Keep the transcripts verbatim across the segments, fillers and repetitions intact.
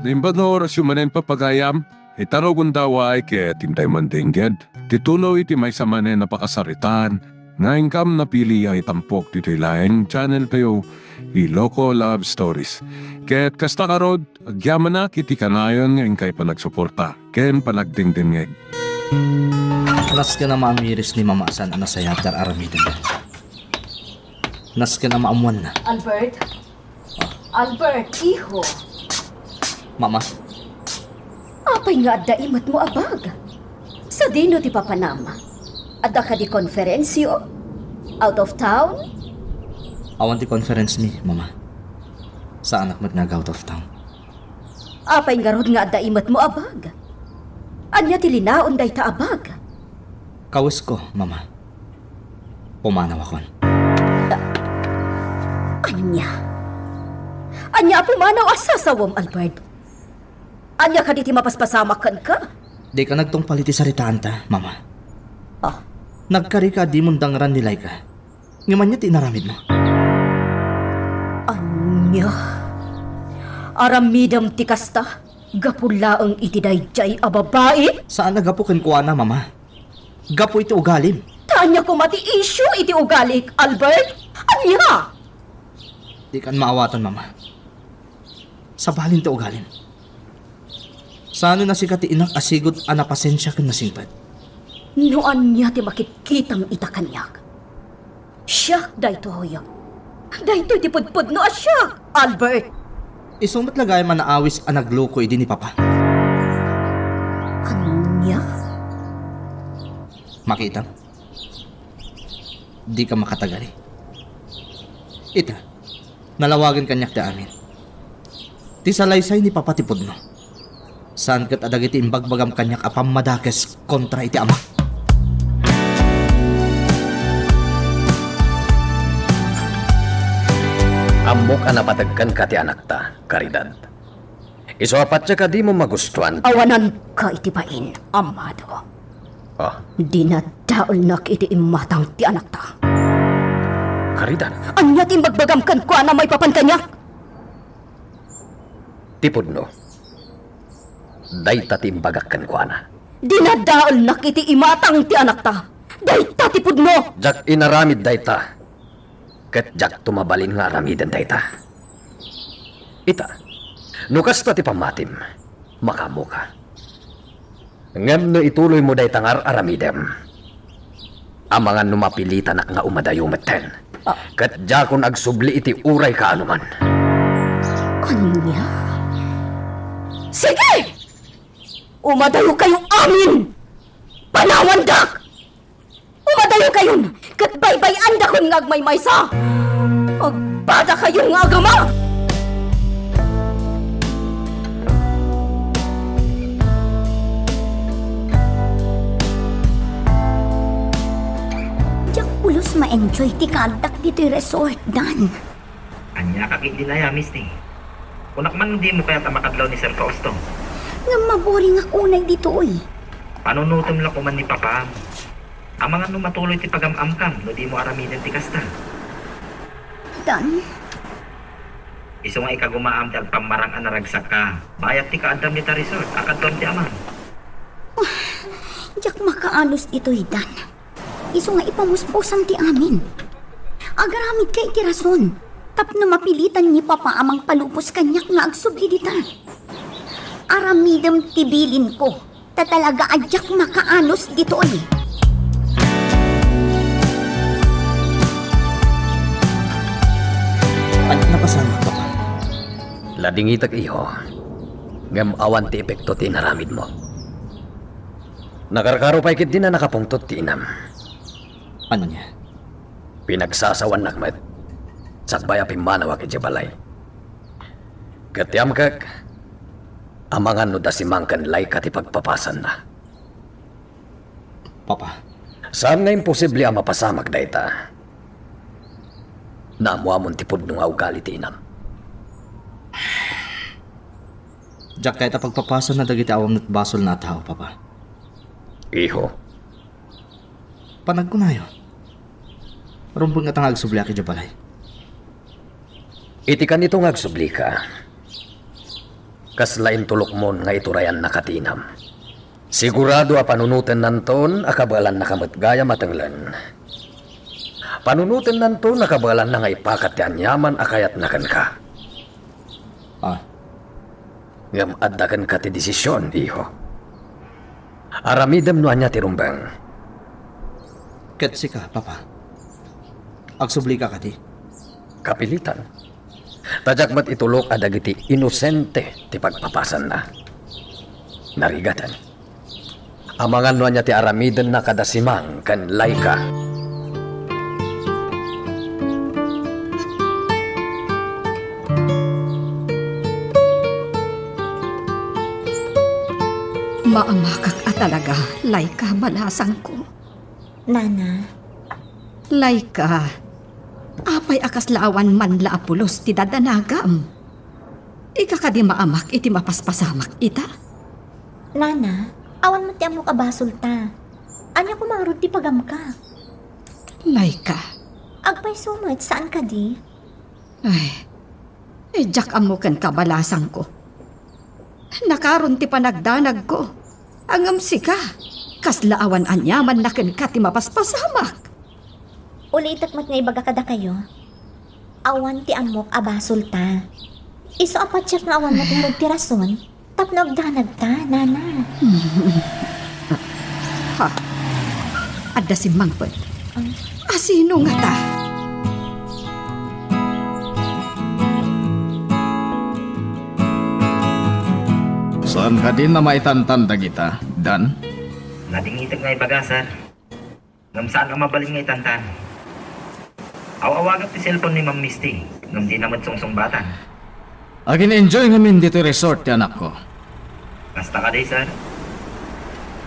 Imbag nga orasyo manen, papagayam, ita rugonda, ket intay man dengged ti tuloy ti maysa manen a pakasaritaan nga inkam napili a itampok ditoy laeng channel tayo, Iloko Love Stories. Ket kasta ngarud, agyamanak iti kanayon nga inkay panagsuporta ken panagdengdengngeg. Nasken a maamiris ni Mama a saan a nasayaat ti ar-aramidenda. Nasken a maammoanna. Albert? Albert, iho. Mama. Apay nga adda imetmo a bag? Sadino ti papanam? Adda kadi konferensyo? Out of town? Awan ti conference mi, Mama. Saanak met nga ag-out of town. Apay ngarud nga adda imetmo a bag? Ania ti linaon dayta a bag? Kawesko, Mama. Pumanawakon. Ania? Ania a pumanaw a sasawem, Albert? Ania kadi ti mapaspasamak kenka? Dika nagtungpal iti saritaanta, Mama. Ah. Nagkarika a dimon dangran ni Laika. Ngem ania ti inaramidmo? Ania? Aramidem ti kasta? Gapu laeng iti daydiay a babai? Saan a gapu kenkuana, Mama. Gapu iti ugalim. Ta ania koma ti issue iti ugalik, Albert? Ania? Dikan maawatan, Mama. Sabalin ti ugalim. Saan a sika ti inak a sigud a napasensia ken nasingpet. No ania ti makitkitam ita kaniak? Siak daytoy. Daytoy ti pudpudno a siak, Albert. Isu met la gayam a naawis a nagluko idi ni Papa. Ania? Makitam? Dika makatagari. Ita, nalawagen kaniak ti amin. Ti salaysay ni Papa ti pudno. Saan ket a dagiti imbagbagam kaniak a pammadakes kontra iti Ama. Ammok a napateg kenka ti anakta, Caridad. Isu a patiek a dimo magustuan. Awananka iti bain, Amado. Ah. Dinadaelnak iti imatang ti anakta. Caridad. Ania ti imbagbagam kenkuana maipapan kaniak? Ti pudno. Dayta ti imbagak kenkuana. Dinadaelnak iti imatang ti anakta. Dayta ti pudno. Diak inaramid dayta. Ket diakto mabalin nga aramiden dayta. Ita, no kasta ti pammatim, makaammoka. Ngem no ituloymo dayta nga ar-aramidem, amangan no mapilitanak nga umadayo metten. Ah. Ket diakon agsubli iti uray kaanoman. Ania? Sige! Umadayokayo amin! Panawandak! Umadayokayon, ket baybay-andakon nga agmaymaysa! Agbadakayo nga agama! Diak pulos ma-enjoy ti kaaddak ditoy resort, Dan. Ania ka ketdi aya, Misty? Kunak man, dimo kayat a makadlaw ni Sir Fausto? Ngem maboringak unay ditoy. Panunotem la koma ni Papam. Amangan no matuloy ti pagam-amkam no dimo aramiden ti kasta. Dan? Isu nga ikagumaam ti agpammarang a naragsakka, bayat ti kaaddam dita resort a kaduam ti amam. Diak makaanos ditoy, Dan. Isu nga ipamusposam ti amin. Agaramidka iti rason tapno mapilitan ni Papa a mangpalubos kaniak nga agsubli dita. Aramidem ti bilinko, ta talaga a diak makaanos ditoy. Ania napasamak, Papa? Ladingitek, iho. Ngem awan ti epekto ti inaramidmo. Nakarkaro pay ketdin a nakapungtot ti inam. Ania? Pinagsasawannak met, sakbay a pimmanawak idiay balay. Ket ti amkek, amangan no da si Mang ken Laika ti pagpapasanna. Papa. Saan nga imposible a mapasamak dayta. Naammoamon ti pudno nga ugali ti inam. Diak kayat a pagpapasanna dagiti awan met basolna a tao, Papa. Iho. Panagkunayo, rumbeng ngata nga agsubliak idiay balay. Iti kanito nga agsublika, Kasla intulokmon nga iturayanna katinam. Sigurado a panunotennanton a kabaelannaka met gayam a tenglen. Panunotennanton a kabaelanna nga ipakat ti aniaman a kayatna kenka. Ah. Ngem adda kenka ti desision, iho. Aramidem no ania ti rumbeng. Ket sika, Papa? Agsublika kadi? Kapilitan. Ta diak met itulok a dagiti inosente ti pagpapasanna. Narigaten. Amangan no ania ti aramidenna kada Simang ken Laika. Maamakak a talaga, Laika, balasangko. Nana. Laika, apay a kasla awan man la a pulos ti dadanagam? Ika kadi maamak iti mapaspasamak ita? Nana, awan met ti ammok a basolta. Ania koma ngarud ti pagamka? Laika. Agpayso met, saan kadi? Ay, eh, diak ammo kenka, balasangko. Nakaron ti panagdanagko. Ngem sika, kasla awan aniamanna kenka ti mapaspasamak. Ulitek met nga ibaga kadakayo, awan ti ammok a basolta. Isu a patiek nga awan met ngarud ti rason tapno agdanagta, Nana. Ha? Adda simmangpet. Asino ngata? Saan kadin a maitantan dagita, Dan? Nadingitek nga ibaga, sir. Ngem saan a mabalin nga itantan. Aw-awagak ti cellphone ni Ma'am Misty, ngem dina met sungsungbatan. Agin-enjoy ngamin ditoy resort ti anakko. Kasta kadi, sir?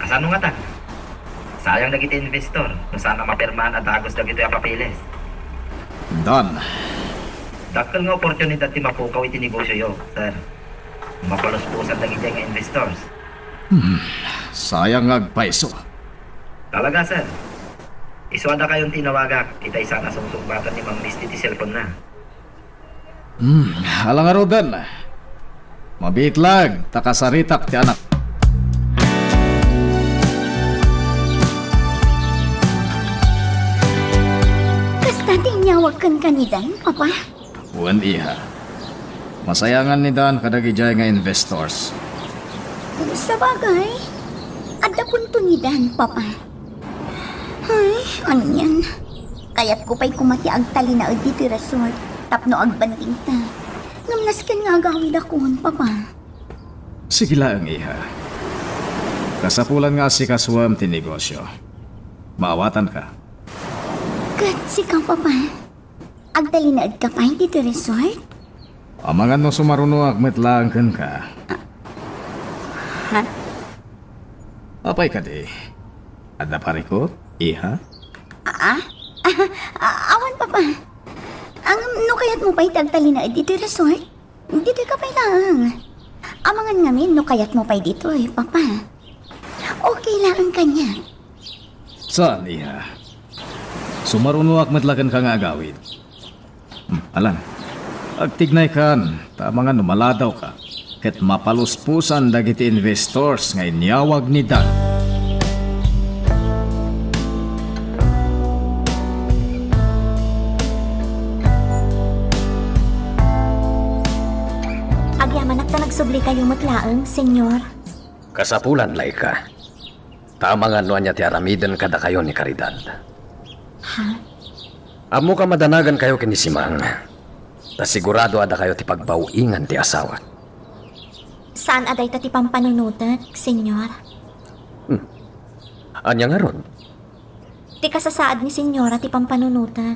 Kasano ngata? Sayang dagiti investor no saan a mapirmaan a dagus dagitoy a papeles. Dan. Dakkel nga oportunidad ti mapukaw iti negosioyo, sir. Mapaluspusan dagiti nga investors. Hmm, sayang nga agpayso. Talaga, sir. Isu a dakayon ti inawagak, itay saan a sungsungbatan ni Ma'am Misty ti cellphone na. Hmm, ala ngaruden. Mabiit laeng, ta kasaritak ti anak. Kasta ti inyawag kenka ni Dan, Papa? Wen, iha. Masayangan ni Dan kadagidiay nga investors. Sabagay, adda punto ni Dan, Papa. Ay, anian. Kayatko pay koma ti agtalinaed ditoy resort tapno agbandingta. Ngem nasken nga agawidakon, Papa. Sige laeng, iha. Kasapulan nga asikasuem ti negosio. Maawatanka. Ket sika, Papa? Agtalinaedka pay ditoy resort? Amangan no sumarunoak met laeng kenka. Ha? Apay kadi? Adda parikut, iha? Ah? Ah, awan, Papa. Ang, no kayatmo pay ti agtalinaed ditoy resort? Ditoy ka pay laeng. Amangan ngamin no kayatmo pay ditoy, Papa. Okay laeng kaniak. Saan, iha? Sumarunoak met la kenka nga agawid. Hmm, alan. Agtignaykan, ta amangan no maladawka ket mapaluspusan dagiti investors nga inyawag ni Dan. Agyamanak ta nagsublikayo met laeng, Señor. Kasapulan, Laika. Ta amangan no ania ti aramiden kadakayo ni Caridad. Ha? Ammok a madanagankayo ken ni Simang. Ta sigurado a dakayo ti pagbaw-ingan ti asawak. Saan a dayta ti pampanunotek, Señor? Hmm. Ania ngarud? Ti kasasaad ni Señora ti pampanunotek.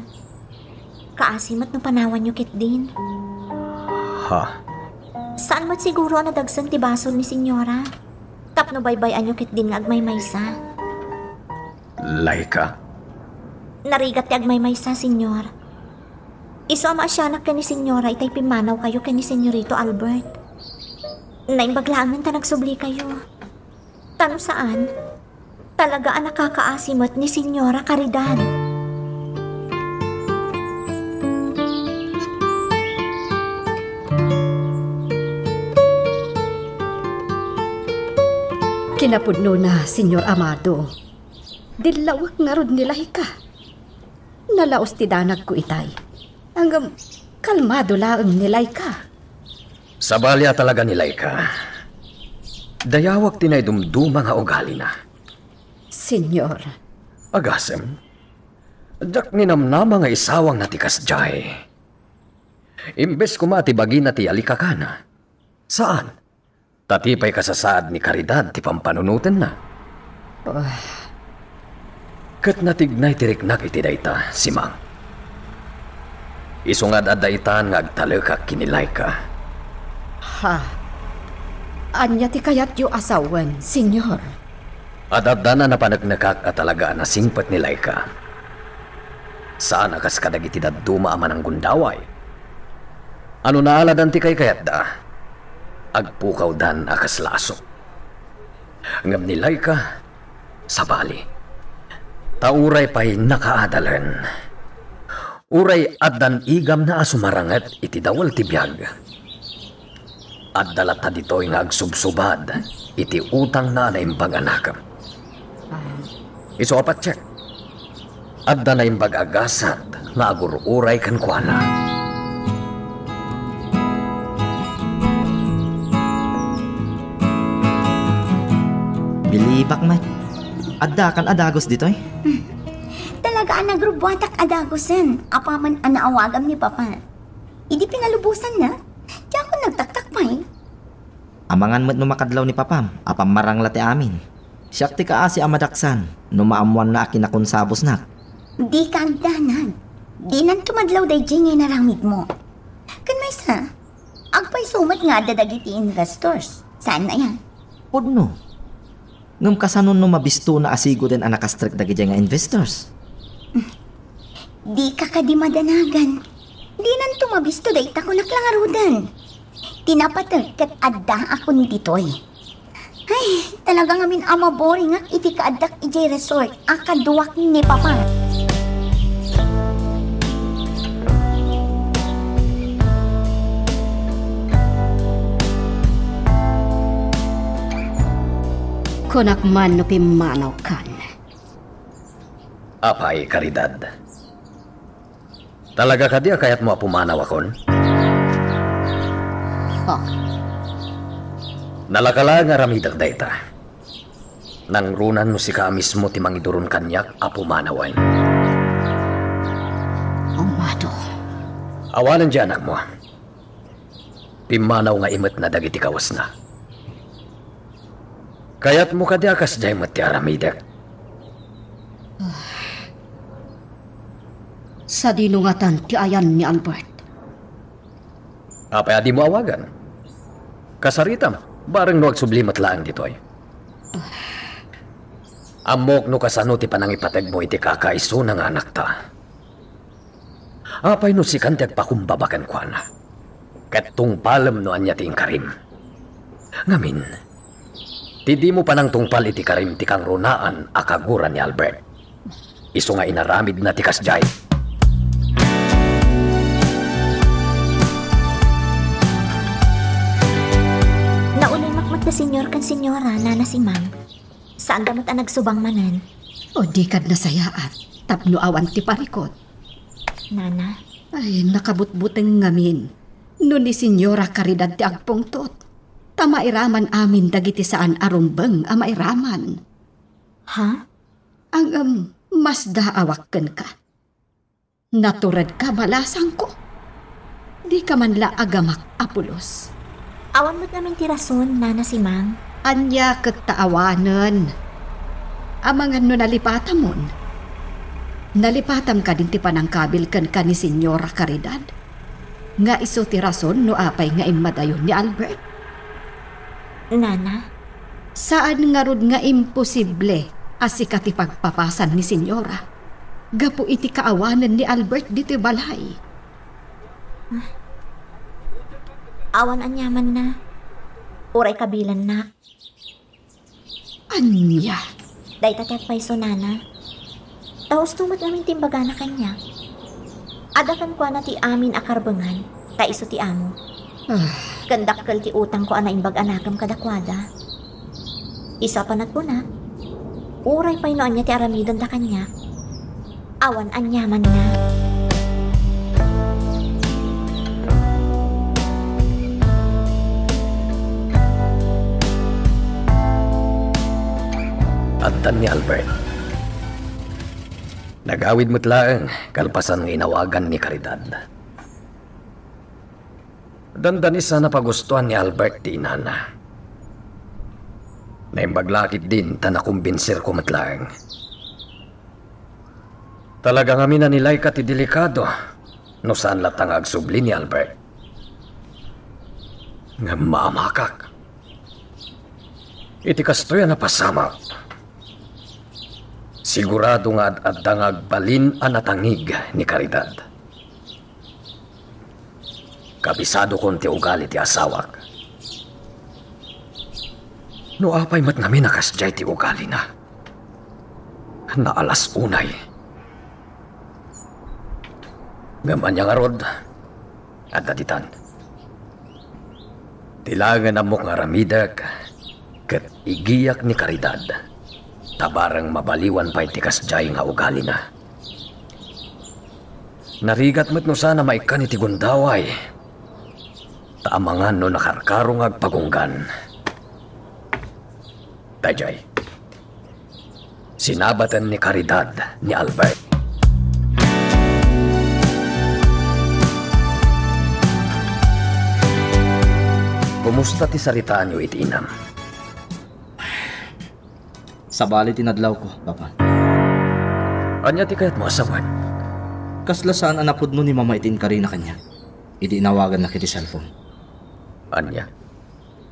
Kaasi met no panawanyo ketdin. Ha? Saan met siguro a nadagsen ti basol ni Señora tapno baybay-anyo ketdin nga agmaymaysa. Laika? Narigat ti agmaymaysa, Señor. Isu a maasianak ken ni Señora itay pimmanawkayo ken ni Señorito Albert. Naimbag laengen ta nagsublikayo. Ta no saan, talaga a nakakaasi met ni Señora Caridad. Kinapudnona, Señor Amado. Dillawek ngarud ni Laika. Nalaos ti danagko itay. Ngem kalmado laeng ni Laika. Sabali a talaga ni Laika. Dayawak ti naidumduma nga ugalina. Señor. Agasem, diak ninamnama nga isawangna ti kasdiay. Imbes koma ti bagina ti alikakana. Saan? Ta ti pay kasasaad ni Caridad ti pampanunotenna. Ah. Ket natignay ti riknak iti dayta, Simang. Isu nga ad-adda itan nga agtalekak ken ni Laika. Ha? Ania ti kayatyo a sawen, Señor? Ad-addan a napaneknekak a talaga a nasingpet ni Laika. Saan a kas kadagiti dadduma a mananggundaway. No naaladan ti kaykayatda, agpukawdan a kas laso. Ngem ni Laika, sabali. Ta uray pay nakaadalen. Uray addan igamna a sumaranget iti dawel ti biag. Adda latta ditoy nga agsubsubad iti utangna a naimbag a nakem. Ah. Isu a patiek, adda naimbag a gasat nga agur-uray kenkuana. Bilibak met. Addakan a dagus ditoy? Hmm. Talaga a nagrubbuatak a dagusen apaman a naawagam ni Papa. Idi pinalubosanna, diakon nagtaktak pay. Amangan met no makadlaw ni Papam a pammarangla ti amin. Siak ti kaasi a madaksan no maammoanna a kinakonsabusnak. Dika agdanag. Dinanto madlaw daydiay nga inaramidmo. Ken maysa, agpayso met nga adda dagiti investors. Saan aya? Pudno. Ngem kasano no mabistona a siguden a nakastrek dagidiay nga investors? Dika kadi madanagan. Dinanto mabisto dayta kunak la ngaruden. Ti napateg ket adda a kun ditoy. Ay, talaga ngamin a maboringak iti kaaddak idiay resort a kaduak ni Papa. Kunak man no pimmanawkan. Apay, Caridad. Talaga kadi a kayatmo a pumanawakon? Ha? Nalaka laeng nga aramidek dayta. Nangruna no sika a mismo ti mangiduron kaniak a pumanawen. Amado. Awanen diay anakmo. Pimmanaw nga imetna dagiti kawesna. Kayatmo kadi a kasdiay met ti aramidek? Sadino ngatan ti ayan ni Albert? Apay a dimo awagan? Kasaritam, bareng no agsubli met laeng ditoy. Ammok no kasano ti panangipategmo iti kakaisuna nga anakta. Apay no sikan ti agpakumbaba kenkuana? Ket tungpalem no ania ti inkarim. Ngamin, ti dimo panangtungpal iti karim ti kangrunaan a kagura ni Albert. Isu nga inaramidna ti kasdiay. Naunay makmat da Señor ken Señora, Nana Simang. Saanda met a nagsubang manen. O, dikad nasayaat, tapno awan ti parikut. Nana? Ay, nakabutbuteng ngamin. No ni Señora Caridad ti agpungtot, ta mairaman amin dagiti saan a rumbeng a mairaman. Ha? Ang, um, masdaawak kenka. Naturedka, balasangko. Dika man la agamak a pulos. Awan met ngamin ti rason, Nana Simang. Ania ket ta awanen? Amangan no nalipatamon. Nalipatam kadin ti panangkabil kenka ni Señora Caridad? Nga isu ti rason no apay nga immadayon ni Albert? Nana? Saan ngarud nga imposible a sika ti pagpapasan ni Señora gapu iti kaawanen ni Albert ditoy balay. Awan aniamanna. Uray kabilannak. Ania? Dayta ti agpayso, Nana. Ta husto met ngamin ti imbagana kaniak. Adda kenkuana ti amin a karbengan, ta isu ti amo. Ah. Ken dakkel ti utangko a naimbag a nakem kadakuada. Isu a panagkunak, uray pay no ania ti aramidenda kaniak, awan aniamanna. Addan ni Albert. Nagawid met laeng kalpasan nga inawagan ni Caridad. Dandanis a napagustuan ni Albert ti inana. Naimbag la ketdin ta nakumbinsirko met laeng. Talaga ngamin a nilayka ti delikado no saan latta nga agsubli ni Albert. Ngem maamakak. Iti kastoy a napasamak, sigurado nga ad-adda nga agbalin a natangig ni Caridad. Kabisadokon ti ugali ti asawak. No apay met ngamin a kasdiay ti ugalina, naalas unay. Ngem ania ngarud? Adda ditan. Ti laengen ammok nga aramidek ket igiak ni Caridad, ta bareng mabaliwan pay ti kasdiay nga ugalina. Narigat met no saan a maikkan iti gundaway, ta amangan no nakarkaro nga agpagunggan. Daydiay. Sinabaten ni Caridad ni Albert. Kumusta ti saritaanyo iti inam? Sabali ti nadlawko, Papa. Ania ti kayatmo a sawen? Kasla saan a napudno ni Mama iti inkarina kaniak, idi inawagannak iti cellphone. Ania?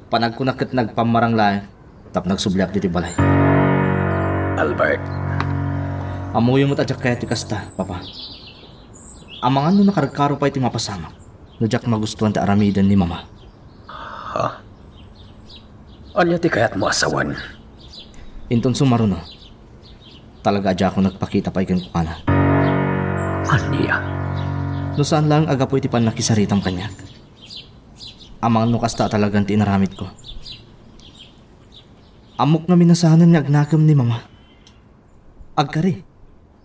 Panagkunak ket nagpammarang laeng tapno agsubliak ditoy balay. Albert. Ammoyo met a diak kayat ti kasta, Papa. Amangan no nakarkaro pay ti mapasamak no diak magustuan ti aramiden ni Mama. Ha? Ania ti kayatmo a sawen? Inton sumaruno, talaga a diakon agpakita pay kenkuana. Ania? No saan laeng a gapu iti pannakisaritam kaniak. Amangan no kasta a talagan ti inaramidko. Ammok ngamin a saanen nga agnakem ni Mama. Agkari.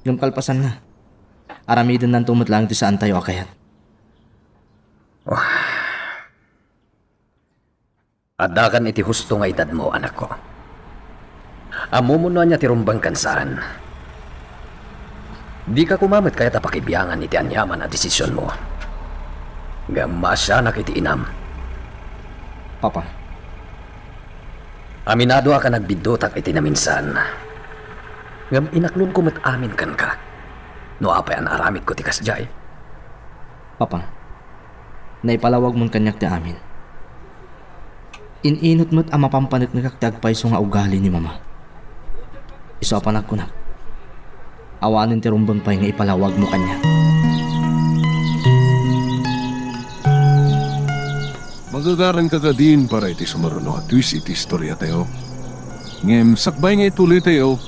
Ngem kalpasanna, aramidennanto met laeng ti saantayo a kayat. Addakan iti husto nga edadmo, anakko. Ammom no ania ti rumbeng ken saan. Dika koma met kayat a pakibiangan iti aniaman a desisionmo. Ngem maasianak iti inam. Papa. Aminadoak a nagbiddutak iti naminsan. Ngem inaklonko met amin kenka. No apay a naaramidko ti kasdiay. Papa, naipalawagmon kaniak ti amin. In-inut met a mapampaneknekak ti agpayso nga ugali ni Mama. Isu a panagkunak, awanen ti rumbeng pay nga ipalawagmo kaniak. Magagaranka kadin para iti sumaruno a twist iti istoriatayo. Ngem sakbay nga ituloytayo,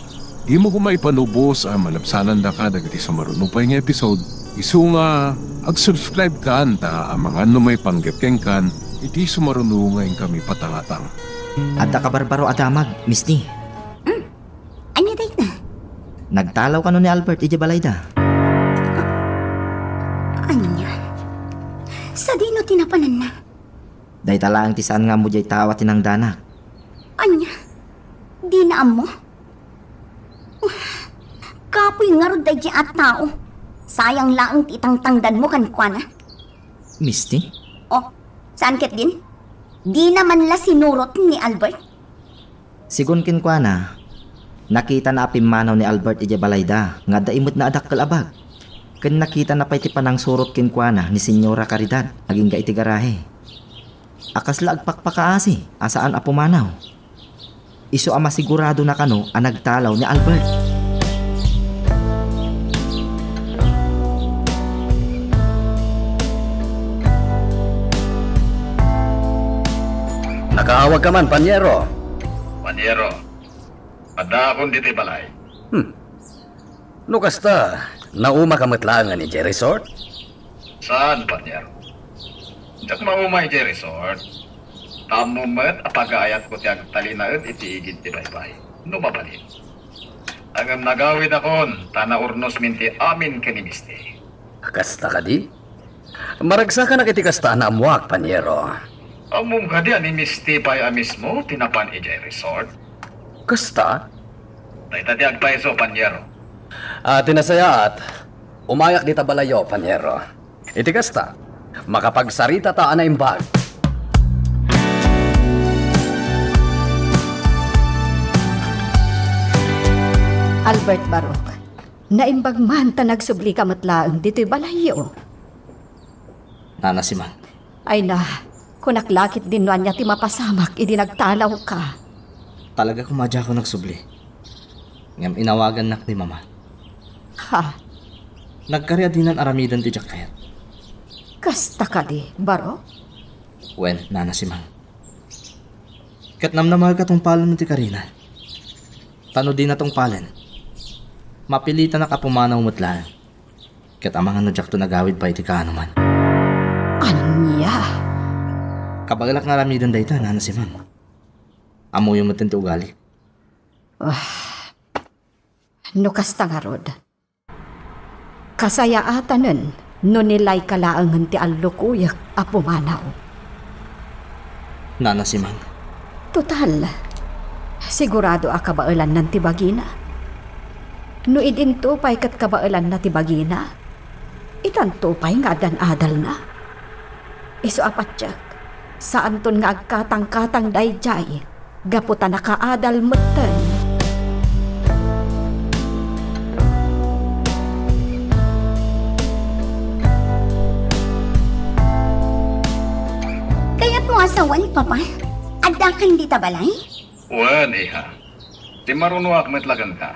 dimo koma ipanubos a malabsanandaka dagiti sumaruno pay nga episode. Isu nga ag-subscribe kan ta amangan no maipanggep kenkan iti sumaruno nga inkami patangatang. Adda kabarbaro a damag, Misty. Ania dayta? Nagtalaw kano ni Albert idiay balayda. Ania? Sadino ti napananna? Dayta laeng ti saan nga ammo diay tao a tinangdanak. Ania? Dina ammo? Kapuy ngarud daydiay a tao. Sayang laeng ti itangtangdanmo kenkuana. Misty? Oh, saan ketdin? Dina man la sinurot ni Albert? Sigun kenkuana, nakitana a pimmanaw ni Albert idiay balayda nga adda imetna a dakkel a bag. Ken nakitana pay ti panangsurot kenkuana ni Señora Caridad agingga iti garahe a kasla agpakpakaasi a saan a pumanaw. Isu a masiguradona kano a nagtalaw ni Albert. Nakaawagka man, Paniero. Paniero, addaakon ditoy balay. Hmm. No kasta, naumaka met laengen idiay resort? Saan, Paniero? Diak mauma idiay resort. Ta ammom met a pagaayatko ti agtalinaed iti igid ti baybay no mabalin. Ngem nagawidakon ta naurnosmin ti amin ken ni Misty. Kasta kadi? Maragsakanak iti kasta a naammoak, panyero. Ammom kadi a ni Misty pay a mismo ti napan idiay resort? Kasta? Dayta ti agpayso, panyero. A, ti nasayaat, umayak dita balayyo, panyero. Iti kasta, makapagsaritata a naimbag. Albert Barok, naimbag man ta nagsublika met laeng ditoy balayyo. Nana Simang. Ay na, kunak la ketdin no ania ti mapasamak idi nagtalawka. Talaga koma a diakon nagsubli. Ngem inawagannak ni Mama. Ha? Nagkari a dinan aramiden ti diak kayat. Kasta kadi, Barok? Wen, Nana Simang. Ket namnama a tungpalen ti karina. Ta no dina tungpalen, mapilitanak a pumanaw met laeng. Ket amangan no diakto nagawid pay iti kaanoman. Ania? Kabaelak nga aramiden dayta, Nana Simang. Ammoyo met ti ugali. Ah, no kasta ngarud, kasayaatanen no ni Laika laengen ti allukoyek a pumanaw. Nana Simang. Total, sigurado a kabaelannan ti bagina. No idinto pay ket kabaelanna ti bagina, itanto pay nga addan adalna. Isu a patiek, saanton nga agkatangkatang daydiay gapu ta nakaadal metten. Kayatmo a sawen, Papa? Addakan dita balay? Wen, iha. Timmarunoak met la kenka.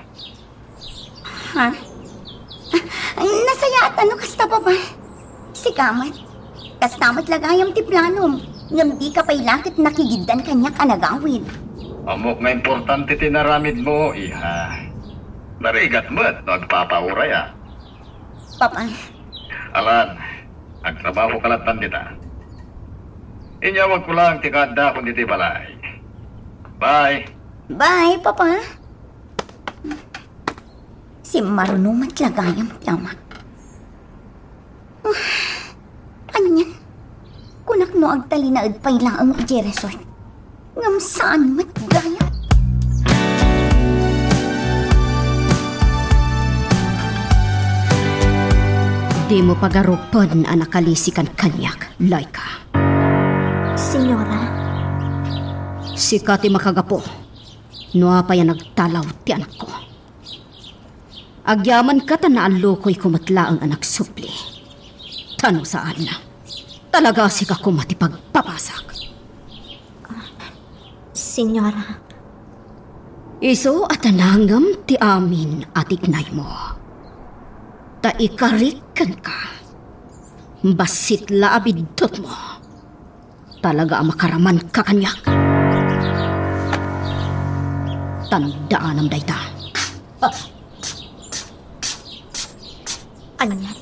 Ha? Ah, nasayaat no kasta, Papa. Sika met. Kasta met la gayam ti planom, ngem dika pay la ket nakigiddan kaniak a nagawid. Ammok nga importante ti inaramidmo, iha. Narigat met no agpapauray, a. Papa. Alan, agtrabahoka lattan dita. Inyawagko laeng ti kaaddakon ditoy balay. Bye. Bye, Papa. Simmaruno met la gayam ti amak. Ah, anian? Kunak no agtalinaed pay laeng idiay resort. Ngem saan met gayam? Dimo pagarupen a nakalisikan kaniak, Laika. Senyora. Sika ti makagapu no apay a nagtalaw ti anakko. Agyamanka ta naallukoyko met laeng a nagsubli. Ta no saan, talaga sika koma ti pagpapasak. Senyora. Isu a ta nangem ti amin a tignaymo. Ta ikarik kenka, bassit la a biddutmo. Talaga a makaramanka kaniak. Tandaanam dayta. Anian?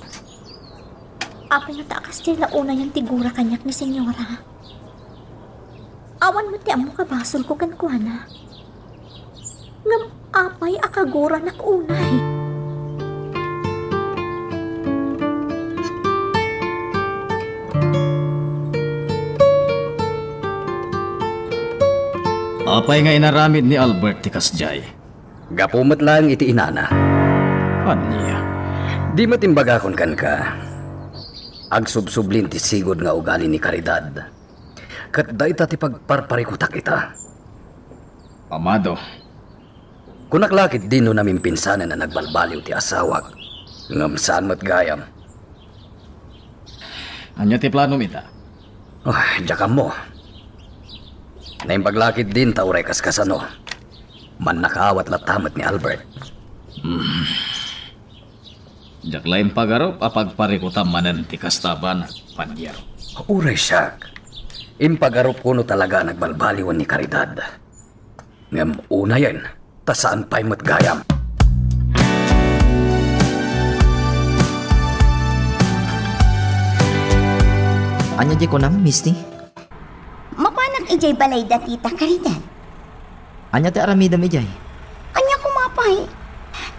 Apay nga ta a kasta la unayen ti gura kaniak ni Senyora? Awan met ti ammo kabasolko kenkuana. Ngem apay a kaguranak unay? Apay nga inaramid ni Albert ti kasdiay? Gapu met laeng iti inana. Ania? Di met imbagakon kenka. Agsubsublin ti sigud nga ugali ni Caridad. Ket dayta ti pagparparikutak ita. Amado. Kunak la ketdi no namimpinsanen a nagbalbaliw ti asawak. Ngem saan met gayam. Ania ti planom ita? Oh, diak ammo. Naimbag la ketdin ta uray kaskasano, mannakaawat latta met ni Albert. Hmm. Diak la impagarup a pagparikutam manen ti kasta a banag, Panyero. Uray siak, impagarupko no talaga a nagbalbaliwen ni Caridad. Ngem unayen, ta saan pay met gayam. Ania ti kunam, Misty? Mapanak Idiay balay da Tita Caridad. Ania ti aramidem idiay? Ania koma pay?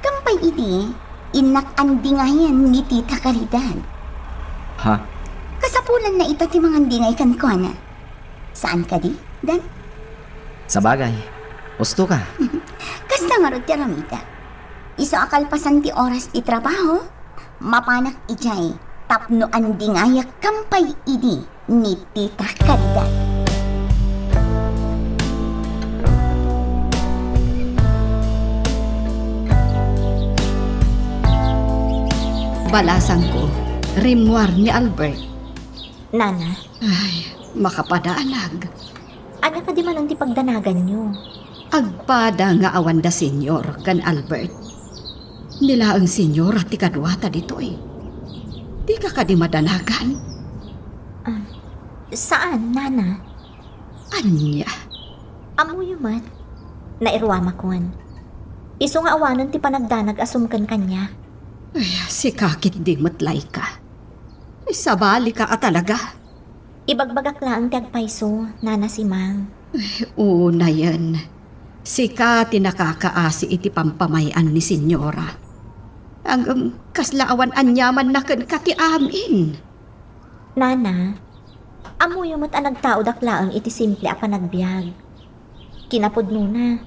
Kampay idi, innak andingayen ni Tita Caridad. Ha? Kasapulanna ita ti mangandingay kenkuana. Saan kadi, Dan? Sabagay, usto ka. Kasta ngarud ti aramida. Isu a kalpasan ti oras ti trabaho, mapanak idiay tapno andingayak kampay idi ni Tita Caridad. Balasangko, rimmuar ni Albert. Nana. Ay, makapadanag. Ania kadi manen ti pagdanaganyo? Agpada nga awan da Senyor ken Albert. Ni laeng Senyora ti kaduata ditoy. Dika kadi madanagan? Ah, saan, Nana? Ania? Ammoyo met. Nairuamakon. Isu nga awanen ti panagdanag a sumken kaniak. Ay, sika ketdi met, Laika. Ay, sabalika a talaga. Ibagbagak laeng ti agpayso, Nana Simang. Ay, unayen. Sika ti nakakaasi iti pampamay-an ni Senyora. Ngem kasla awan aniamanna kenka ti amin. Nana, ammoyo met a nagtaodak laeng iti simple a panagbiag. Kinapudnona,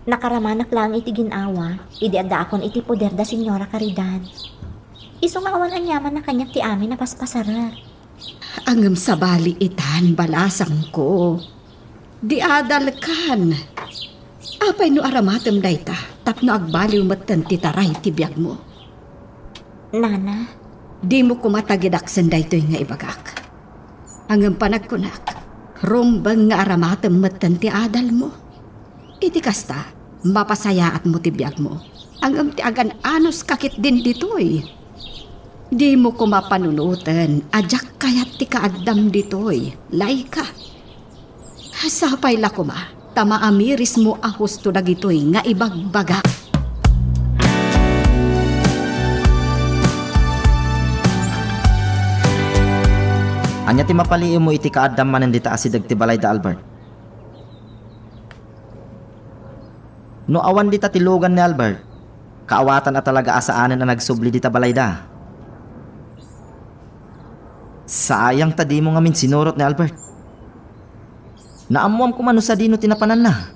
nakaramanak laeng iti gin-awa idi addaakon iti poder da Senyora Caridad. Isu nga awan aniamanna kaniak ti amin a paspasarek. Ngem sabali itan, balasangko. Di adalkan. Apay no aramatem dayta tapno agbaliw metten ti taray ti biagmo? Nana. Dimo koma tagidaksen daytoy nga ibagak. Ngem panagkunak, rumbeng nga aramatem metten ti adalmo. Iti kasta, mapasayaatmo ti biagmo. Ngem ti agan-anuska ketdin ditoy. Dimo koma panunoten a diak kayat ti kaaddam ditoy, Laika. Sapay la koma ta maamirismo a husto dagitoy nga ibagbagak. Ania ti mapaliiwmo iti kaaddam manen dita asideg ti balay da Albert? No awan dita ti lugan ni Albert, kaawatan a talaga a saanen a nagsubli dita balayda. Sayang ta dimo ngamin sinurot ni Albert. Naammoam koma no sadino ti napananna.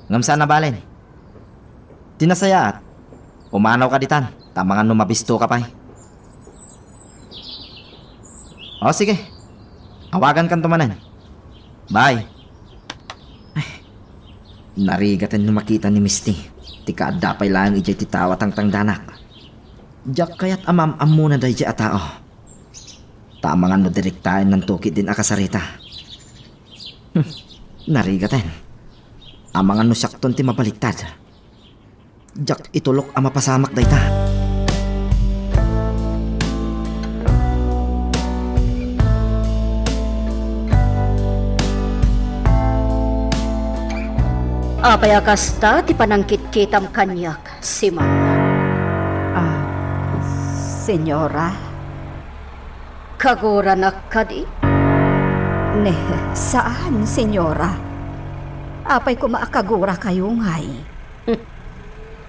Ngem saan a balen. Ti nasayaat, umanawka ditan, ta amangan no mabistoka pay. O, sige. Awagankanto manen. Bye. Ay, narigaten no makita ni Misty ti kaadda pay laeng idiay ti tao a tangtangdanak. Diak kayat a maam-ammona daydiay a tao. Ta amangan no direktaennanto ketdin a kasarita. Hmm, narigaten. Amangan no siakton ti mabaliktad. Diak itulok a mapasamak dayta. Apay a kasta ti panangkitkitam kaniak, Simang? Ah, Senyora? Kaguranak kadi? Ne, saan, Senyora. Apay koma a kagurakayo ngay?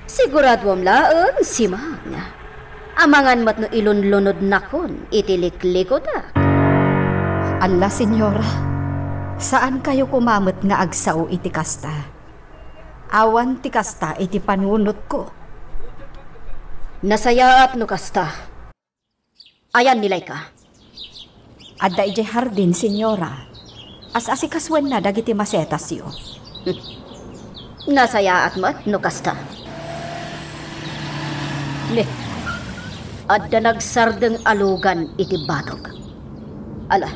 Siguraduam laeng, Simang. Amangan met no ilunlunodnakon iti liklikutak. Alla, Senyora. Saankayo koma met nga agsao iti kasta. Awan ti kasta iti panunotko. Nasayaat no kasta. Ayan ni Laika? Adda idiay hardin, Senyora. As-asikasuenna dagiti masetasyo. Nasayaat met no kasta. Ne, adda nagsardeng a lugan iti batog. Ala,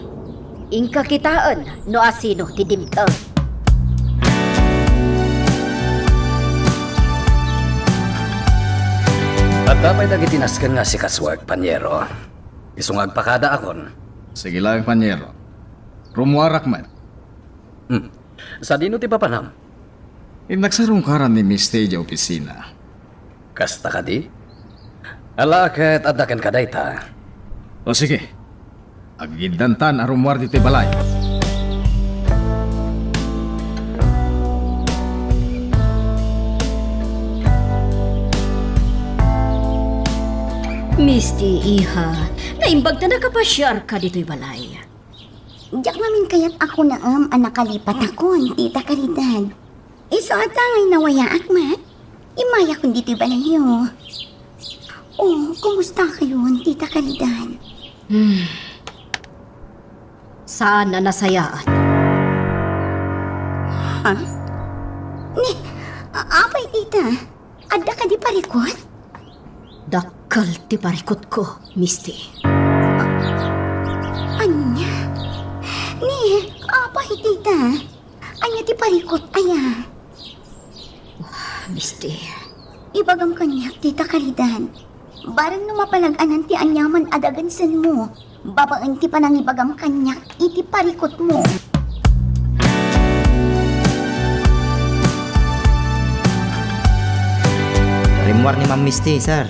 inka kitaen no asino ti dimteng. Adda pay dagiti nasken nga asikasuek, panyero. Isu nga agpakadaakon. Sige laeng, panyero. Rummuarak met. Hmm. Sadino ti papanam? Innak sarungkaran ni Mister idiay opisina. Kasta kadi? Ala, ket adda kenka dayta. O sige. Agiddantan a rummuar ditoy balay. Misty, iha, naimbag ta nakapasiarka ditoy balay. Diak ngamin kayat a kunaem a nakalipatakon, Tita Caridad. Isu a ta ngay nawayaak met, immayakon ditoy balayyo. Oh, kumusta kayon, Tita Caridad? Hmm. Saan a nasayaat. Ha? Ni, a-, apay, Tita? Adda kadi parikut? Dakkel ti parikutko, Misty. A-, ania? Ni, apay, Tita? Ania ti parikut aya? Misty. Ibagam kaniak, Tita Caridad. Bareng no mapalag-anan ti aniaman a dagensenmo, babaen ti panangibagam kaniak iti parikutmo. Rimmuar ni Ma'am Misty, sir.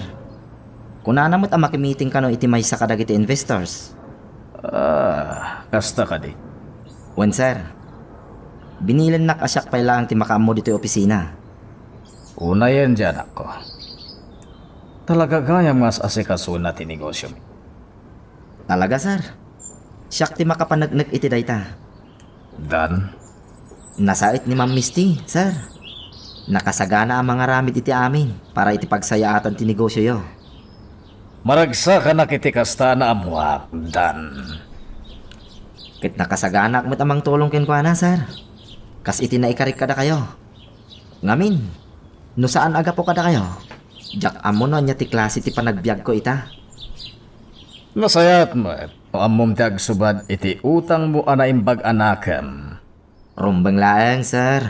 Kunana met a makimiting kano iti maysa kadagiti investors. Ah, kasta kadi? Wen, sir. Binilennak a siak pay laeng ti makaammo ditoy opisina. Unayen di anakko. Talaga gayam nga as-asikasona ti negosyomi. Talaga, sir. Siak ti makapaneknek iti dayta. Dan? Nasaet ni Ma'am Misty, sir. Nakasagana a mangaramid iti amin para iti pagsayaatan ti negosyoyo. Maragsakanak iti kasta a naammuak, Dan. Ket nakasaganak met a mangtulong kenkuana, sir. Kas iti naikarik kadakayo. Ngamin, no saan a gapu kadakayo, diak ammo no ania ti klase ti panagbiagko ita. Nasayaat met no ammom ti agsubad iti utangmo a naimbag a nakem. Rumbeng laeng, sir.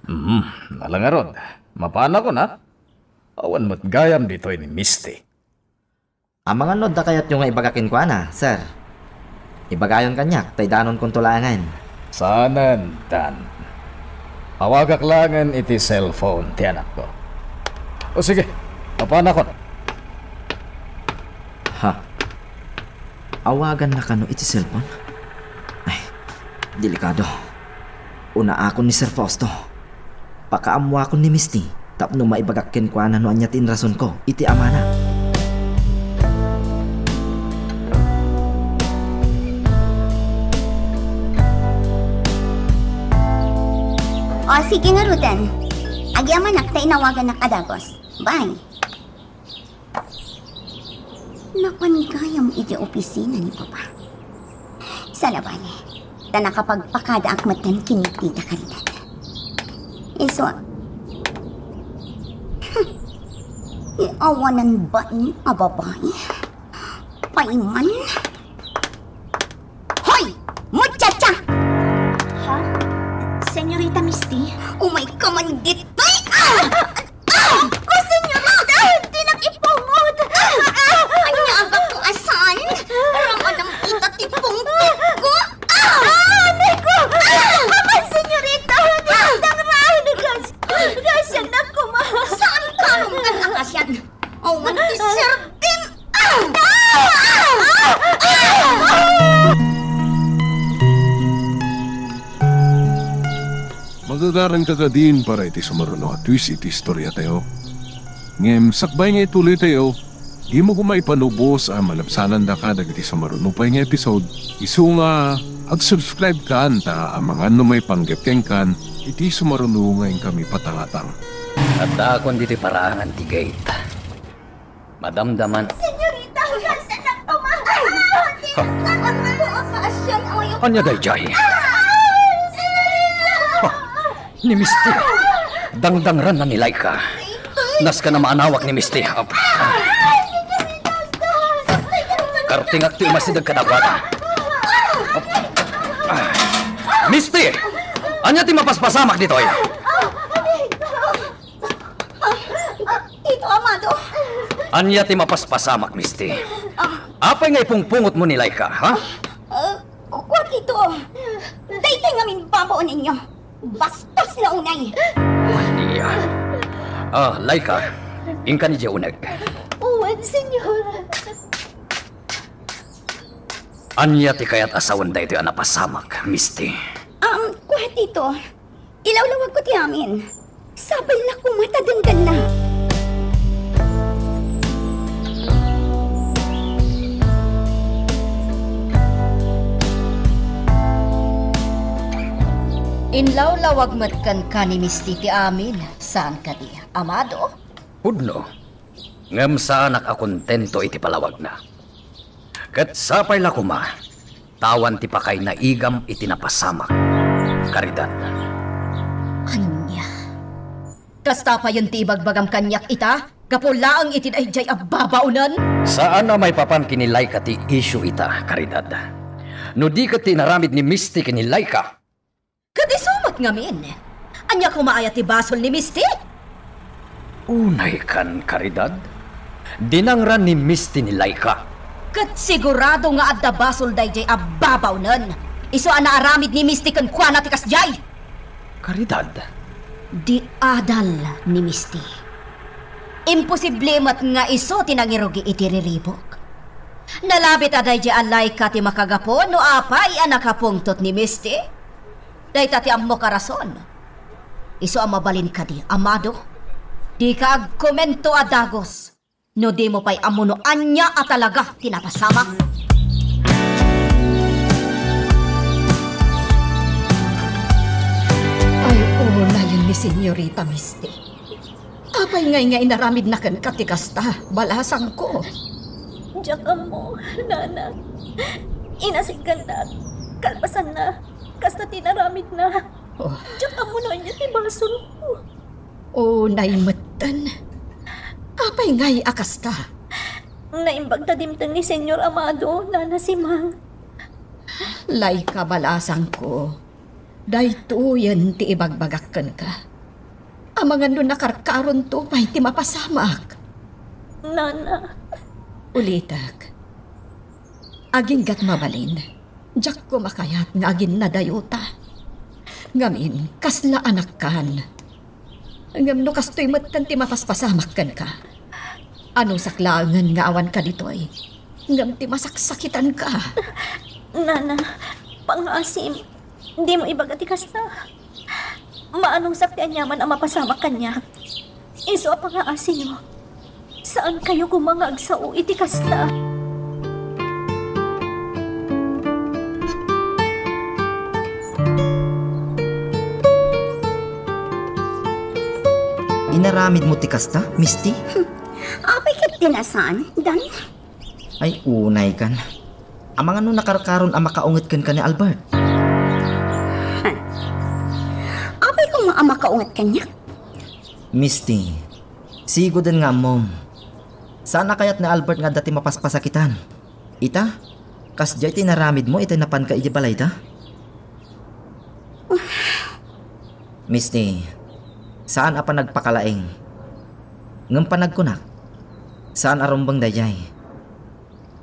Hmm, ala ngarud, mapanakon, a? Awan met gayam ditoy ni Misty. Amangan no adda kayatyo nga ibaga kenkuana, sir. Ibagayon kaniak ta idanonkonto laengen. Saanen, Dan. Awagak laengen iti cellphone ti anakko. O sige, mapanakon. Ha? Awaganna kano iti cellphone? Ay, delikado. Unaakon ni Sir Fausto. Pakaammoakon ni Misty tapno maibagak kenkuana no ania ti inrasonko iti amana. O, sige ngaruden. Agyamanak ta inawagannak a dagus. Bye. Napan gayam iti opisina ni Papa. Saan a bale, ta nakapagpakadaak metten ken ni Tita Caridad. Isu a, hmm, ni awanan bain a babai. Paiman. Hoy! Muchacha! Ha? Senyorita Misty? Umay ka man ditoy! Ah! Ah! Ko, senyorita! Dinak ipungot! Ah! Ania a gapu a saan? Ramanam ita ti pungpek ko! Ah! Ah, anay ko! Ah! Apan, senyorita! Dinak dangraen! Gas-, gasyan na kuma! Saan ka rumkan a gasyan? Awan ti serbi! Ah! Ah! Ah! Ah! Magagaranka kadin para iti sumaruno a twist iti istoriatayo. Ngem sakbay nga ituloytayo, dimo koma ipanubos a malabsanandaka dagiti sumaruno pay nga episode. Isu nga, ag-subscribe kan ta amangan no maipanggep kenkan iti sumaruno nga inkami patangatang. Addaakon ditoy paraangan ti gate. Madamdaman. Senyorita, kansennak tumakas! Ania daydiay? Ha, ni Misty. Dangdangranna ni Laika. Nasken a maanawak ni Misty. Kartingak ti umasideg kadakuada. Misty! Ania ti mapaspasamak ditoy? Tito Amado! Ania ti mapaspasamak, Misty? Apay nga ipungpungotmo ni Laika, ha? Ah, ku-, kua, Tito. Daytoy ngamin babaonenyo. Bastos la unay. Ania? Ah, Laika, inkan idiay uneg. Wen, senyor. Ania ti kayat a sawen daytoy a napasamak, Misty? Um, kuwat ito. Ilawlawagko ti amin. Sapay la koma ta denggenna. Inlawlawag met kenka ni Misty ti amin, saan kadi, Amado? Pudno. Ngem saanak a kontento iti palawagna. Ket sapay la koma, ta awan ti pakayna igam iti napasamak, Caridad. Ania? Kasta payen ti ibagbagam kaniak ita? Gapu laeng iti daydiay a babaonen? Saan a maipapan ken ni Laika ti issue ita, Caridad. No di ket ti inaramid ni Misty ken ni Laika, Ket isu met ngamin, ania koma aya ti basol ni Misty? Unaykan, Caridad. Dinangran ni Misty ni Laika. Ket sigurado nga adda basol daydiay a babaonen. Isu a naaramid ni Misty kenkuana ti kasdiay. Caridad. Di adal ni Misty. Imposible met nga isu ti nangirugi iti riribuk. Nalabit a daydiay a Laika ti makagapu no apay a nakapungtot ni Misty? Dayta ti ammok a rason. Isu a mabalin kadi, Amado? Dika agkomento a dagus no dimo pay ammo no ania a talaga ti napasamak. Ay, unayen ni Señorita Misty. Apay ngay nga inaramidna kenka ti kasta, balasangko? Diak ammo, nana. Inasiggannak. Kalpasanna, kasta ti inaramidna. Oh. Diak ammo no ania ti basolko. Unay metten. Apay ngay a kasta? Naimbag ta dimteng ni Señor Amado, Nana Simang. Laika, balasangko. Daytoyen ti ibagbagak kenka. Amangan no nakarkaronto pay ti mapasamak. Nana. Ulitek. Aginggat mabalin. Diak koma kayat nga aginnadayota. Ngamin, kasla anakkan. Ngem no kastoy metten ti mapaspasamak kenka, anusak laengen nga awanka ditoy, ngem ti masaksakitanka. Nana, pangngaasim, dimo ibaga ti kasta. Maanusak ti aniaman a mapasamak kaniak. Isu a pangngaasim. Saankayo koma nga agsao iti kasta. Inaramidmo ti kasta, Misty? Apay ket ti nasaan, Dan? Ay, unaykan. Amangan no nakarkaron a makaunget kenka ni Albert? Apay koma a makaunget kaniak? Misty, sigoden nga ammom. Saan a kayat ni Albert nga adda ti mapaspasakitan. Ita, kasdiay ti inaramidmo iti napanka idiay balayda? Misty, saan a panagpakalaing. Ngem panagkunak, saan a rumbeng daydiay.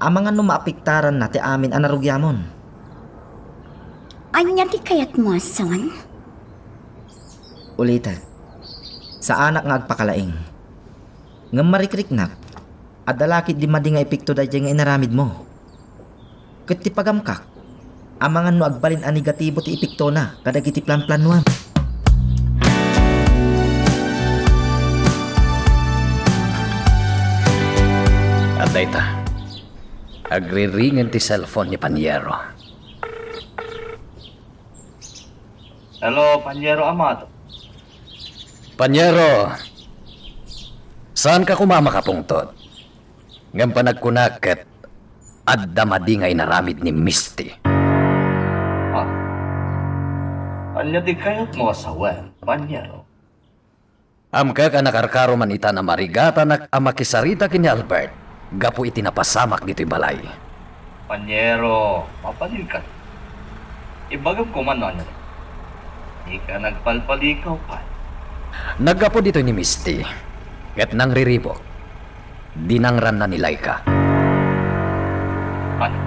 Amangan no maapektaranna ti amin a narugiamon. Ania ti kayatmo a sawen? Ulitek, saanak nga agpakalaing. Ngem marikriknak, adda la ketdi madi nga epekto daydiay nga inaramidmo. Ket ti pagamkak, amangan no agbalin a negatibo ti epektona kadagiti planplanuam. Adda ita. Agriringen ti cellphone ni Panyero. Hello, Panyero Amado. Panyero, saanka koma a makapungtot? Ngem panagkunak ket adda madi nga inaramid ni Misty. Ah. Ania ti kayatmo a sawen, Panyero? Amkak a nakarkaro man ita a marigatanak a makisarita ken ni Albert gapu iti napasamak ditoy balay. Panyero, mapalinka. Ibagam koma no ania. Dika nagpalpalikaw pay. Naggapu ditoy ni Misty, ket nangriribuk. Dinangranna ni Laika. Ano?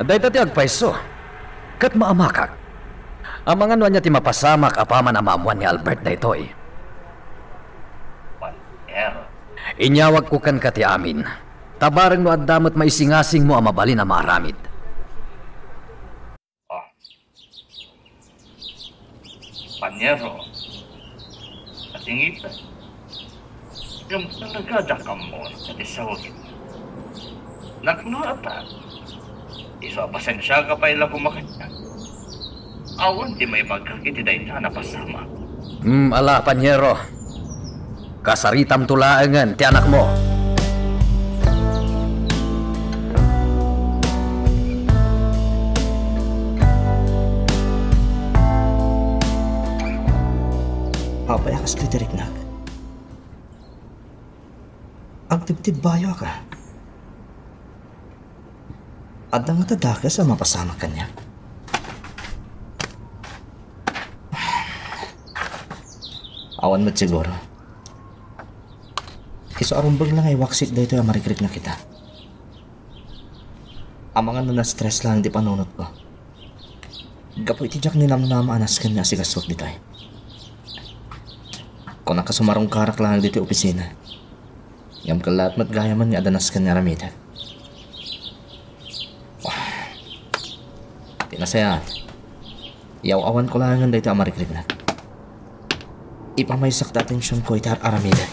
Dayta ti agpayso. Ket maamakak. Amangan no ania ti mapasamak apaman a maammoan ni Albert daytoy. Panyero. Inyawagko kenka ti amin. Ta bareng no adda met maisingasingmo a mabalin a maaramid. Panyero, nasingit. Ngem talaga, diak ammo no ania ti sawen. Naknoatan. Isu a pasensiaka pay la koma kaniak. Awan ti maibagak iti dayta a napasamak. Hmm, ala, panyero. Kasaritamto laengen ti anakmo. Apay a kas ti riknak? Agtibtibbayoak a. Adda ngata dakes a mapasamak kaniak? Awan met siguro. Isu a rumbeng la nga iwaksik daytoy a marikriknak ita. Amangan no na-stress laeng ti panunotko. Gapu iti diak ninamnama a nasken nga asigasok ditoy. Kunak a sumarungkarak laeng ditoy opisina. Ngem kellaat met gayamen nga adda nasken nga aramidek. Ti nasayaat, yaw-awanko laengen daytoy a marikriknak. Ipamaysak ti atensionko iti ar-aramidek.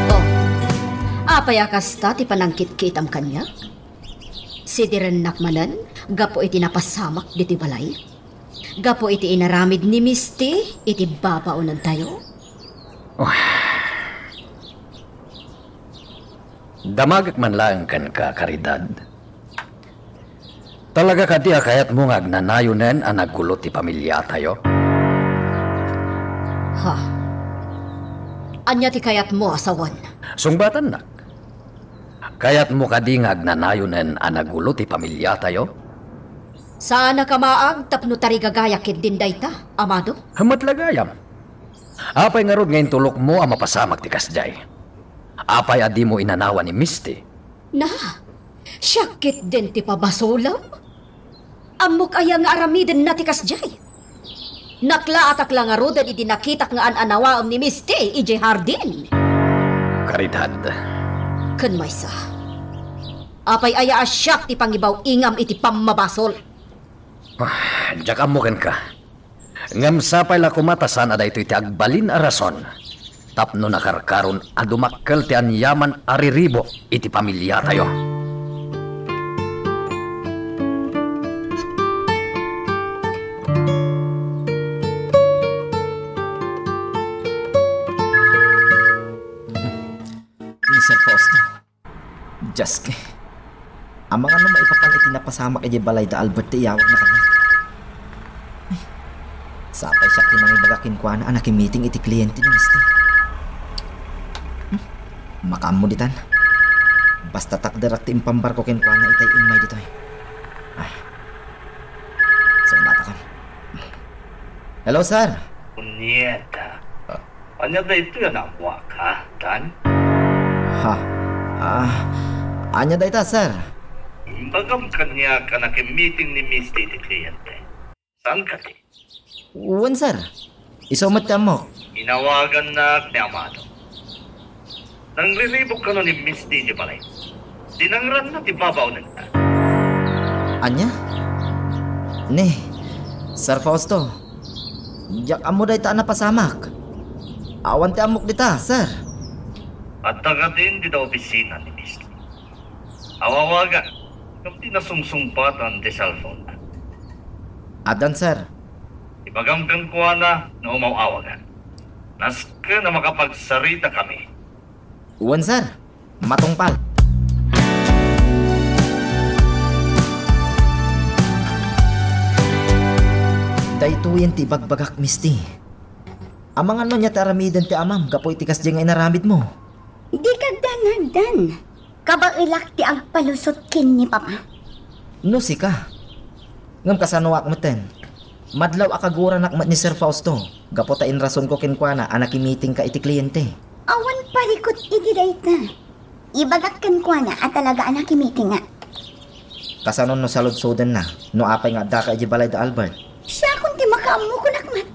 Oh, apay a kasta ti panangkitkitam kaniak? Sidirennak manen gapu iti napasamak ditoy balay? Gapu iti inaramid ni Misty iti babaonentayo? Oh. Damagek man laeng kenka, Caridad. Talaga kadi a kayatmo nga agnanayonen a nagulo ti pamiliatayo? Ha? Ania ti kayatmo a sawen? Sungbatannak. Kayatmo kadi nga agnanayonen a nagulo ti pamiliatayo? Saanak a maag tapno tarigagayak ketdin dayta, Amado? Met la gayam. Apay ngarud nga intulokmo a mapasamak ti kasdiay? Apay a dimo inanawa ni Misty? Na, siak ketdin ti pabasolem? Ammok aya nga aramidenna ti kasdiay? Naklaatak la ngaruden idi nakitak nga an-anawaem ni Misty idiay hardin. Caridad. Ken maysa, apay aya a siak ti pangibaw-ingam iti pammabasol? Ah, diak ammo kenka. Ngem sapay la koma ta saan a daytoy ti agbalin a rason tapno nakarkaron a dumakkel ti aniaman a riribuk iti pamiliatayo. Ni Sir Fausto. Dios ko. Amangan no maipapan iti napasamak idiay balay da Albert ti iyawagna kaniak. Ay, sapay siak ti nangibaga kenkuana a nakimiting iti kliente ni Misty. Hmm, makaammo ditan. Basta takderak ti impambarko kenkuana itay immay ditoy. Ay. Sungbatakon. Hello, sir. Punyeta. Ah. Ania daytoy a naammoak, ha, Dan? Ha? Ah, ania dayta, sir? Imbagam kaniak a nakimiting ni Misty ti kliente. Saan kadi? Wen, sir. Isu met ti ammok. Inawagannak ni Amado. Nangriribuk kano ni Misty idiay balay. Dinangranna ti babaonenta. Ania? Ni, Sir Fausto, diak ammo dayta a napasamak. Awan ti ammok dita, sir. Adda kadin dita opisina ni Misty. Awawagan, ngem dina sungsungpatan ti cellphone-na. Addan, sir. Ibagam kenkuana no umaw-awagan. Nasken a makapagsaritakami. Wen, sir. Matungpal. Daytoyen ti ibagbagak, Misty. Amangan no ania ti aramiden ti amam gapu iti kasdiay nga inaramidmo? Dika agdanag, Dan. Kabaelak ti agpalusot ken ni Papa. No sika. Ngem kasanoak metten? Madlaw a kaguranak met ni Sir Fausto gapu ta inrasonko kenkuana a nakimitingka iti kliente. Awan parikut iti dayta. Ibagak kenkuana a talaga a nakimitingak. Kasano no saludsodna no apay nga addaka idiay balay da Albert? Siakon ti makaammo, kunak met.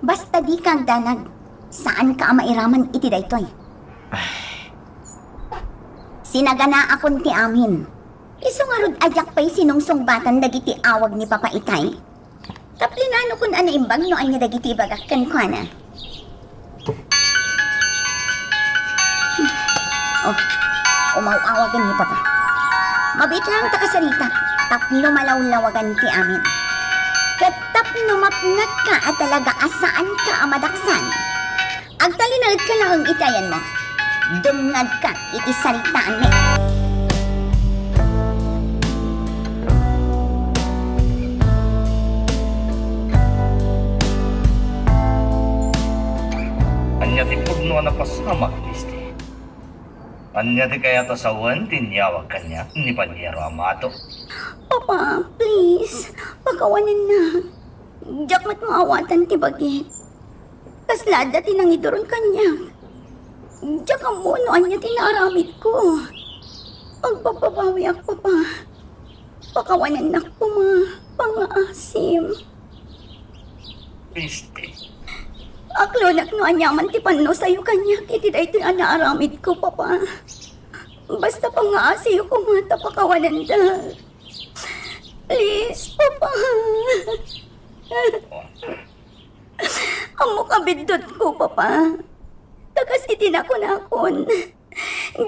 Basta dika agdanag, saanka a mairaman iti daytoy. Ay. Sinaganaakon ti amin. Isu ngarud a diak pay sinungsungbatan dagiti awag ni Papa itay. Tapno nanukon a naimbag no ania dagiti ibagak kenkuana. Oh, umaw-awagan ni Papa. Mabiit laeng ta kasarita, tapno malawlawagan ti amin. Ket tapno mapnetka a talaga a saanka a madaksan. Agtalinaedka laeng iti ayanmo. Dumngagka iti saritaanmi. Ania ti pudno a napasamak, Misty? Ania ti kayat a sawen ti inyawag kaniak ni Panyero Amado? Papa, please, pakawanennak. Diak met maawatan ti bagik. Kasla adda ti nangiduron kaniak. Diak ammo no ania ti naaramidko. Agpagbabawiak, Papa. Pakawanennak koma, pangngaasim. Misty. Aklonak no aniaman ti pannusayo kaniak iti daytoy a naaramidko, Papa. Basta pangngaasim koma ta pakawanendak. Please, Papa. Ammok a biddutko, Papa. Ta kas iti nakunakon,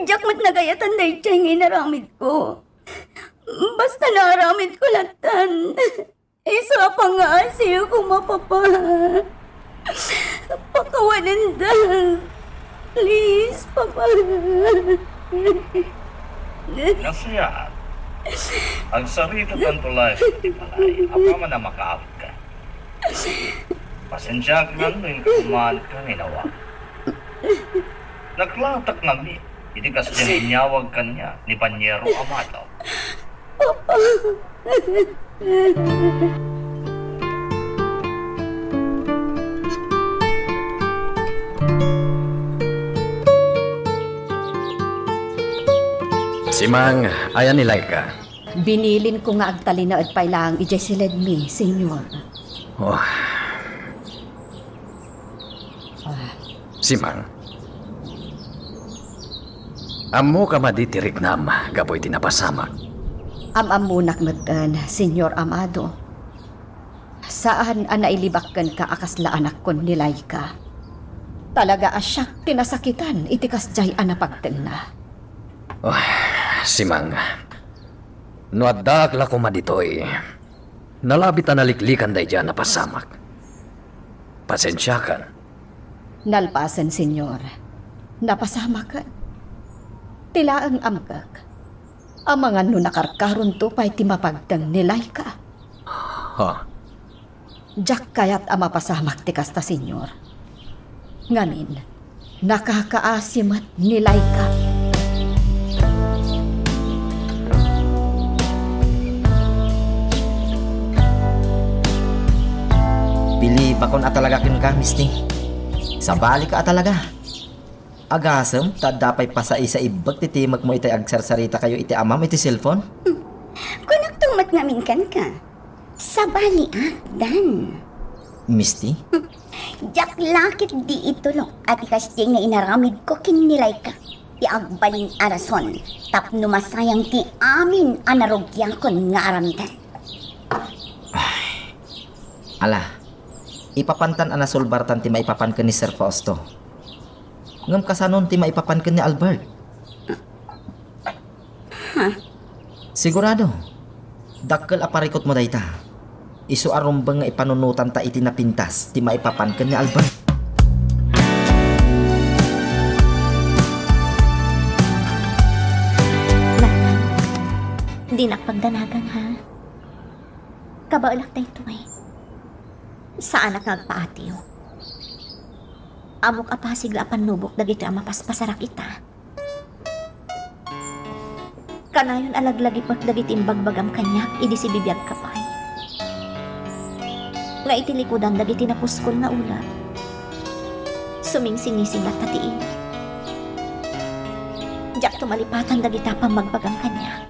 diak met nagayatan daydiay nga inaramidko. Basta naaramidko lattan. Isu a pangngaasim koma, Papa. Pakawanendak. Please, Papa. Nasayaat. Agsaritakanto laeng iti balay apaman a makaawidka. Pasensiakan no inka koma nga inawag. Naklatak ngamin iti kasdiay nga inyawag kaniak ni Panyero Amado. Simang, ayan ni Laika? Binilinko nga agtalinaed pay laeng idiay siledmi, Señor. Oh. Ah. Simang, ammoka madi ti riknam gapu iti napasamak? Am-ammonak metten, Señor Amado. Saan a nailibak kenka a kasla anakkon ni Laika. Talaga a siak ti nasakitan iti kasdiay a napagtengna. Oh, Simang, no addaak la koma ditoy, nalabit a naliklikan daydiay a napasamak. Pasensiakan. Nalpasen, Señor. Napasamaken. Ti laeng amkek, amangan no nakarkaronto pay ti mapagteng ni Laika. Ha? Diak kayat a mapasamak ti kasta, Señor. Ngamin, nakakaasi met ni Laika. Bilibakon a talaga kenka, Misty. Sabalika a talaga. Agasem ta adda pay pasaisaibbek ti timekmo itay agsarsarita kayo iti amam iti cellphone? Hmm. Kunakto met ngamin kenka. Sabaliak, Dan. Misty? Hmm. Diak la ketdi itulok a ti kasdiay nga inaramidko ken ni Laika ti agbalin a rason tapno masayang ti amin a narugiakon nga aramiden. Ay. Ala, ipapantan a nasulbartan ti maipapan ken ni Sir Fausto. Ngem kasanon ti maipapan ken ni Albert? Ha? Sigurado, dakkel a parikutmo dayta. Isu a rumbeng nga ipanunotanta iti napintas ti maipapan ken ni Albert. Dinak pagdanagan, ha? Kabaelak daytoy. Saanak nga agpaatiyo. Ammok a pasig la a pannubok dagitoy a mapaspasarak ita. Kanayon a laglagipek dagiti imbagbagam kaniak idi sibibiagka pay. Nga iti likudan dagiti napuskol nga ulep, sumingsingising latta ti init. Diakto malipatan dagita pammagbagam kaniak.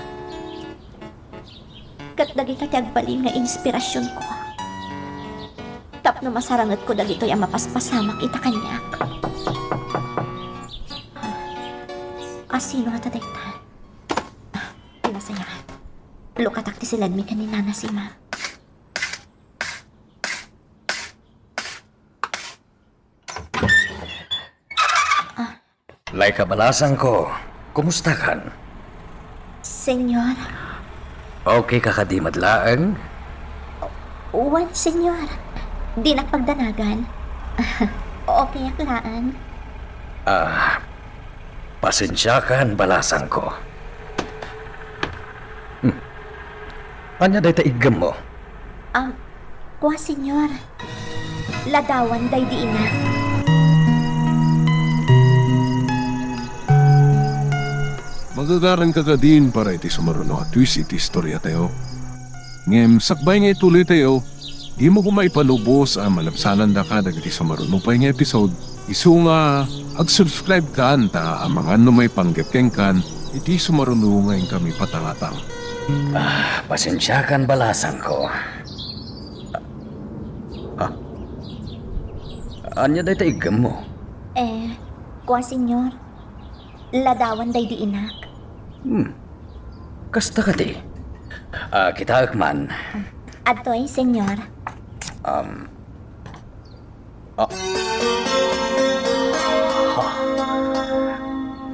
Ket dagita ti agbalin nga inspirasionko tapno masarangetko dagitoy a mapaspasamak ita kaniak. A, sino ngata dayta? Ti nasayaat. Lukatak ti siledmi ken ni Nana Sima. Laika, balasangko, kumustakan? Senyor. Okay ka kadi met laeng? Wen, senyor. Dinak pagdanagan. Okay ak laeng. Ah, pasensiakan, balasangko. Hmm. Ania dayta iggemmo? Um, kua, senyor. Ladawan daydi ina. Magagaranka kadin para iti sumaruno a twist iti istoriatayo. Ngem sakbay nga ituloytayo, dimo koma ipalubos a malabsanandaka dagiti sumaruno pay nga episode. Isu nga ag-subscribe kan ta amangan no maipanggep kenkan iti sumaruno nga inkami patangatang. Ah, pasensiakan, balasangko. Ah. Ania dayta iggemmo? Eh, kua, senyor. Ladawan daydi inak. Hmm. Kasta kadi? Ah, kitaek man. Adtoy, senyor. Um. Ah. Ha?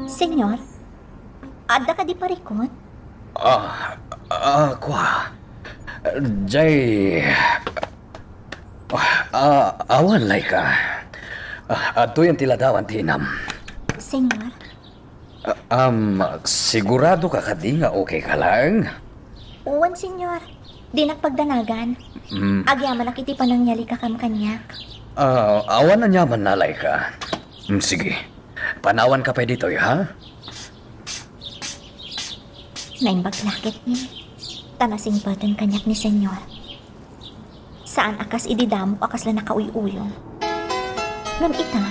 Senyor, adda kadi parikut? Ah, ah, kua. Jay, ah, awan, Laika. Ah, adtoyen ti ladawan ti inam. Senyor? Ah, um, sigurado ka kadi nga okay ka laeng? Wen, senyor. Dinak pagdanagan. Mm. Agyamanak iti panangyalika kam kaniak. Ah, awan aniaman, Laika. Mm, sige. Panawan ka pay ditoy, ha? Naimbag la ketdi, ta nasingsingpeten kaniak ni senyor. Saan a kas idi damok a kasla nakauy-uyong. Ngem ita,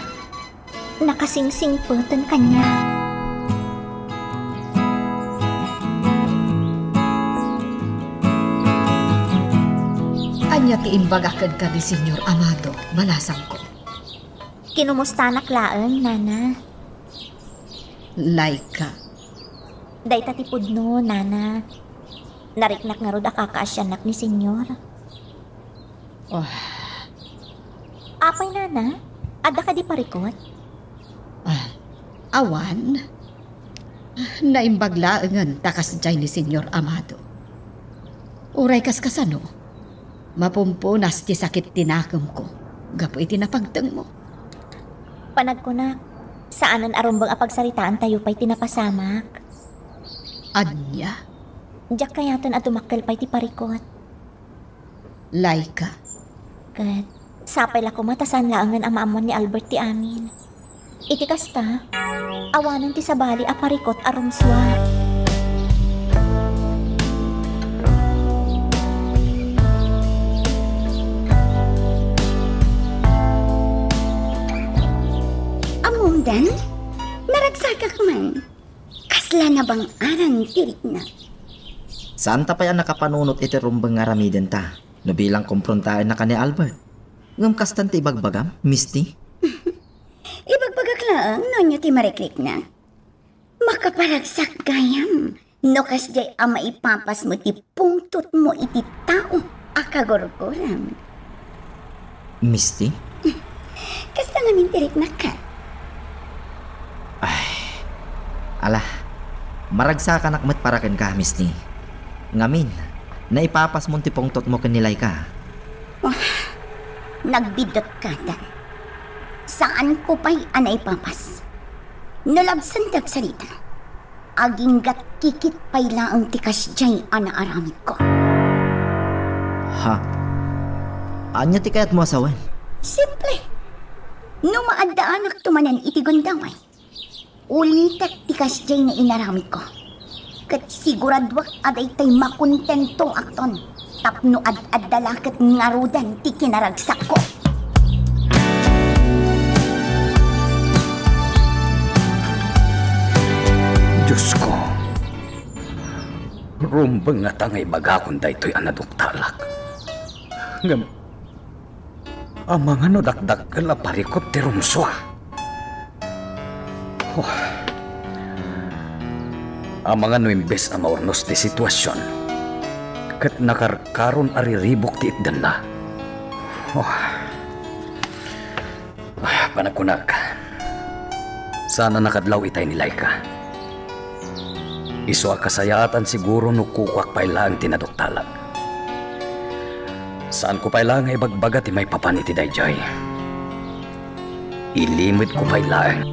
nakasingsingpeten kaniak. Ania ti imbagak kenka ni Senyor Amado, balasangko? Kinumustanak laeng, Nana. Laika. Dayta ti pudno, Nana. Nariknak ngarud a kakaasiannak ni Senyor. Oh. Apay, Nana? Adda kadi parikut? Ah, awan. Naimbag laengen ta kasdiay ni Senyor Amado. Uray kas kasano, mapumpunas ti sakit ti nakemko gapu iti napagtengmo. Panagkunak, saanen a rumbeng a pagsaritaantayo pay ti napasamak. Ania? Diak kayaten a dumakkel pay ti parikut. Laika. Ket sapay la koma ta saan laengen a maammuan ni Albert ti amin. Iti kasta, awanen ti sabali a parikut a rumsua. Ammom, Dan? Naragsakak man. Kasla nabang-aran ti rikna. Saanta pay a nakapanunot iti rumbeng nga aramidenta no bilang komprontaennaka ni Albert. Ngem kastan ti ibagbagam, Misty? Ibagbagak laeng no ania ti marikrikna. Makaparagsak gayam no kasdiay a maipapasmo ti pungtotmo iti tao a kagurguram. Misty? Kasta ngamin ti riknak. Ay, ala, maragsakanak met para kenka, Misty. Ngamin, naipapasmon ti pungtotmo ken ni Laika. Ah, nagbiddut ka, Dan. Saanko pay a naipapas. No labsandak sarita, aginggat kikit pay laeng ti kasdiay a naaramidko. Ha? Ania ti kayatmo a sawen? Simple. No maaddaanakto manen iti gundaway, ulitek ti kasdiay nga inaramidko. Ket siguraduak a daytay makontentoakton tapno ad-adda la ket ngaruden ti kinaragsakko. Diosko, rumbeng ngata nga ibagakon daytoy a naduktalak. Ngem amangan no dakdakkel a parikut ti rumsua. Oh. Amangan no imbes a maurnos ti situasion, Ket nakarkaron a riribuk ti itdanna. Oh. Ah, panagkunak, saan a nakadlaw itay ni Laika. Isu a kasayaatan siguro no kukuak pay laeng ti naduktalak. Saanko pay laeng nga ibagbaga ti maipapan iti daydiay. Ilimedko pay laeng.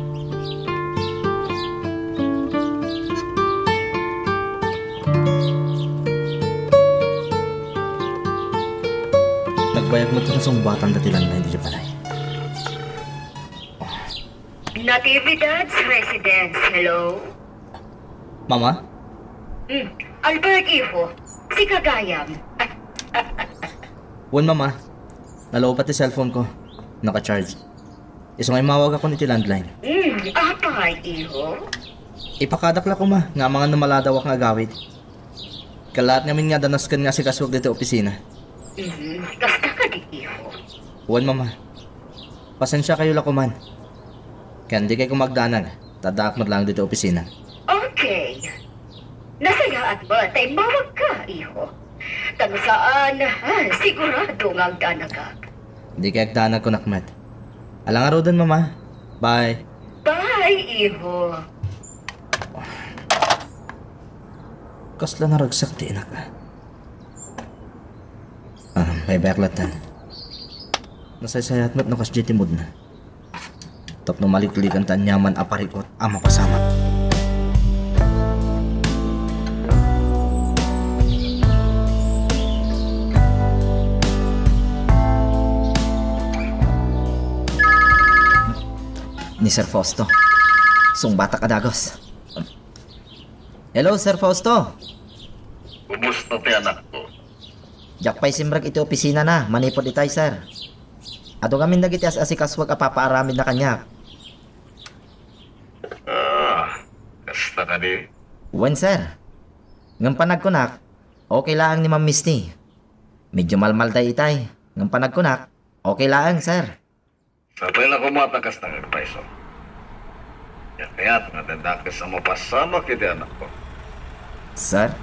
Nagbayag met ti nasungbatanda ti landline idiay balay. Natividad's residence, hello? Mama? Hmm. Albert, iho. Sika gayam. Wen, Mama. Nalowbat ti cellphone ko. Naka-charge. Isu nga immawagakon iti landline. Hmm. Apay, iho? Ipakadak la koma nga amangan no maladawak nga agawid. Kallaat ngamin nga adda nasken nga asikasuak ditoy opisina. Hmm. Kasta kadi, iho? Wen, Mama. Pasensiakayo la koman. Ken dikay koma agdanag, ta addaak met laeng ditoy opisina. Okay. Nasayaat met ta immawagka, iho. Ta no saan, ah, sigurado nga agdanagak. Dikay agdanag, kunak met. Ala ngaruden, Mama. Bye. Bye, iho. Kasla naragsak ti inak, ah. Ah, bye-bye, aklattan. Nasaysayaat met no kasdiay ti moodna. Tapno maliklikan ti aniaman a parikot a mapasamak. Ni Sir Fausto. Sungbatak a dagus. Hello, Sir Fausto. Kumusta ti anakko? Diak pay simrek iti opisinana manipud itay, sir. Adu ngamin dagiti as-asikasuak a papaaramidna kaniak. Ah, kasta kadi? Wen, sir. Ngem panagkunak, okay laeng ni Ma'am Misty. Medyo malmalday itay. Ngem panagkunak, okay laeng, sir. Sapay la koma ta kasta nga agpayso. Diak kayat nga addakes a mapasamak iti anakko. Sir?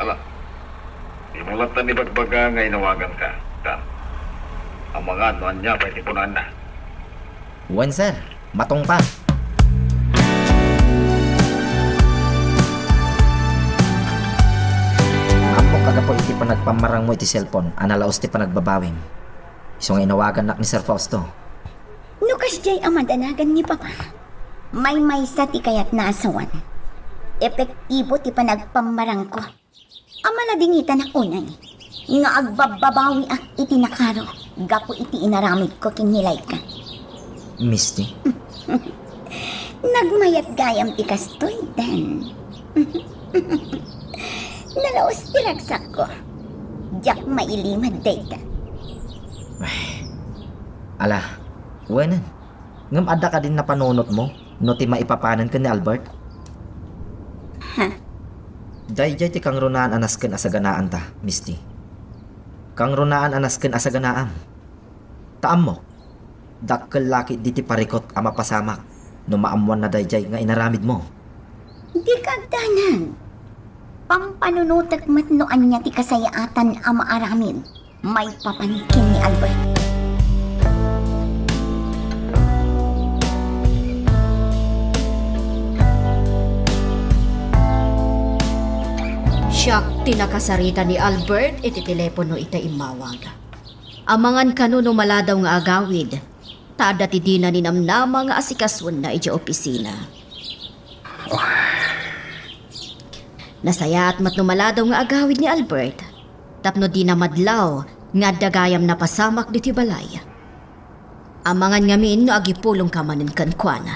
Ala, dimo lattan ibagbaga nga inawaganka, Dan. Amangan no ania pay ti kunaanna. Wen, sir. Matungpal. Ammok a gapu iti panagpammarangmo iti cellphone a nalaus ti panagbabawim. Isu nga inawagannak ni Sir Fausto. No kasdiay a madanagan ni Papa, maymaysa ti kayatna a sawen. Epektibo ti panagpammarangko. A maladingitanak unay nga agbabbabawiak iti nakaro gapu iti inaramidko ken ni Laika. Misty? Nagmayat gayam ti kastoy, Dan. Nalaus ti ragsakko. Diak mailimed dayta. Ay, ala, wenen. Ngem adda kadin napanunotmo no ti maipapanen ken ni Albert? Ha? Daydiay ti kangrunaan a nasken a saganaanta, Misty. Kangrunaan a nasken a saganaam. Ta ammok, dakkel la ketdi ti parikot a mapasamak no maammoanna daydiay nga inaramidmo. Dika agdanag. Pampanunotek met no ania ti kasayaatan a maaramid maipapan ken ni Albert. Siak ti nakasarita ni Albert iti telepono ita immawag. Amangan kano no maladaw nga agawid, ta adda ti dina ninamnama nga asikasuenna idiay opisina. Nasayaat met no maladaw nga agawid ni Albert, tapno dina madlaw nga adda gayam napasamak ditoy balay. Amangan ngamin no agipulongka manen kenkuana.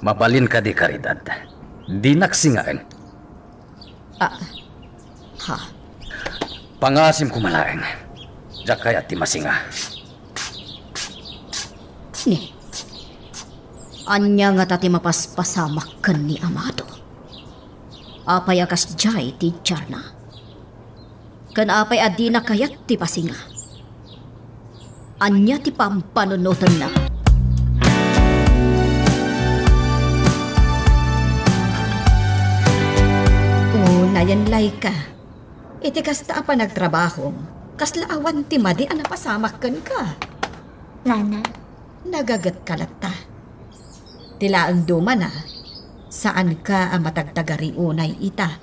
Mabalin kadi, Caridad? Dinak singaen. Ah, ha? Pangasim koma laeng. Diak kayat ti masinga. Ni, ania ngata ti mapaspasamak ken ni Amado? Apay a kasdiay ti idiarna? Ken apay a dina kayat ti pasinga? Ania ti pampanunotenna? Unayen, Laika. Iti kasta a panagtrabahom, kasla awan ti madi a napasamak kenka. Nana. Nagagetka latta. Ti laeng dumana, saanka a matagtagari unay ita.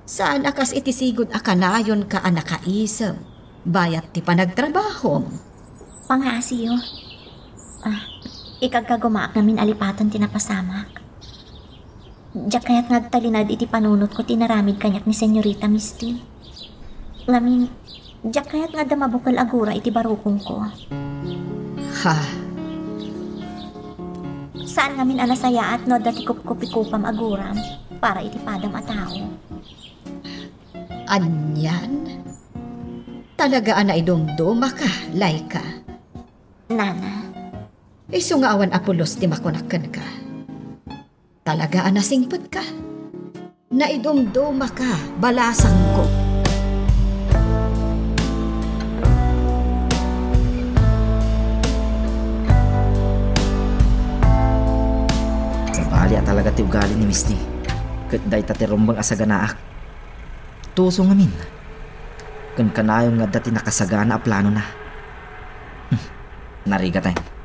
Saan a kas iti sigud a kanayonka a nakaisem, bayat ti panagtrabahom. Pangaasiyo. Ah, ikagkagumaak ngamin a lipaten ti napasamak. Diak kayat nga agtalinaed iti panunotko ti inaramid kaniak ni Senyorita Misty. Ngamin, diak kayat nga adda mabukel a gura iti barukongko. Ha? Saan ngamin a nasayaat no adda ti kupkupikupam a guram para iti padam a tao. Anian? Talaga a naidumdumaka, Laika. Nana. Isu nga awan a pulos ti makunak kenka. Talaga a nasingpetka. Naidumdumaka, balasangko. Sabali a talaga ti ugali ni Misty. Ket dayta ti rumbeng a saganaak. Tuso ngamin. Ken kanayon nga adda ti nakasagana a planona. Hmm. Narigaten.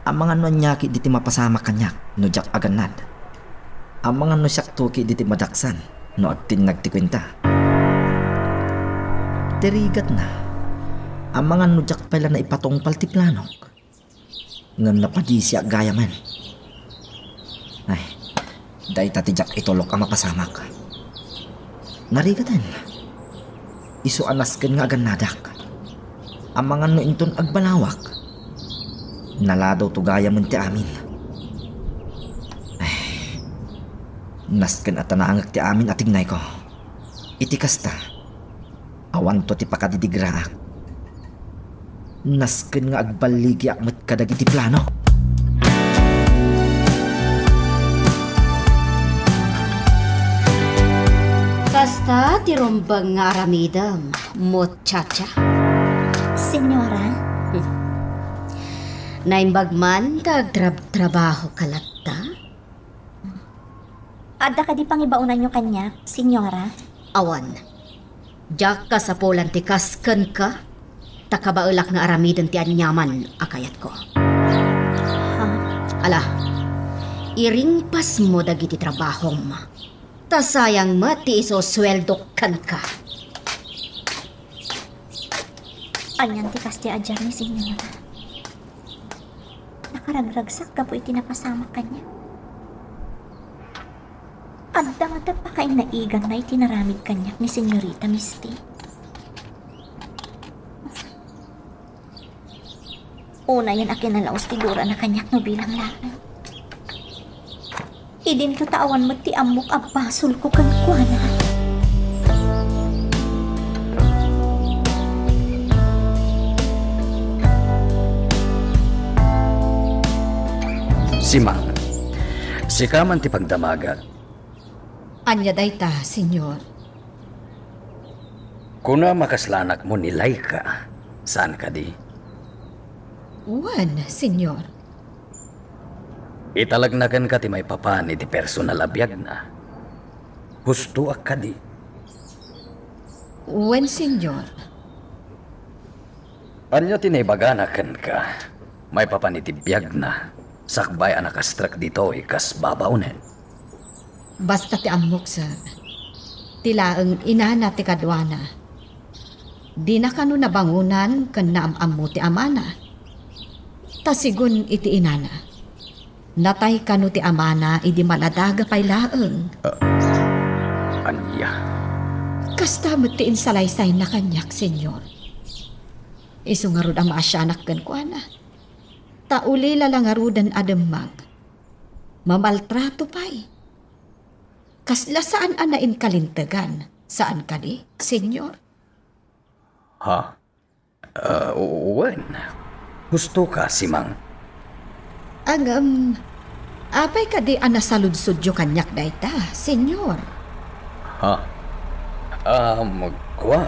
Amangan no aniaki diti mapasamak kaniak no diak agannad. Amangan no siakto ketdi ti madaksan no agtinnag ti kuenta. Ti rigatna, amangan no diak pay la naipatungpal ti planok. Ngem napadisiak gayamen. Ay, dayta ti diak itulok a mapasamak. Narigaten. Isu a nasken nga agannadak. Amangan no inton agbalawak. Naladaw to gayamen ti amin. Ay, nasken a tanangek ti amin a tignayko. Iti kasta, awanto ti pakadidigraak. Nasken nga agballigiak met kadagiti plano. Kasta ti rumbeng nga aramidem, muchacha. Senyora? Naimbag man ta agtrab-trabahoka latta? Adda kadi pangibaonanyo kaniak, Senyora? Awan. Diak kasapulan ti kas kenka, ta kabaelak nga aramiden ti aniaman a kayatko. Ha? Ala, iringpasmo dagiti trabahom, ta sayang met ti isusueldok kenka. Anian ti kasta a diak ni Senyora? Nakaragragsak gapu iti napasamak kaniak. Adda ngata pakainaiganna iti naramid kaniak ni Senyorita Misty. Unayen a kinalaos ti gurana kaniak no bilang laeng. Idinto ta awan met ti ammok a basolko kenkuana. Simang, sika man ti pagdamagan. Ania dayta, Senyor? Kuna, makaslanak mo ni Laika, saan kadi? Wen, Senyor. Italagna kenka ti maipapan iti personal a biagna. Hustoak kadi? Wen, Senyor. Ania ti naibagana kenka maipapan iti biagna sakbay a nakastrek ditoy kas babaonen? Basta ti ammok, sir. Ti laeng inana ti kaduana. Dina kano nabangonan ken naam-ammo ti amana. Ta sigun iti inana, natay kano ti amana idi maladaga pay laeng. Ah, ania? Kasta met ti insalaysayna kaniak, Senyor. Isu ngarud a maasianak kenkuana. Ta ulila la ngaruden a demmag, mamaltrato pay. Kasla saan a nainkalintegan, saan kadi, Senyor? Ha? Ah, wen. Husto ka, Simang. Ngem, apay kadi a nasaludsodyo kaniak dayta, Senyor? Ha? Um, kua,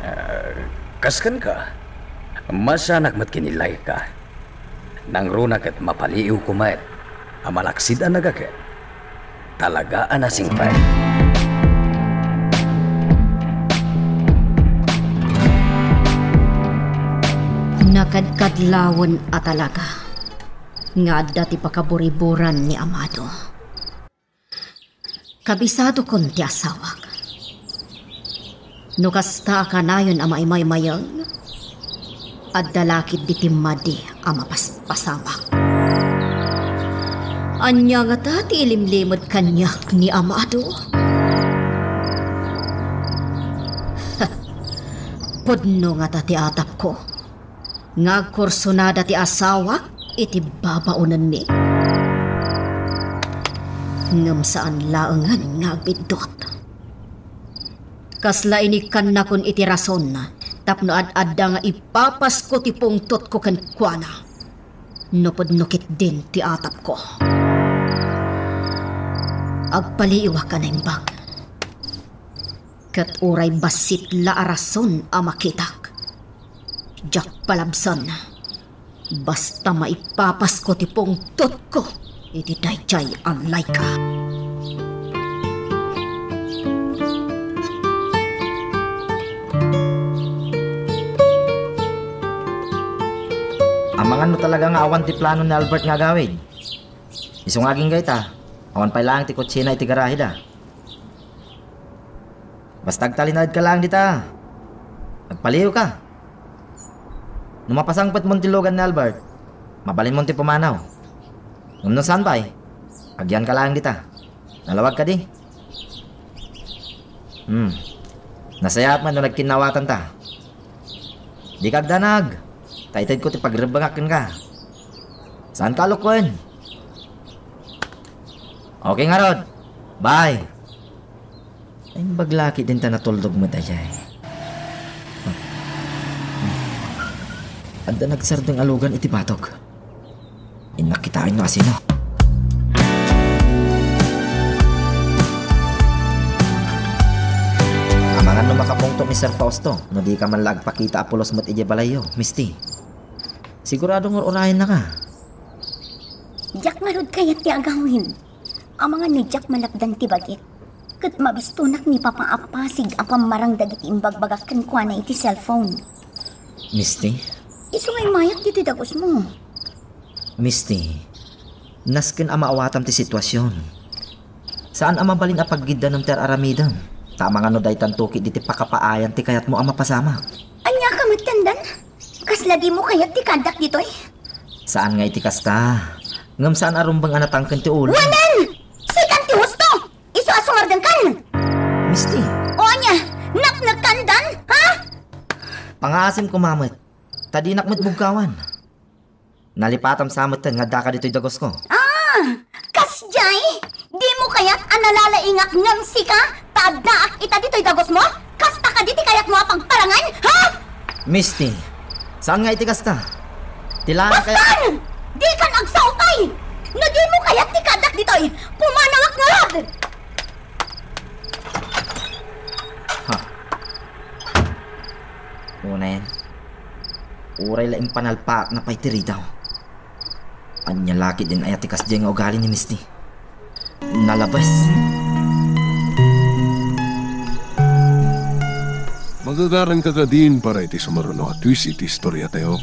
ah, kas kenka, maasianak met ken ni Laika. Nangruna ket mapaliiwko met a malaksid a nagaget. Talaga a nasingpet. Kadkadlawen a talaga nga adda ti pakaburiburan ni Amado. Kabisadokon ti asawak. No kasta a kanayon a maimaymayeng, adda la ketdi ti madi a mapaspasamak. Ania ngata ti ilimlimed kaniak ni Amado? Pudno ngata ti atapko nga agkursunada ti asawak iti babaonenmi. Ngem saan laengen nga agbiddut. Kasla inikkannakon iti rason tapno ad-adda nga ipapasko ti pungtotko kenkuana no pudno ketdin ti atapko. Agpaliiwak a naimbag. Ket uray bassit la a rason a makitak, diak palabsen. Basta maipapasko ti pungtotko iti daydiay a layka. Amangan no talaga nga awan ti plano ni Albert nga agawid. Isu nga agingga ita, awan pay laeng ti kotsina iti garaheda. Basta agtalinaedka laeng dita. Agpaliiwka. No mapasangpetmon ti lugan ni Albert, mabalinmon ti pumanaw. Ngem no saan pay, agyanka laeng dita. Nalawag kadi? Hmm. Nasayaat man no nagkinnaawatanta. Dika agdanag, ta itedko ti pagrebbengak kenka. Saanka a lukuen. Okay ngarud. Bye. Naimbag la ketdin ta natuldog met ayay. Adda nagsardeng a lugan iti batog. Innak kitaen no asino. Amangan no makapungtot ni Sir Fausto, no dika man la agpakita a pulos met idiay balayyo, Misti. Sigurado nga ur-urayennaka. Diak ngarud kayat ti agawid. Amangan no diak malapdan ti bagik, ket mabistonak ni Papa a pasig a pammarang dagiti imbagbagak kenkuana iti cellphone. Misti? Isu nga immayak ditoy dagusmo. Misti, nasken a maawatam ti situasion. Saan a mabalin a paggiddanem ti ar-aramidem. Ta amangan no daytanto ketdi ti pakapaayan ti kayatmo a mapasamak. Aniaka met kandan? Kasla dimo kayat ti kaaddak ditoy? Saan nga iti kasta. Ngem saan a rumbeng a natangken ti ulom. Wen! Sikan ti husto! Isu a sumardengkan! Misti. O ania, napnekkan dan, ha? Pangaasim koma met, ta dinak met bugkawan. Nalipatam sa metten nga addaka ditoy dagusko. Ah, kasdiay? Dimo kayat a nalalaingak ngem sika ta addaak ita ditoy dagusmo? Kasta kadi ti kayatmo a pagparangan, ha? Misti, saan nga iti kasta? Ti laeng kayat... Bastan! Dikan agsaupay! No dimo kayat ti kaaddak ditoy, pumanawak ngarud! Ha? Unayen, uray la impanalpaakna pay ti ridaw. Ania la ketdin aya ti kasdiay nga ugali ni Misti? Nalabes. Magagaranka kadin para iti sumaruno a twist iti istoriatayo.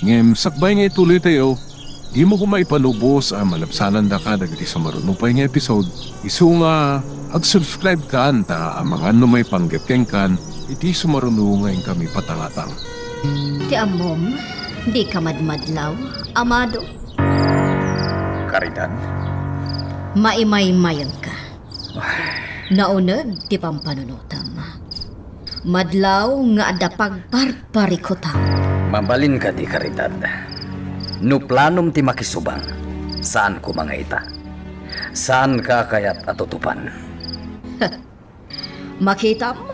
Ngem sakbay nga ituloytayo, dimo koma ipalubos a malabsanandaka dagiti sumaruno pay nga episode, isu nga ag-subscribe kan ta amangan no maipanggep kenkan iti sumaruno nga inkami patangatang. Ti ammom, dika madmadlaw, Amado. Caridad? Maimaymayengka. Nauneg ti pampanunotam. Madlaw nga adda pagparparikutam. Mabalin kadi, Caridad? No planom ti makisubang, saan koma nga ita. Saanka kayat a tutupan. Makitam,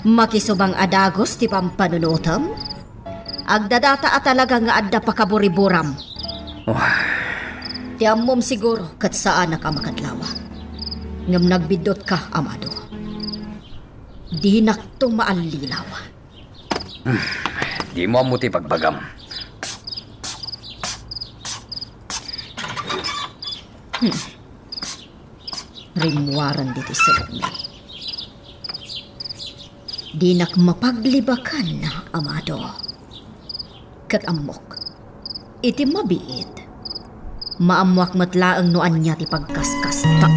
makisubang a dagus ti pampanunotam. Agdadata a talaga nga adda pakaburiburam. Wah. Ti ammom siguro ket saanak a makadlawa. Ngem nagbiddutka, Amado. Dinakto maallilaw. Hmm. Dimo ammo ti bagbagam. Hmm. Rimmuaren ditoy sulokmi. Dinak mapaglibakan, Amado. Ket ammok, iti mabiit, maammoak met laeng no ania ti pagkaskasta.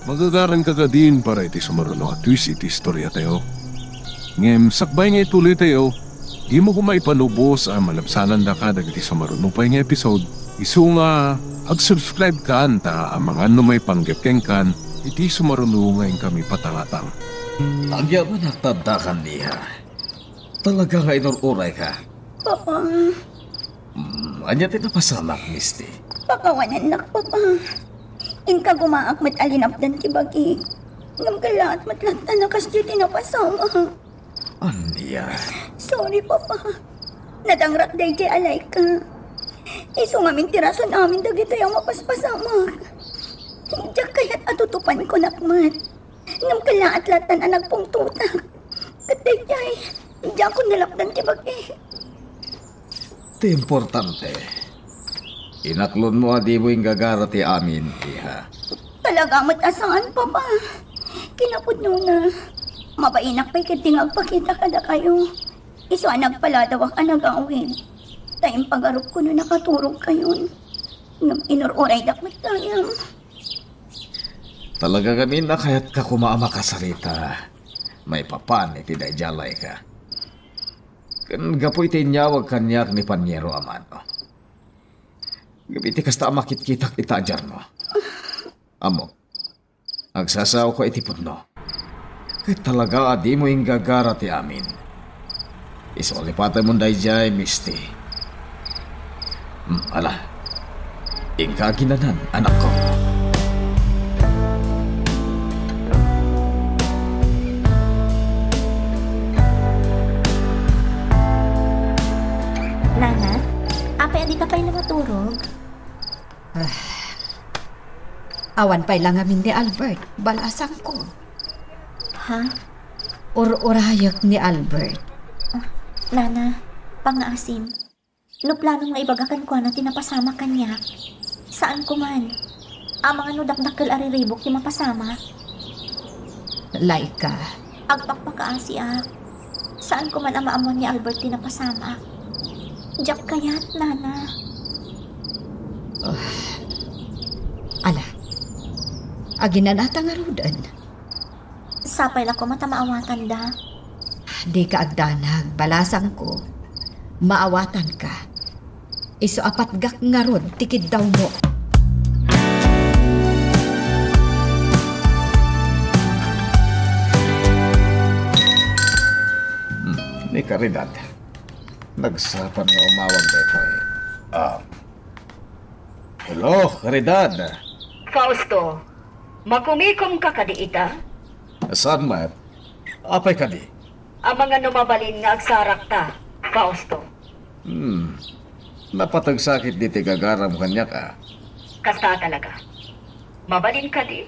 Magagaranka kadin para iti sumaruno a twist iti istoriatayo. Ngem sakbay nga ituloytayo, dimo koma ipanubos a malabsanandaka dagiti sumaruno pay nga episode. Isu nga, ag-subscribe kan ta amangan no maipanggep kenkan iti sumaruno nga inkami patangatang. Agyamanak taddakan, iha. Talaga nga inur-urayka. Papa. Hmm, ania ti napasamak, Misty? Pakawanennak, Papa. Inka gumaak met a linapdan ti bagi. Ngem kellaat met latta a kasdiay ti napasamak. Ania? Sorry, Papa. Nadangrak daydiay a layka. Isu ngamin ti rason amin dagitoy a mapaspasamak. Diak kayat a tutupanko nakmat. Ngem kellaat latta a nagpungtotak. Ket daydiay, diakon nalapdan ti bagi. Ti importante, inaklonmo a dimo inggagara ti amin, iha. Talaga met a saan, Papa. Kinapudnona, mabainak pay ketdi nga agpakita kadakayo. Isu a nagpaladawak a nagawid. Ta impagarupko no nakaturogkayon. Ngem inur-uraydak met gayam. Talaga ngamin a kayatka koma a makasarita maipapan iti daydiay a layka. Ken gapu iti inyawag kaniak ni Paniero a mano. Ngem iti kasta a makitkitak ita a diarmo. Ammok, agsasawko iti pudno. Ket talaga a dimo inggagara ti amin. Isu a lipatenmon daydiay, Misty. Hmm, ala. Inka aginanan, anakko. Nana, apay a dika pay nakaturog? Ah. Awan pay la ngamin ni Albert, balasangko. Ha? Ur-urayek ni Albert. Ah, Nana, pangngaasim. No planom nga ibaga kenkuana ti napasamak kaniak, saanko man. Amangan no dakdakkel a riribuk ti mapasamak. Laika. Agpakpakaasiak. Saanko man a maammuan ni Albert ti napasamak. Diak kayat, Nana. Ah. Ala. Aginanata ngaruden. Sapay la koma ta maawatanda. Dika agdanag, balasangko. Maawatanka. Isu a patgak ngarud ti kiddawmo. Hmm, ni Caridad. Nagsapa nga umawag daytoy. Ah. Hello, Caridad. Fausto, makumikom ka kadi ita? Saan met? Apay kadi? Amangan no mabalin nga agsarakta, Fausto. Hmm. Napateg sakit diti gagaram kaniak, a. Kasta talaga. Mabalin kadi?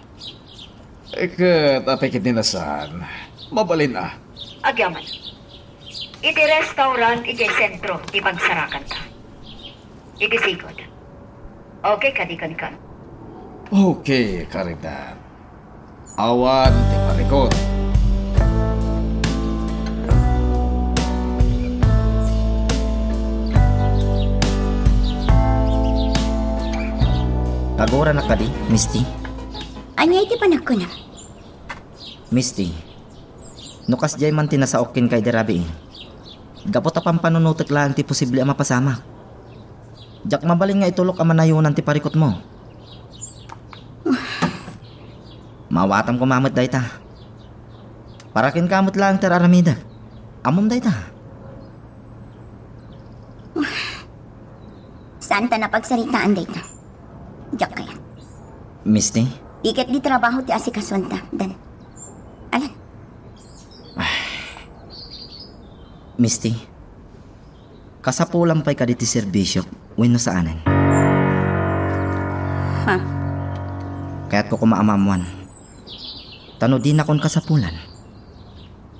Eh, ket apay ket ni nasaan? Mabalin, a. Agyaman. Iti restaurant, iti sentro, ti pagsarakanta. Iti sigud. Okay kadi kenka? Okay, Caridad. Awan ti parikut. Kagurannak kadi, Misty? Ania iti panagkunam? Misty, no kasdiay man ti nasaok kenka idi rabii, gapu ta pampanunotek laeng ti posible a mapasamak. Diak mabalin nga itulok a manayonan ti parikutmo. Maawatam koma met dayta. Para kenka met laeng ti ar-aramidek. Ammom dayta. Saanta a pagsaritaan dayta. Diak kayat. Misty? Di ket di trabaho ti asikasoanta, Dan. Alan. Misty, kasapulam pay kadi ti serbisiok wenno saanen? Ha? Kayatko koma a maammuan. Ta no dinakon kasapulan,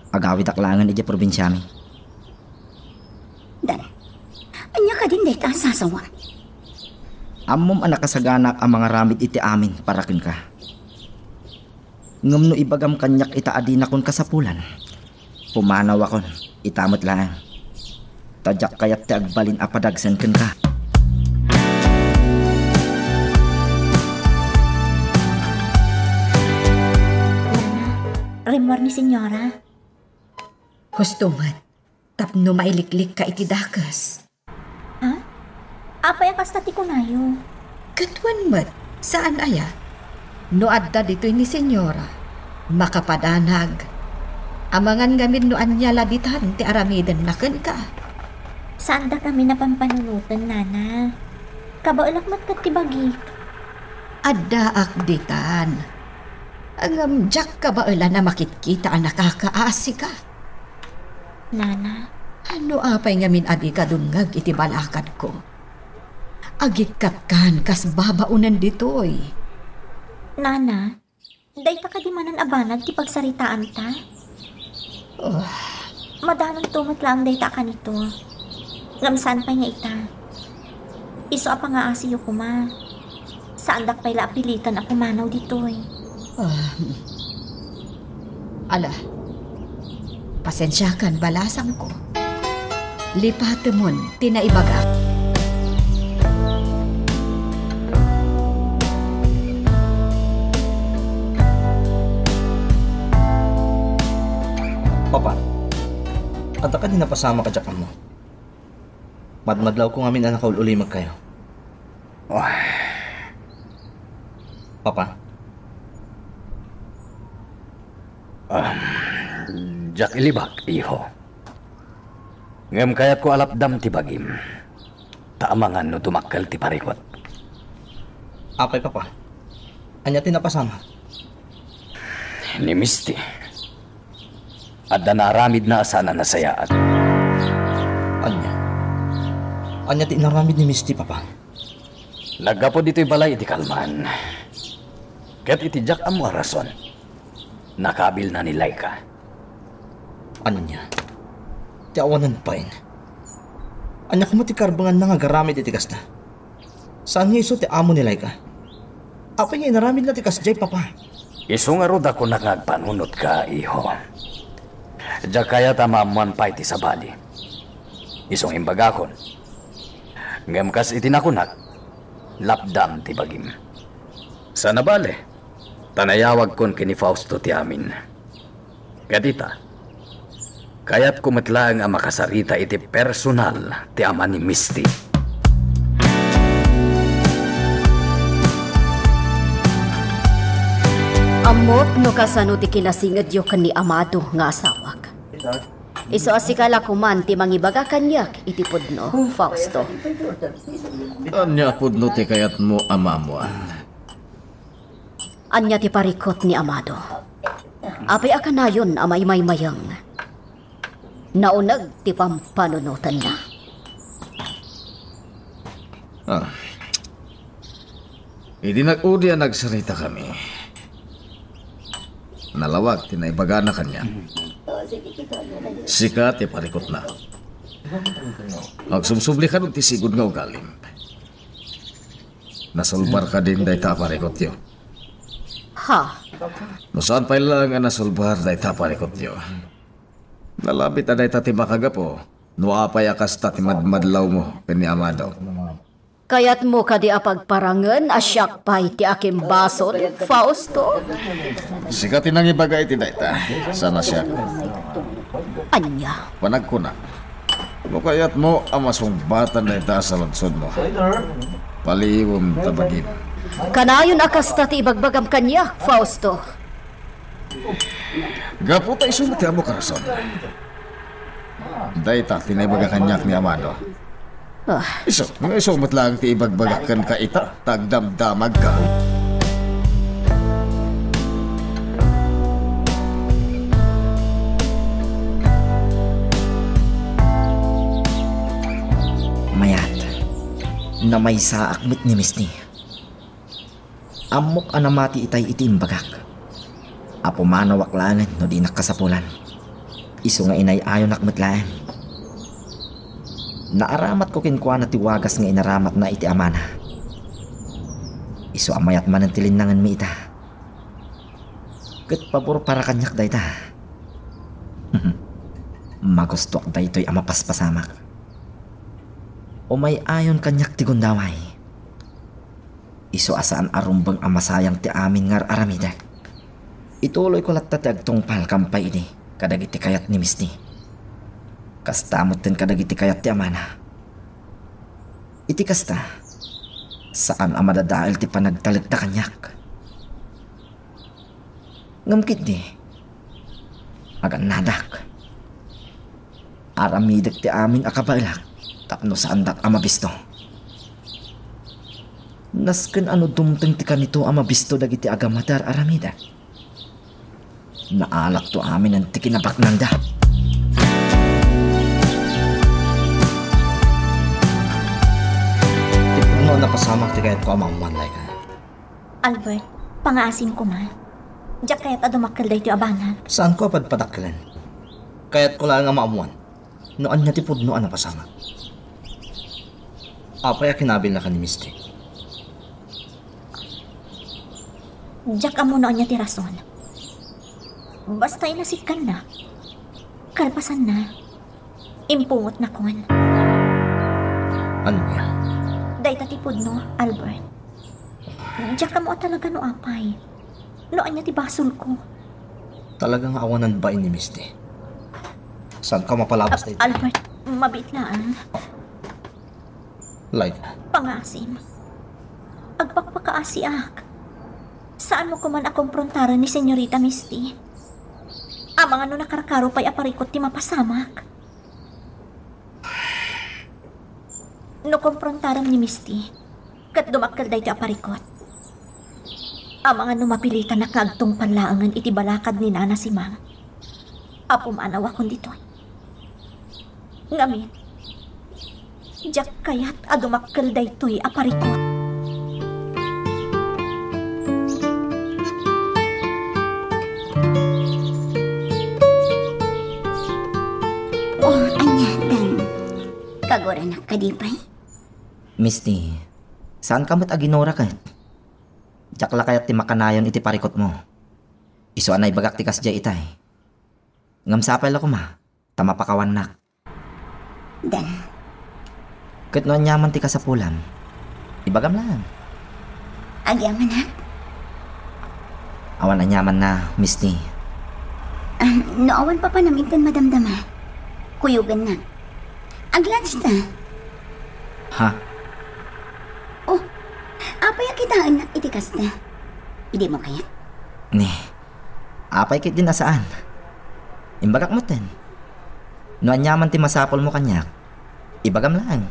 agawidak laengen idiay probinsiami. Dan, ania kadin dayta a sasawa? Ammom a nakasaganaak a mangaramid iti amin para kenka. Ngem no ibagam kaniak ita a dinakon kasapulan, Pumanawakon, ita met laeng. Ta diak kayat ti agbalin a padagsen kenka. Nana, rimmuar ni Senyora. Husto met, tapno mailiklika iti dakes. Ha? Apay a kasta ti kunayo? Ket wen met, saan aya? No adda ditoy ni Senyora, makapadanag. Amangan ngamin no ania la ditan ti aramidenna kenka. Saandakami a pampanunoten, Nana. Kabaelak met ket ti bagik. Addaak ditan. Ngem diak kabaelan a makitkita a nakakaasika. Nana. No apay ngamin a dika dumngeg iti balakadko? Agikkatkan kas babaonen ditoy. Nana, dayta kadi manen a banag ti pagsaritaanta? Ah. Madanonto met laeng dayta a kanito. Ngem saan pay nga ita. Isu a pangaasiyo koma. Saandak pay la a pilitan a pumanaw ditoy. Ah. Ala, pasensiakan, balasangko. Lipatemon ti naibagak. Papa, adda kadi napasamak a diak ammo? Madmadlawko ngamin a nakaul-ulimekkayo. Ay. Papa? Um, diak ilibak, iho. Ngem kayatko a lapdam ti bagim. Ta amangan no dumakkel ti parikut. Apay, Papa? Ania ti napasamak? Ni Misty. Adda naaramidna a saan a nasayaat. Ania? Ania ti inaramid ni Misty, Papa? Naggapu ditoy balay iti kalman. Ket iti diak ammo a rason, nakabilna ni Laika. Ania? Ti awanan pay. Ania koma ti karbenganna nga agaramid iti kasta? Saan nga isu ti amo ni Laika? Apay nga inaramidna ti kasdiay, Papa? Isu ngarud a kunak nga agpanunotka, iho. Diak kayat a maammoan pay ti sabali. Isu nga imbagakon. Ngem kas iti nakunak, lapdam ti bagim. Saan a bale, ta nayawagkon ken ni Fausto ti amin. Ket ita, kayatko met laeng a makasarita iti personal ti ama ni Misty. Ammok no kasano ti kinasingedyo ken ni Amado nga asawak. Isu a sika la koman ti mangibaga kaniak iti pudno, Fausto. Ania a pudno ti kayatmo a maammoan? Ania ti parikut ni Amado? Apay a kanayon a maimaymayeng? Nauneg ti pampanunotenna. Ah. Idi nag-udi a nagsaritakami, nalawag ti naibagana kaniak. Sika ti parikutna. Agsubsubli kano ti sigud nga ugalim. Nasulbar kadin dayta a parikutyo? Ha? No saan pay laeng a nasulbar dayta a parikutyo, nalabit a dayta ti makagapu no apay a kasta ti madmadlawmo ken ni Amado. Kayatmo kadi a pagparangen a siak pay ti akimbasol, Fausto? Sika ti nangibaga iti dayta, saan a siak. Ania? Panagkunak, no kayatmo a masungbatan dayta a saludsodmo, paliiwem ta bagim. Kanayon a kasta ti ibagbagam kaniak, Fausto. Gapu ta isu met ti ammok a rason. Dayta ti naibaga kaniak ni Amado. Ah. Isu, nga isu met laeng ti ibagbagak kenka ita, ta agdamdamagka. Mayat, namaysaak met ni Misty. Ammok a namati itay iti imbagak. A pumanawak laengen no dinak kasapulan. Isu nga inay-ayonak met laeng. Naaramatko kenkuana ti wagas nga inaramatna iti amana. Isu a mayat manen ti linnangenmi ita. Ket pabor para kaniak dayta. Magustuak daytoy a mapaspasamak. Umay-ayon kaniak ti gundaway. Isu a saan a rumbeng a masayang ti amin nga ar-aramidek. Ituloyko latta ti agtungpal kampay idi kadagiti kayat ni Misty. Kasta metten kadagiti kayat ti amana. Iti kasta, saan a madadael ti panagtalekda kaniak. Ngem ketdi, agannadak. Aramidek ti amin a kabaelak tapno saandak a mabisto. Nasken a no dumteng ti kanito a mabisto dagiti agamati ar-aramidek, naalakto aminen ti kinabaknangda. Ti pudno a napasamak ti kayatko a maammuan, Laika. Albert, pangaasim koma. Diak kayat a dumakkel daytoy a banag. Saanko a padpadakkelen. Kayatko laeng a maammuan no ania ti pudno a napasamak. Apay a kinabilnaka ni Misty? Diak ammo no ania ti rason. Basta inasikkanna. Kalpasanna, impungotnakon. Ania? Dayta ti pudno, Albert. Diak ammo a talaga no apay. No ania ti basolko. Talaga nga awanan bain ni Misty. Saanka mapalabas daytoy? Albert, mabiit laeng. Laika. Pangaasim. Agpakpakaasiak. Saanmo koman a komprontarem ni Senyorita Misty. Amangan no nakarkaro pay a parikut ti mapasamak. No komprontarem ni Misty, ket dumakkel daytoy a parikut. Amangan no mapilitanak nga agtungpal laengen iti balakad ni Nana Simang. Apom, anawakon ditoy. Ngamin, diak kayat a dumakkel daytoy a parikut. Oh, ania, Dan? Kaguranak kadi pay? Misty, saanka met a ginura ket? Diak la kayat ti makanayon iti parikutmo. Isu a naibagak ti kasdiay itay. Ngem sapay la koma ta mapakawannak. Dan. Ket no aniaman ti kasapulam, ibagam laeng. Agyamanak? Awan aniamanna, Misty. Ah, no awan papanam inton madamdama, kuyogennak. Ag-lunch ta. Ha? Oh, apay a kitaennak iti kasta? Idimo kayat? Ni, apay ketdin a saan? Imbagak metten. No aniaman ti masapulmo kaniak, ibagam laeng.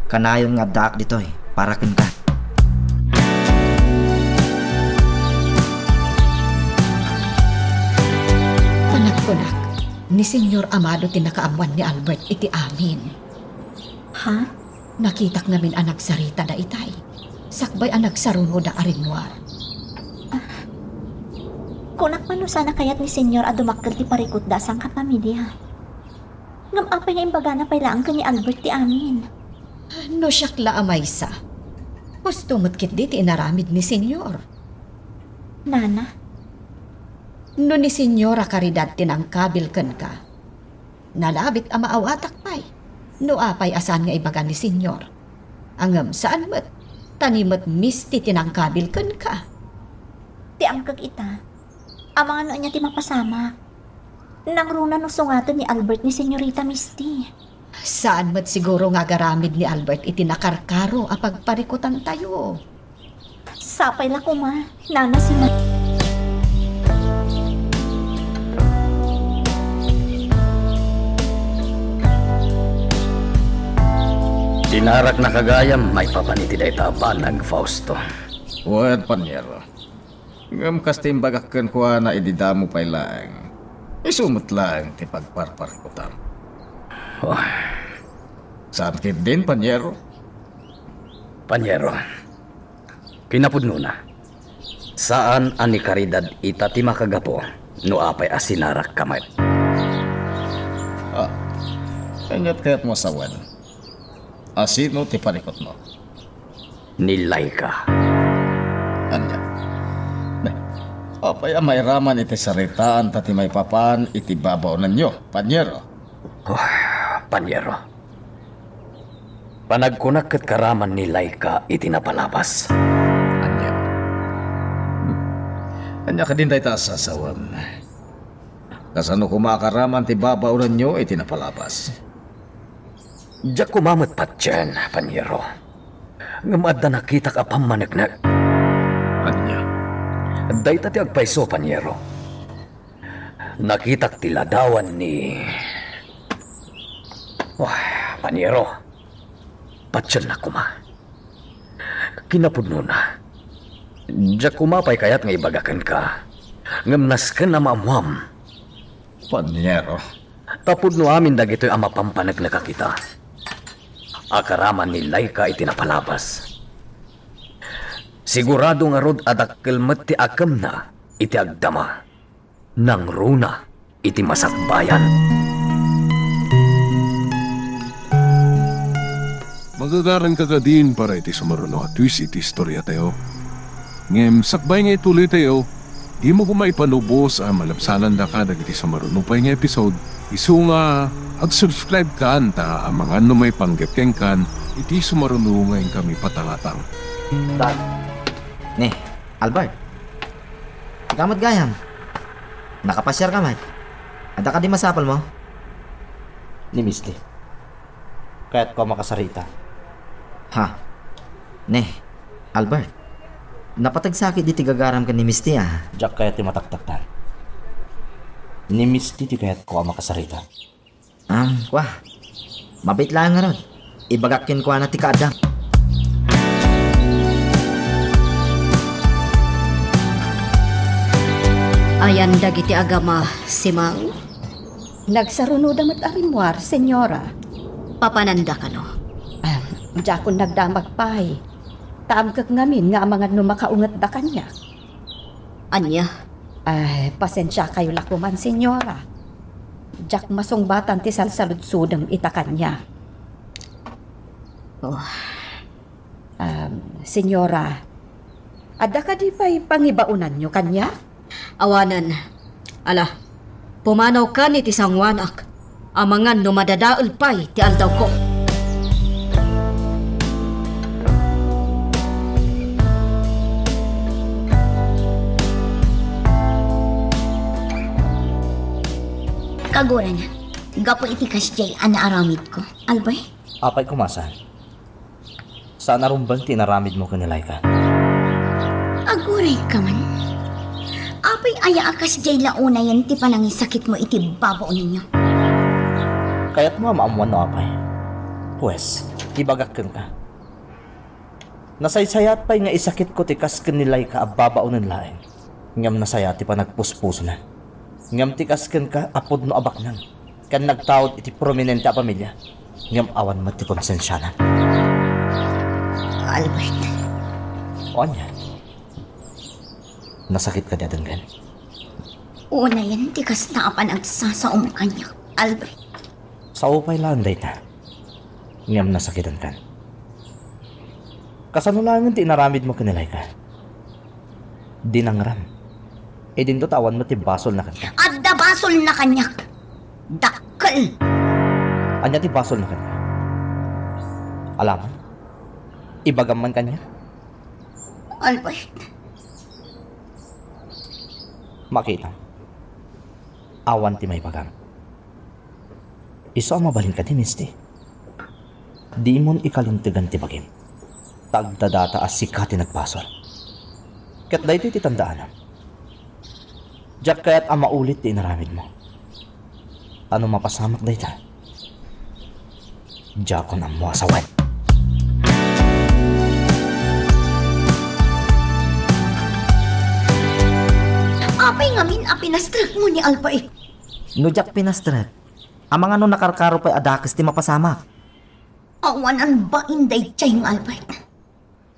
Kanayon nga addaak ditoy para kenka. Panagkunak, ni Señor Amado ti nakaammuan ni Albert iti amin. Ha? Nakitak ngamin a nagsarita daytay. Sakbay a nagsaruno da a rinnuar. Kunak man no saan a kayat ni Señor a dumakkel ti parikutda a sangkapamilya. Ngem apay nga imbagana pay laeng ken ni Albert ti amin? No siak la a maysa, husto met ketdi ti inaramid ni Señor. Nana? No ni Señor a Caridad ti nangkabil kenka, nalabit a maawatak pay no apay a saan nga ibaga ni Señor. Ngem saan met, ta ni met Misty ti nangkabil kenka. Ti amkek ita, amangan no ania ti mapasamak. Nangruna no sungaten ni Albert ni Señorita Misty. Saan met siguro nga agaramid ni Albert iti nakarkaro a pagparikutantayo. Sapay la koma, Nana Simang. Sinarakna gayam maipapan iti dayta a banag, Fausto. Wen, Paniero. Ngem kas ti imbagak kenkuana idi damo pay laeng, isu met laeng ti pagparparikutam. Oh. Saan ketdin, Paniero? Paniero, kinapudnona, saan a ni Caridad ita ti makagapu no apay a sinarakka met. Ah, aniat kayatmo a sawen? A sino ti parikutmo? Ni Laika. Ania? Ne, apay a mairaman iti saritaanta ti maipapan iti babaonanyo, Paniero? Oh, panyero. Panagkunak ket karaman ni Laika iti napalabas. Ania? Ania kadin dayta a sasawem? Kasano koma a karaman ti babaonenyo iti napalabas? Diak koma met patien, panyero. Ngem adda nakitak a pammaneknek. Ania? Dayta ti agpayso, panyero. Nakitak ti ladawan ni... Wah, panyero. Patiennak koma. Kinapudnona, diak koma pay kayat nga ibaga kenka, ngem nasken a maammoam. Panyero. Ta pudno amin dagitoy a mapampaneknek a kita. A karaman ni Laika iti napalabas. Sigurado ngarud a dakkel met ti akemna iti agdama. Nangruna iti masakbayan. Magagaranka kadin para iti sumaruno a twist iti istoriatayo. Ngem sakbay nga ituloytayo, dimo koma ipanubos a malabsanandaka dagiti sumaruno pay nga episode, isu nga ag-subscribe kan ta amangan no maipanggep kenkan iti sumaruno nga inkami patalatang. Dad. Ni, Albert. Ikaw met gayam. Nakapasiarka met. Adda kadi masapulmo? Ni Misty. Kayatko a makasarita. Ha? Ne, Albert. Napateg sakit diti gagaram ken ni Misty, a. Diak kayat ti mataktaktan. Ni Misty ti kayatko a makasarita. Am, kua. Mabiit laeng ngarud. Ibagak kenkuana ti kaadda. Ayan dagiti agama, Simang. Nagsarunoda met a rimmuar, Senyora. Papananda kano? Ah, diakon nagdamag pay. Ta agek ngamin nga amangan no makaungetda kaniak. Ania? Ay, pasensiakayo la koman, Senyora. Diak masungbatan ti salsaludsodem ita kaniak. Oh. Um, Senyora, adda kadi pay pangibaonanyo kaniak? Awanen. Ala, pumanawkan iti sangoanak. Amangan no madadael pay ti aldawko. Kaguran, gapu iti kasdiay a naaramidko, Albert? Apay koma saan? Saan a rumbeng ti inaramidmo ken ni Laika? Agurayka man. Apay aya a kasdiay la unayen ti panangisakitmo iti babaonenyo? Kayatmo a maammuan no apay? Pues, ibagak kenka. Nasaysayat pay nga isakitko ti kas ken ni Laika a babaonen laeng. Ngem nasaya ti panagpuspusona. Ngem ti kas kenka a pudno a baknang ken nagtaud iti prominente a pamilia, ngem awan met ti konsensiana. Albert. O ania? Nasakit kadi a denggen? Unayen ti kasta a panagsasaom kaniak, Albert. Sao pay laeng dayta. Ngem nasakitankan. Kasano laengen ti inaramidmo ken ni Laika? Dinangram. Idinto ta awan met ti basolna kenka. Adda basolna kaniak. Dakkel. Ania ti basolna kenka? Alamon? Ibagam man kaniak? Albert. Makitam. Awan ti maibagam. Isu a mabalin kadi, Misty. Dimon ikalintegan ti bagim. Ta agdadata a sika ti nagbasol. Ket daytoy ti tandaanam. Diak kayat a maulit ti inaramidmo. Ta no mapasamak dayta, diakon ammo a sawen. Apay ngamin a pinastrekmo ni Albert? No diak pinastrek, amangan no nakarkaro pay a dakes ti mapasamak. Awanan bain daydiay nga Albert.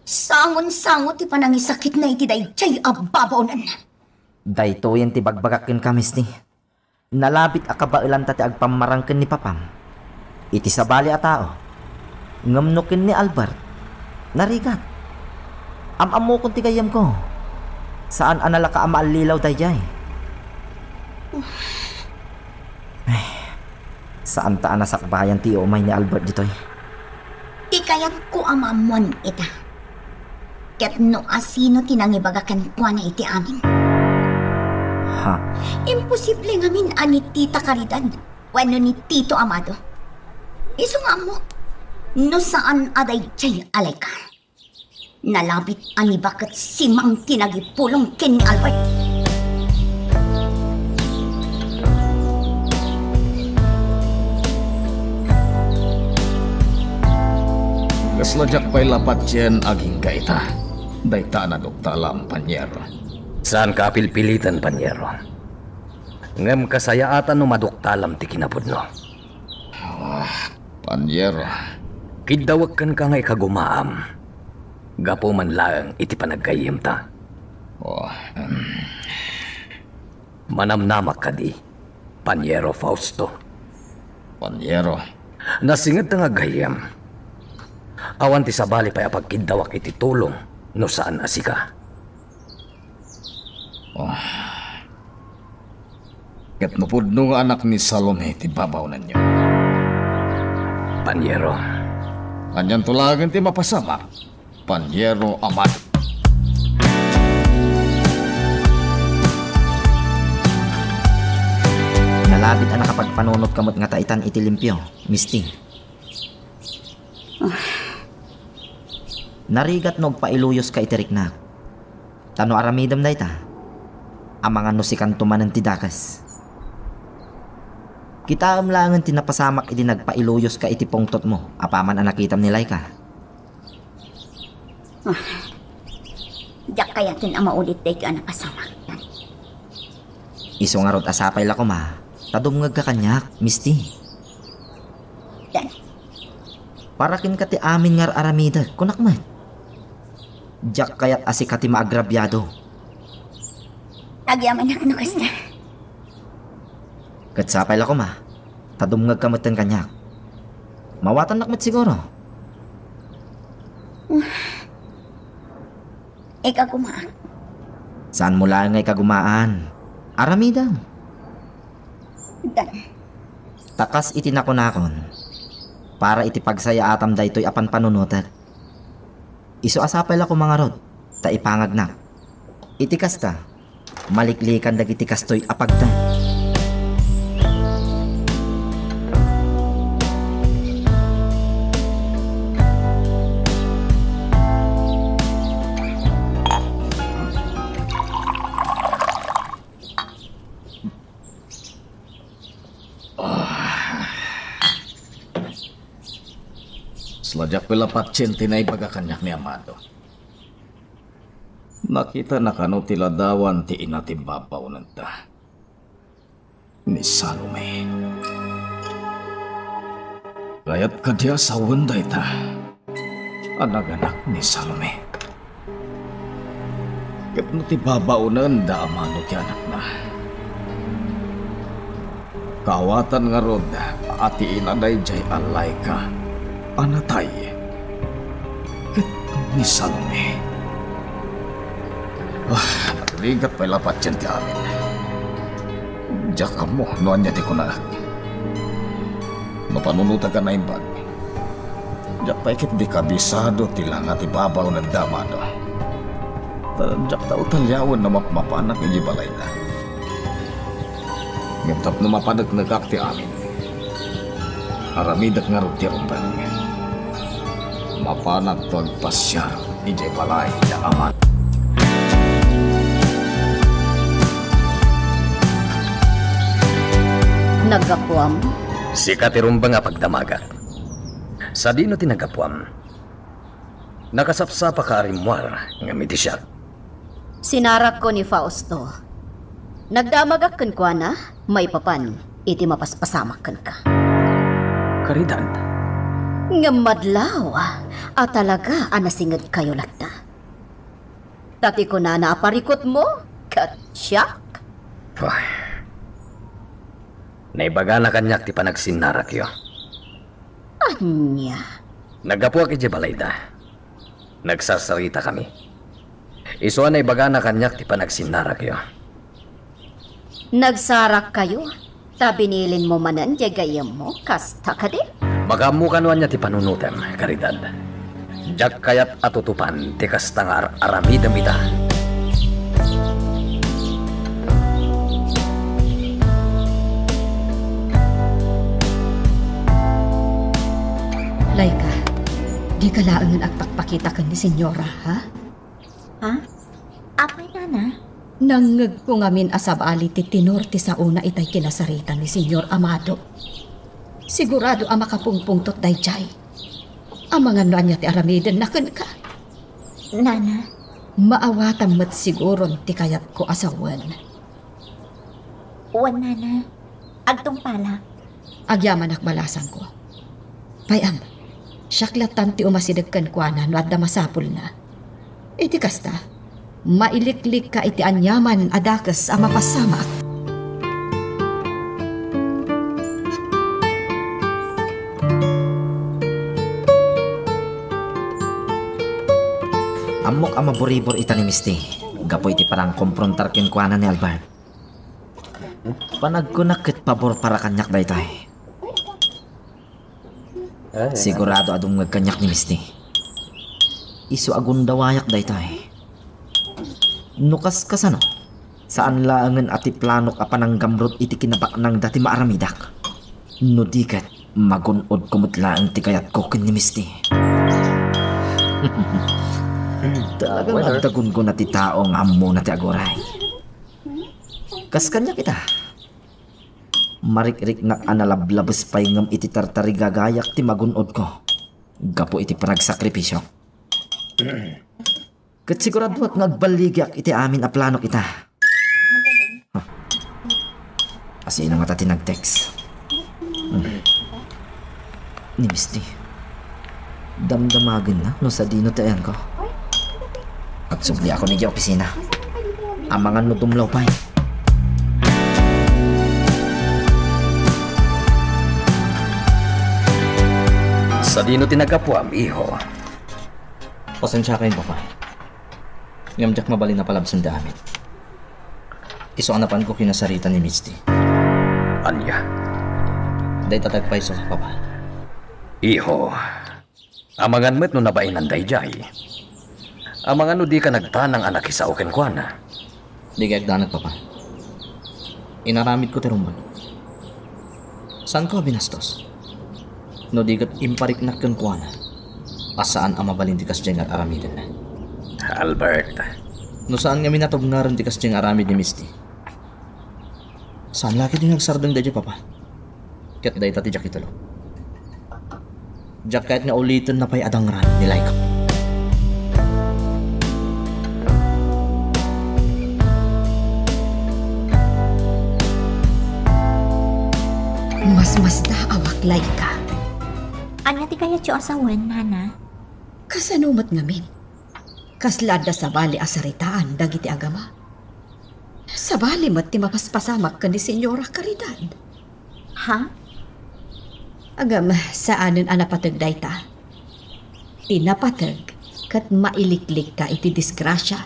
Sangon-sango ti panangisakitna iti daydiay a babaonen. Daytoyen ti bagbagak kenka, Misty. Nalabit a kabaelanta ti agpammarang ken ni papam. Iti sabali a tao. Ngem no ken ni Albert, narigat. Am-ammokon ti gayyemko. Saan a nalaka a maallilaw daydiay. Ay, Saanta a nasakbayan ti iumay ni Albert ditoy. Ti kayatko a maammuan ita. Ket no asino ti nangibaga kenkuana iti amin. Ha? Imposible ngamin a ni Tita Caridad wenno ni Tito Amado. Isu nga ammok, no saan a daydiay a layka. Nalabit a ni baket simang ti nagipulong ken ni Albert. Kasla diak pay la patien agingga ita. Dayta a naduktalam, Paniero. Saanka a pilpiliten, Paniero. Ngem kasayaatan no maduktalam ti kinapudno. Ah, Paniero. Kiddawek kenka nga ikagumaam. Gapu man laeng iti panaggayyemta. Oh, em. Manamnamak kadi, Paniero Fausto? Paniero. Nasingedta nga aggayyem. Awan ti sabali pay a pagkiddawak iti tulong no saan a sika. Oh. Ket no pudno nga anak ni Salome ti babaonenyo. Paniero. Anianto laengen ti mapasamak, Paniero Amado? Nalabit a nakapagpanunotka met nga taitan iti limpio, Misti. Narigat no agpailuyoska iti riknak. Ta no aramidem dayta, amangan no sikanto manen ti dakes. Kitaem laengen ti napasamak idi nagpailuyoska iti pungtotmo apaman a nakitam ni Laika. Ah, diak kayaten a maulit daytoy a napasamak. Isu ngarud a sapay la koma ta dumngegka kaniak, Misti. Dan. Para kenka ti amin nga ar-aramidek, kunak met. Diak kayat a sika ti maagrabiado. Agyamanak no kasta. Ket sapay la koma ta dumngegka metten kaniak. Mawatannak met siguro. Ikagumaak. Saanmo laeng nga ikagumaan. Aramidem. Dan. Ta kas iti nakunakon, para iti pagsayaatam daytoy a panpanunotek. Isu a sapay la koma ngarud ta ipangagnak. Iti kasta, maliklikan dagiti kastoy a pagta. Ah. Kasla diak pay la patien ti naibaga kaniak ni Amado. Nakitana kano ti ladawan ti ina ti babaonenta, ni Salome. Kayat kadi a sawen dayta a naganak ni Salome. Ket no ti babaonen da Amado ti anakna, kaawatan ngarud a ti ina daydiay a Laika a natay ket ni Salome. Ah, nagrigat pay la patien ti amin. Diak ammo no ania ti kunak. No panunotek a naimbag, diak pay ketdi kabisado ti langa ti babaonen da Amado. Ta diak ta utaliawen no mapmapanak idiay balayda. Ngem tapno mapaneknekak ti amin, aramidek ngarud ti rumbeng. Mapanakto agpasiar idiay balay da Amado. Naggapuam? Sika ti rumbeng a pagdamagak. Sadino ti naggapuam? Nakasapsapaka a rimmuar ngem iti siak. Sinarakko ni Fausto. Nagdamagak kenkuana maipapan iti mapaspasamak kenka. Caridad. Ngem madlaw a talaga a nasingedkayo latta. Ta ti kunana a parikutmo ket siak. Puh. Naibagana kaniak ti panagsinnarakyo. Ania? Naggapuak idiay balayda. Nagsarsaritakami. Isu a naibagana kaniak ti panagsinnarakyo. Nagsarakkayo? Ta binilinmo manen diay gayyemmo, kasta kadi? Makaammoka no ania ti panunotem, Caridad. Diak kayat a tutupan ti kasta nga ar-aramidem ita. Laika, dika laengen agpakpakita ken ni Senyora, ha? Ha? Apay, Nana? Nangngegko ngamin a sabali ti tenor ti saona itay kinasarita ni Señor Amado. Sigurado a makapungpungtot daydiay. Amangan no ania ti aramidenna kenka. Nana? Maawatam met siguron ti kayatko a sawen. Wen, Nana. Agtungpalak. Agyamanak, balasangko. Pay-am, siak lattan ti umasideg kenkuana no adda masapulna. Iti kasta, mailiklikka iti aniaman a dakes a mapasamak. Ammok a maburibor ita ni Misty gapu iti panangkomprontar kenkuana ni Albert. Panagkunak ket pabor para kaniak daytoy. Sigurado a dumngeg kaniak ni Misty. Isu a gundawayak daytoy. No kaskasano, saan laengen a ti planok a pananggamrot iti kinabaknangda ti maaramidak. No di ket, magun-odko met laeng ti kayatko ken ni Misty. Talaga nga adda gunggona ti tao nga ammona ti aguray. Kas kaniak ita, marikriknak a nalablabes pay ngem iti tartarigagayak ti magun-odko gapu iti panagsakripisiok. Ket siguradoak nga agballigiak iti amin a planok ita. Huh. Asino ngata ti nag-text? Hmm. Ni Misty. Damdamagenna no sadino ti ayanko. Agsubliakon idiay opisina. Amangan no dumlaw pay. Sadino ti naggapuam, iho? Pasensiakayon, Papa. Ngem diak mabalin a palabsen ti amin. Isu a napanko kinasarita ni Misty. Ania? Dayta ti agpayso, Papa. Iho, amangan met no nabainan daydiay. Amangan no dika nagtanang a nakisao kenkuana. Dika agdanag, Papa. Inaramidko ti rumbeng. Saanko a binastos? No di ket impariknak kenkuana a saan a mabalin ti kasdiay nga ar-aramidenna. Albert. No saan ngamin a tubnaren ti kasdiay nga aramid ni Misty, saan la ketdi nga agsardeng daydiay, Papa. Ket dayta ti diak itulok. Diak kayat nga ulitenna pay a dangran ni Laika. Masmasdaawak, Laika. Ania ti kayatyo a sawen, Nana? Kasano met ngamin? Kasla adda sabali a saritaan dagiti agama? Sabali met ti mapaspasamak ken ni Señora Caridad. Ha? Ngem, saanen a napateg dayta. Ti napateg ket mailiklikka iti disgrasia.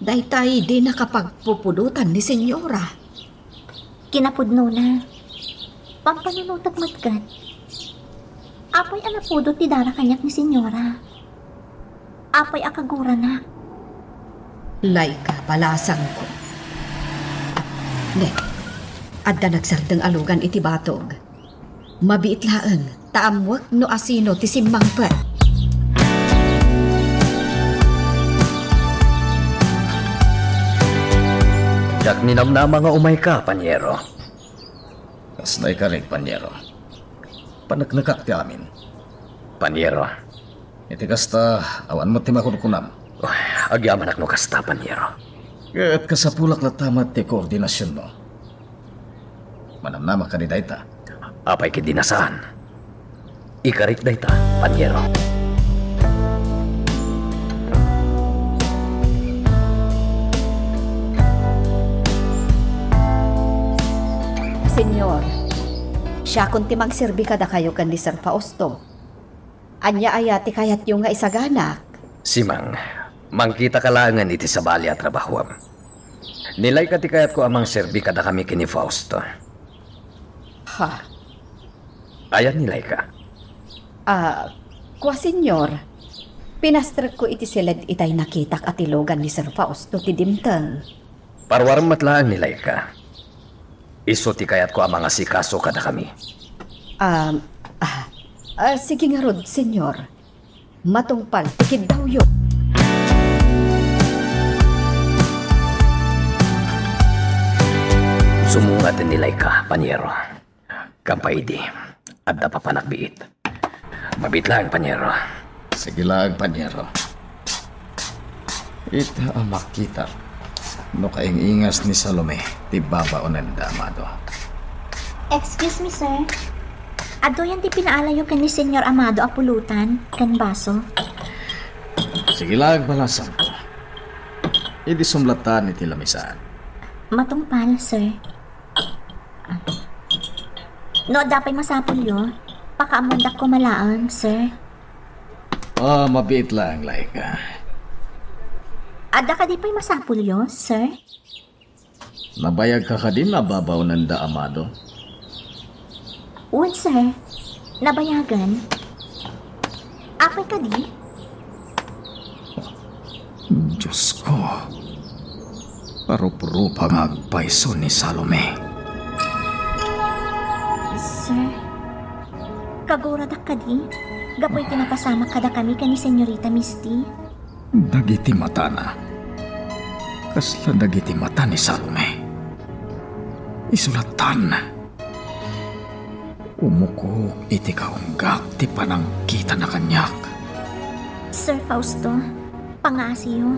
Daytay dinaka pagpupudotan ni Señora. Kinapudnona, pampanunotek met ket. Apay a napudot ti dara kaniak ni Señora? Apay a kaguranak? Laika, balasangko. Ne, adda nagsardeng a lugan iti batog. Mabiit laeng, ta ammoek no asino ti simmangpet. Diak ninamnama nga umayka, panyero. Kasla ikarik, panyero. Paneknekak ti amin. Panyero. Iti kasta, awan met ti makunkunam. Oh, agyamanak no kasta, panyero. Ket kasapulak latta met ti koordinasionmo. Manamnama kadi dayta? Apay ketdi a saan? Ikarik dayta, panyero. Señor, siakon ti mangserbi kadakayo ken ni Sir Fausto. Ania aya ti kayatyo nga isaganak? Simang, mangkitaka laengen iti sabali a trabahoam. Ni Laika ti kayatko a mangserbi kadakami ken ni Fausto. Ha? Ayan ni Laika? Ah, kua, Senyor. Pinastrekko iti siled itay nakitak a tilogan ni Sir Fausto ti dimteng. Parwarem met laeng ni Laika. Isu ti kayatko a mangasikaso kadakami. Ah, ah, ah, sige ngarud, Senyor. Matungpal ti kiddawyo. Sumungat ni Laika, panyero. Kampaidi, adda papanak biit. Mabiit laeng, panyero. Sige laeng, panyero. Ita a makitak no kaing-ingas ni Salome ti babaonenda, Amado. Excuse me, sir. Adu yan ti pinaalayo ken ni Senyor Amado a pulutan ken baso. Sige laeng, balasangko. Idi sumlatan iti lamisaan. Matungpal, sir. No adda pay masapulyo, pakaammondak koma laeng, sir. Ah, mabiit laeng, Laika. Adda kadi pay masapulyo, sir? Nabayagka kadi a babaonenda, Amado? Wen, sir. Nabayagen. Apay kadi? Diosko, paruprupa nga agpayso ni Salome. Sir, kaguradak kadi, gapu iti napasamak kadakami ken ni Senyorita Misty. Dagiti matana, kasla dagiti mata ni Salome. Isu lattan. Umukok iti kaunggak ti panangkitana kaniak. Sir Fausto, pangaasiyo.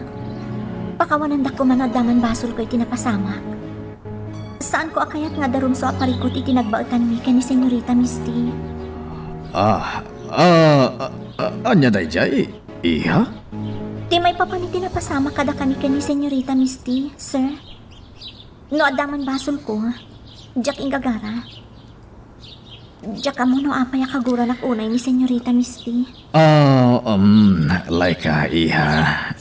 Pakawanendak koma no adda man basolko iti napasamak. Saanko a kayat nga darumso a parikut iti nagbaetanmi ken ni Senyorita Misty. Ah, ah, ah, ah, ania daydiay, iha? Ti maipapan iti napasamak kadakami ken ni Senyorita Misty, sir. No adda man basolko, diak inggagara. Diak ammo no apay a kaguranak unay ni Senyorita Misty. Ah, um, Laika, iha.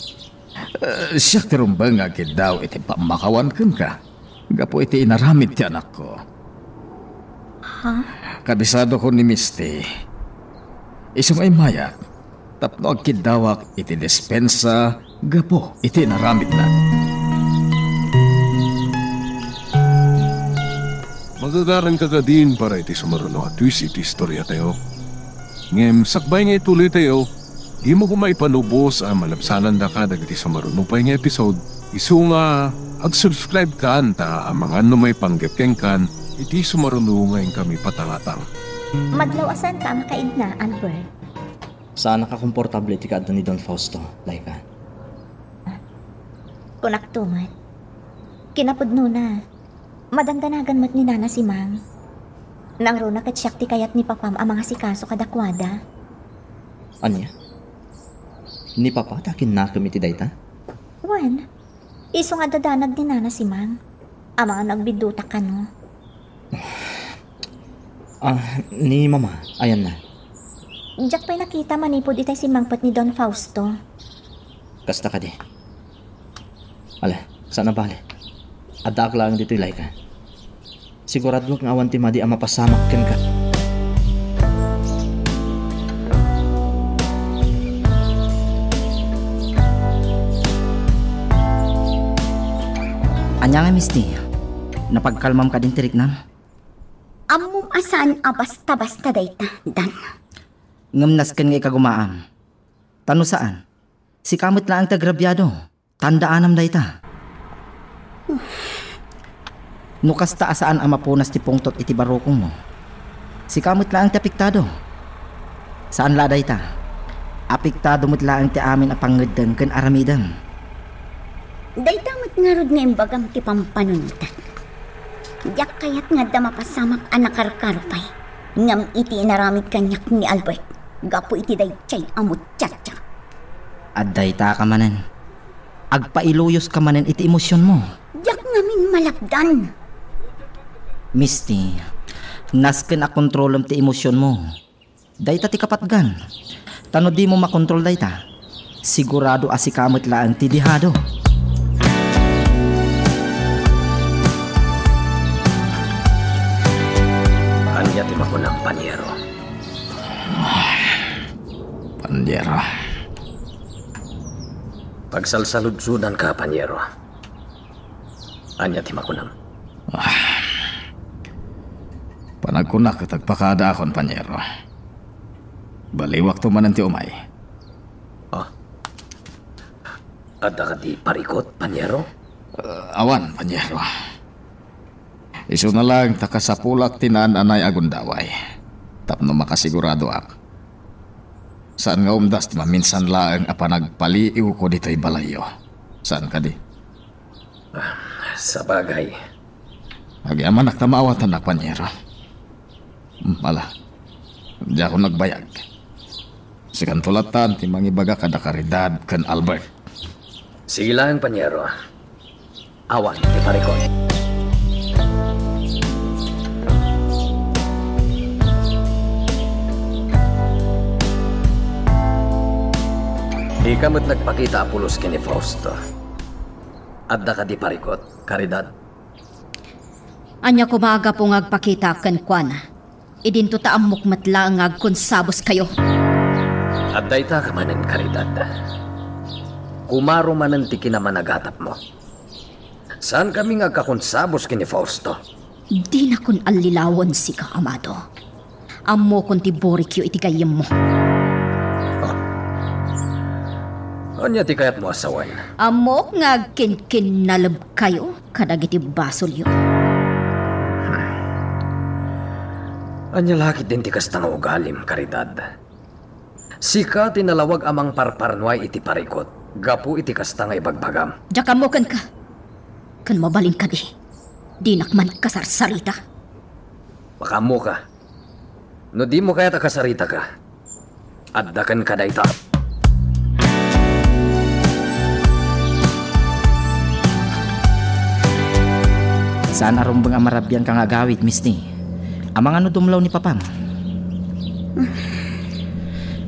Eh, siak ti rumbeng nga agkiddaw iti pammakawan kenka gapu iti inaramid ti anakko. Ha? Kabisadokon ni Misty. Isu nga immayak tapno agkiddawak iti dispensa gapu iti inaramidna. Magagaranka kadin para iti sumaruno a twist iti istoriatayo. Ngem sakbay nga ituloytayo, dimo koma ipanubos a malabsanandaka dagiti sumaruno pay nga episode, isu nga ag-subscribe kan ta amangan no maipanggep kenkan iti sumaruno nga inkami patangatang. Madlaw a saanka a makaidna, Albert. Saanak a komportable iti kaadda ni Don Fausto, Laika. Kunakto met. Kinapudnona, madandanagan met ni Nana Simang. Nangruna ket siak ti kayat ni Papam a mangasikaso kadakuada. Ania? Ni Papa ti akinnakem iti dayta? Wen, isu nga adda danag ni Nana Simang. Amangan no agbiddutak kano. Ah, ni Mama, ayanna? Diak pay nakita manipud itay simmangpet ni Don Fausto. Kasta kadi. Ala, saan a bale. Addaak laeng ditoy, Laika. Siguraduak nga awan ti madi a mapasamak kenka. Ania nga, Misty? Napagkalmam kadin ti riknam? Ammom a saan a basta-basta dayta, Dan. Ngem nasken nga ikagumaam. Ta no saan, sika met laeng ti agrabiado. Tandaanam dayta. No kasta a saan a mapunas ti pungtot iti barukongmo, sika met laeng ti apektado. Saan la a dayta, apektado met laeng ti amin a pangngeddeng ken aramidem. Dayta met ngarud nga imbagam ti pampanuntan. Diak kayat nga adda mapasamak a nakarkaro pay ngem iti inaramid kaniak ni Albert gapu iti daydiay a muchacha. Adda ita ka manen. Agpailuyoska manen iti emosionmo. Diak ngamin malapdan. Misty, nasken a kontrolem ti emosionmo. Dayta ti kapatgan. Ta no dimo makontrol dayta, sigurado a sika met laeng ti dihado. Kunam, panyero. Panyero. Pagsalsaludsodanka, panyero. Ania ti makunam? Ah. Panagkunak ket agpakaadaakon, panyero. Baliwakto manen ti umay. Ah. Adda kadi parikut, panyero? Ah, awan, panyero. Isuna laeng ta kasapulak ti naan-anay a gundaway tapno makasiguradoak. Saan nga umdas ti maminsan laeng a panagpaliiwko ditoy balayyo. Saan kadi? Ah, sabagay. Agyamanak ta maawatannak, panyero. Hmm, ala, diakon agbayag. Sikanto latta ti mangibaga kada Caridad ken Albert. Sige laeng, panyero. Awan ti parikut. Dika met nagpakita a pulos ken ni Fausto. Adda kadi parikut, Caridad? Ania koma a gapu nga agpakitaak kenkuana? Idinto ta ammok met laeng nga agkonsaboskayo. Adda ita ka manen, Caridad. Kumaro manen ti kinamanagatapmo. Saankami nga agkakonsabos ken ni Fausto. Dinakon allilawen sika, Amado. Ammokon ti burikyo iti gayyemmo. Ah. Ania ti kayatmo a sawen? Ammok nga agkinkinnalebkayo kadagiti basolyo. Ania la ketdin ti kasta nga ugalim, Caridad? Sika ti nalawag a mangparparnuay iti parikut gapu iti kasta nga ibagbagam. Diak ammo kenka. Ken mabalin kadi, dinak man kasarsarita. Makaammoka. No dimo kayat a kasaritaka, adda kenka dayta. Saan a rumbeng a marabianka nga agawid, Misty. Amangan no dumlaw ni Papam.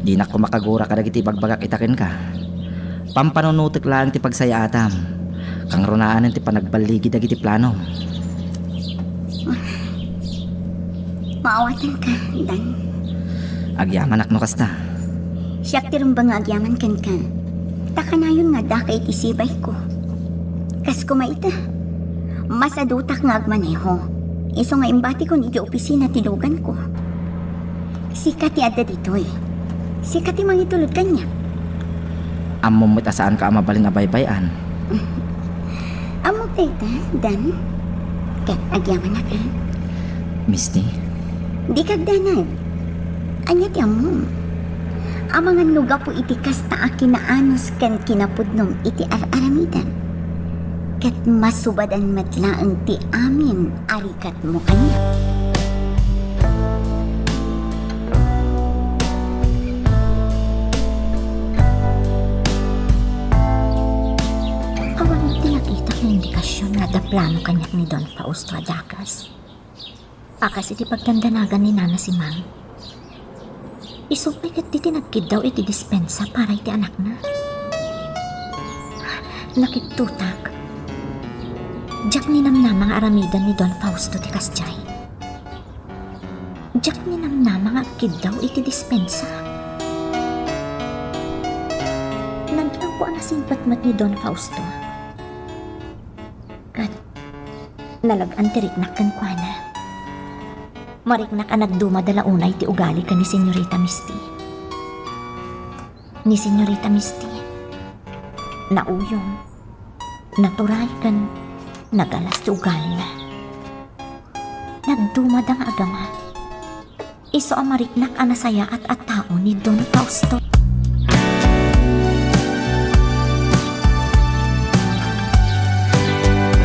Dinak koma kagura kadagiti ibagbagak ita kenka. Pampanunotek laeng ti pagsayaatam. Kangrunaanen ti panagballigi dagiti planom. Maawatanka, Dan. Agyamanak no kasta. Siak ti rumbeng nga agyaman kenka. Ta kanayon nga addaka iti sibayko. Kas koma ita, masadutak nga agmaneho. Isu nga imbatikon iti opisina ti luganko. Sika ti adda ditoy. Sika ti mangitulod kaniak. Ammom met a saanka a mabalin a baybay-an. Ammok dayta, Dan. Ket agyamanak, a? Misty? Dika agdanag. Ania ti ammom? Amangan no gapu iti kasta a kinaanus ken kinapudnom iti ar-aramidem. Ket masubadan met laeng ti amin a rikatmo kaniak. Awan ti nakita nga indikasyon nga adda plano kaniak ni Don Fausto a dakes. A kas iti pagdandanagan ni Nana Simang. Isu pay ketdi ti nagkiddaw iti dispensa para iti anakna. Nakittotak. Diak ninamnama nga aramiden ni Don Fausto ti kasdiay. Diak ninamnama nga agkiddaw iti dispensa. Nadlawko a nasingpet met ni Don Fausto. Ket nalag-an ti riknak kenkuana. Mariknak a nagdumada la unay ti ugali ken ni Señorita Misty. Ni Señorita Misty, nauyong, naturay ken nagalas ti ugalina. Nagdumada nga agama. Isu a mariknak a nasayaat a tao ni Don Fausto.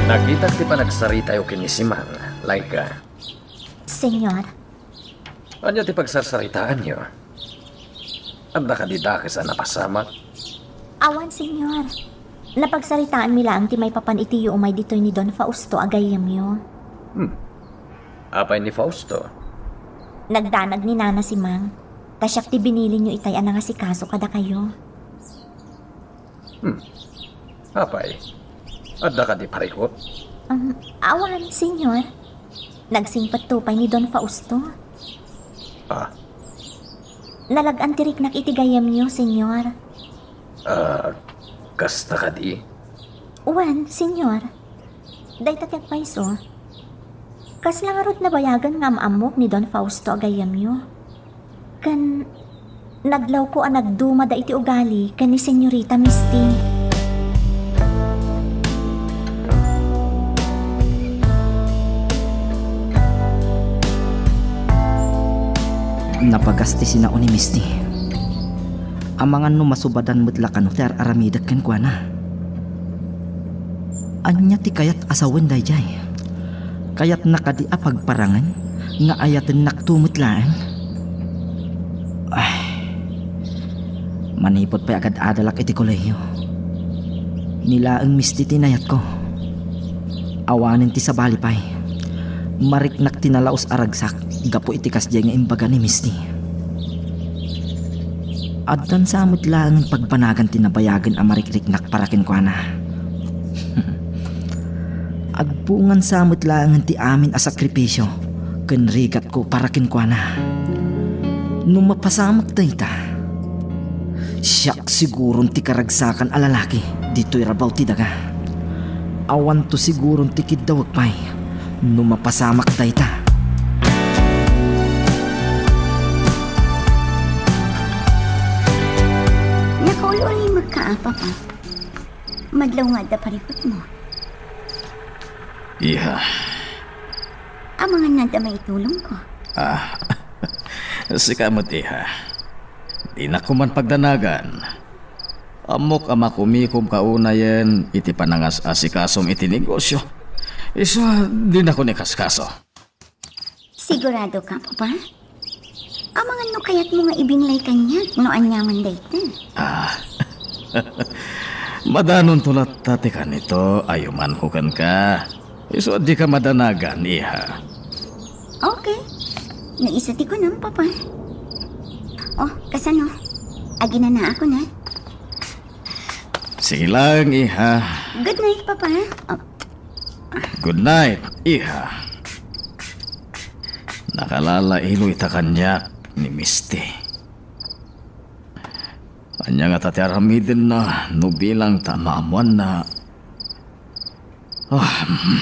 Nakitak ti panagsaritayo ken ni Simang, Laika. Señor. Ania ti pagsarsaritaanyo? Adda kadi dakes a napasamak? Awan, Señor. Napagsaritaanmi laeng ti maipapan iti iyo umay ditoy ni Don Fausto a gayyemyo. Hmm. Apay ni Fausto? Nagdanag ni Nana Simang, ta siak ti binilinyo itay a nangasikaso kadakayo. Hmm. Apay, adda kadi parikut? Um, awan, Señor. Nagsingpetto pay ni Don Fausto. Ah. Nalag-an ti riknak iti gayyemyo, Senyor. Ah, kasta kadi? Wen, Senyor. Dayta ti agpayso. Kasla ngarud nabayagan nga am-ammok ni Don Fausto a gayyemyo. Ken nadlawko a nagdumada iti ugali ken ni Senyorita Misty. Nabagas ti sinao ni Misty. Amangan no masubadan met la kano ti ar-aramidek kenkuana. Ania ti kayat a sawen daydiay? Kayatna kadi a pagparangen nga ayatennakto met laeng? Ay, manipud pay agad-adalak iti kolehiyo, ni laeng Misty ti inayatko. Awanen ti sabali pay, mariknak ti nalaus a ragsak gapu iti kasdiay nga imbaga ni Misty. Addan sa met laeng pagbanagan ti nabayagen a marikriknak para kenkuana. Agbungan sa met laeng ti amin a sakripisio ken rigatko para kenkuana. No mapasamak dayta, siak siguron ti karagsakan a lalaki ditoy rabaw ti daga. Awanto siguron ti kiddawek pay no mapasamak dayta. Nakaul-ulimekka, a, Papa. Madlaw nga adda parikutmo. Iha. Amangan nga adda maitulongko. Ah, sika met, iha. Dinak man pagdanagan. Ammok a makumikom ka unayen iti panangas-asikasom iti negosyo. Isu a dinakon ikaskaso. Sigurado ka, Papa? Amangan no kayatmo nga ibinglay kaniak no aniaman dayta. Ah. Madanonto latta ti kanito, ayumanko kenka. Isu a dika madanagan, iha. Okay. No isu ti kunam, Papa. Oh, kasano? Aginanaakon, a. Sige lang, iha. Good night, Papa. Oh. Good night, iha. Nakalalailo ita kaniak ni Misty. Ania ngata ti aramidenna no bilang ta maammoanna? Ah, mm.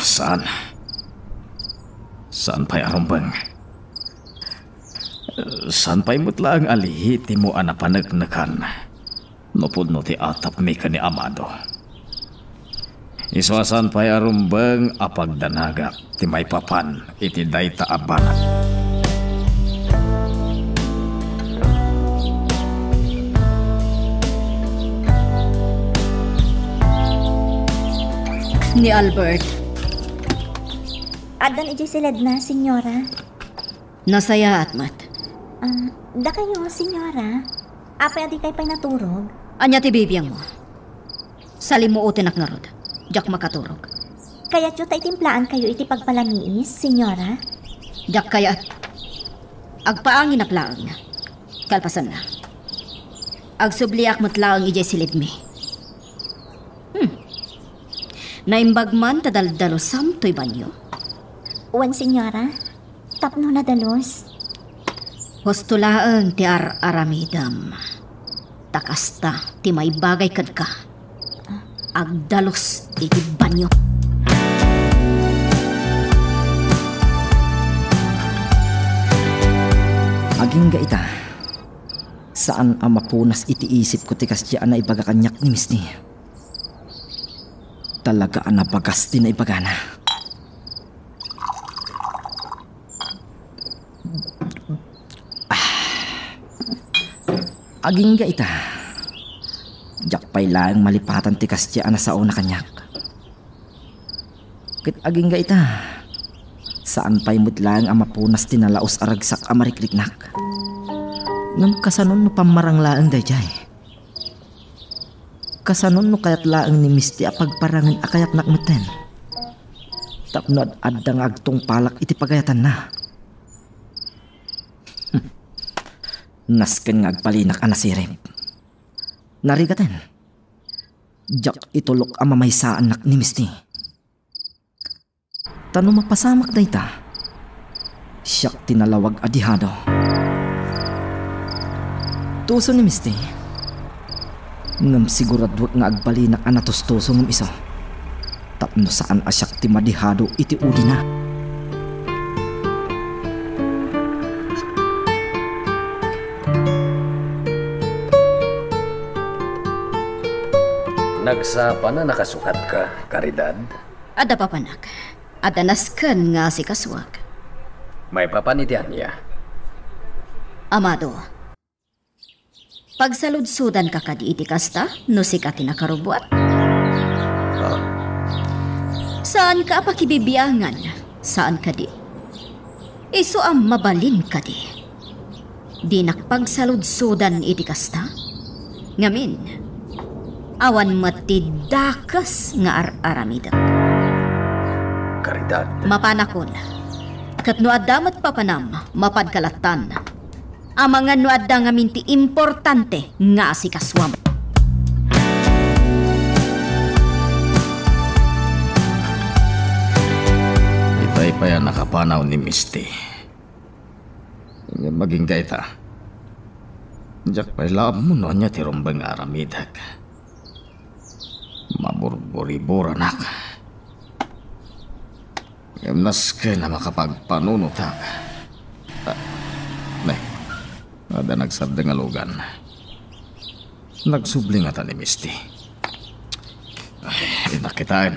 Saan? Saan pay a rumbeng? Saan pay met laeng a lehitimo a napaneknekan no pudno ti atapmi ken ni Amado? Isu a saan pay a rumbeng a pagdanagak ti maipapan iti dayta a banag. Ni Albert. Addan idiay siledna, Senyora. Nasayaat met. Ah, dakayo, Senyora. Apay a dikay pay naturog? Ania ti bibiangmo? Salimuotenak ngarud. Diak makaturog. Kayatyo ta itimplaankayo iti pagpalamiis, Senyora? Diak kayat. Agpaanginak laeng. Kalpasanna, agsubliak met laeng idiay silibmi. Hmm. Naimbag man ta daldalosam toy banio? Wen, Senyora. Tapno nadalus. Husto laeng ti ar-aramidem. Ta kasta ti maibagay kenka. Agdalus iti banio. Agingga ita, saan a mapunas iti isipko ti kasdiay a naibaga kaniak ni Misty. Talaga a nabagas ti naibagana. Ah. Agingga ita, diak pay laeng malipatan ti kasdiay a nasaona kaniak. Ket agingga ita, saan pay met laeng a mapunas ti nalaus a ragsak a marikriknak. Ngem kasanon no pammarang laeng daydiay? Kasanon no kayat laeng ni Misty a pagparangen a kayatnak metten? Tapno ad-adda nga agtungpalak iti pagayatanna. Nasken nga agpalinak a nasirib. Narigaten, diak itulok a mamaysaannak ni Misty. Ta no mapasamak dayta, Siak ti nalawag a dihado. Tuso ni Misty. Ngem siguraduek nga agbalinak a natustuso ngem isu. Tapno saan a siak ti madihado iti ulina. Nagsapa a nakasukatka, Caridad? Adda papanak. Adda nasken nga asikasuak. Maipapan iti ania? Amado, pagsaludsodanka kadi iti kasta no sika ti nakarubbuat? Ah. Saanka a pakibibiangan, saan kadi? Isu a mabalin kadi? Dinak pagsaludsodan iti kasta. Ngamin, awan met ti dakes nga ar-aramidek. Caridad. Mapanakon. Ket no adda met papanam, mapanka lattan. Amangan no adda ngamin ti importante nga asikasuam. Itay pay a nakapanaw ni Misty. Ngem agingga ita. Diak pay la ammo no ania ti rumbeng nga aramidek. Maburburiburanak. Ngem nasken a makapagpanunotak. Ah, ne, adda nagsardeng a lugan. Nagsubli ngata ni Misty. Ay, inakitaen.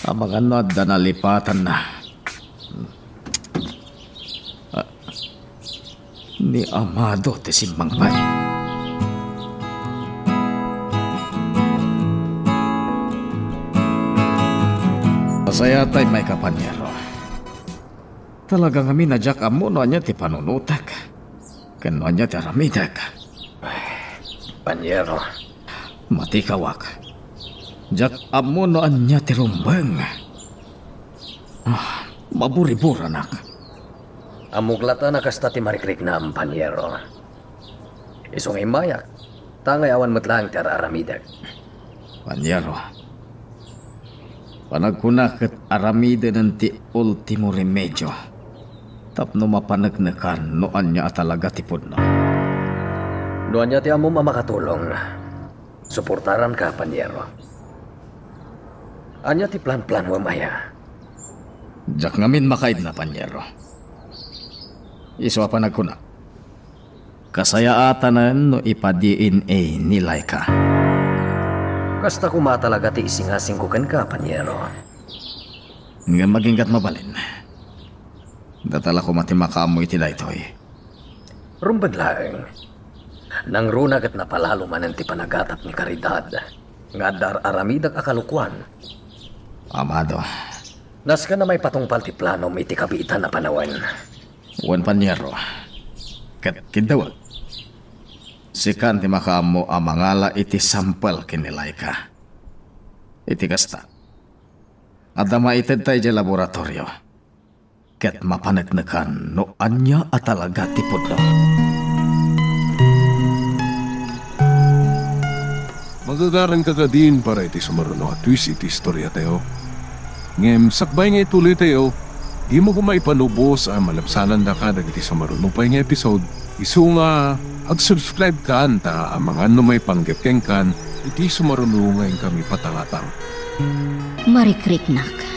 Amangan no adda nalipatanna. Ah, ni Amado ti simmangpet. Masayatay, maikapanyero. Talaga ngamin a diak ammo no ania ti panunotek. Ken no ania ti aramidek? Panyero. Matikawak. Diak ammo no ania ti rumbeng. Ah, maburiburanak. Ammok latta a kasta ti marikriknam, panyero. Isu nga immayak, tangay awan met laeng ti ar-aramidek. Panyero. Panagkuna ket aramidenen ti ultimo remedio tapno mapaneknekan no ania a talaga ti pudno. No ania ti ammom a makatulong, suportaranka, panyero. Ania ti plan-planuem aya? Diak ngamin makaidna, panyero. Isu a panagkuna. Kasayaatanen no ipa-D N A ni Laika. Kasta koma talaga ti isingasingko kenka, panyero. Ngem aginggat mabalin. Data la koma ti makaammo iti daytoy. Rumbeng laeng. Nangruna ket napalalo manen ti panagatap ni Caridad nga adda ar-aramidek a kalokuan. Amado. Nasken a maipatungpal ti planom iti kabiitan a panawen. Wen, panyero. Ket kiddawek. Sikan ti makaammo a mangala iti sampel ken ni Laika. Iti kasta, adda maitedta idiay laboratorio ket mapaneknekan no ania a talaga ti pudno. Magagaranka kadin para iti sumaruno a twist iti istoriatayo. Ngem sakbay nga ituloytayo, dimo koma ipanubos a malabsanandaka dagiti sumaruno pay nga episode. Isu nga, agsubscribe kan ta amangan no maipanggep kenkan iti sumaruno nga inkami patangatang. Marikriknak.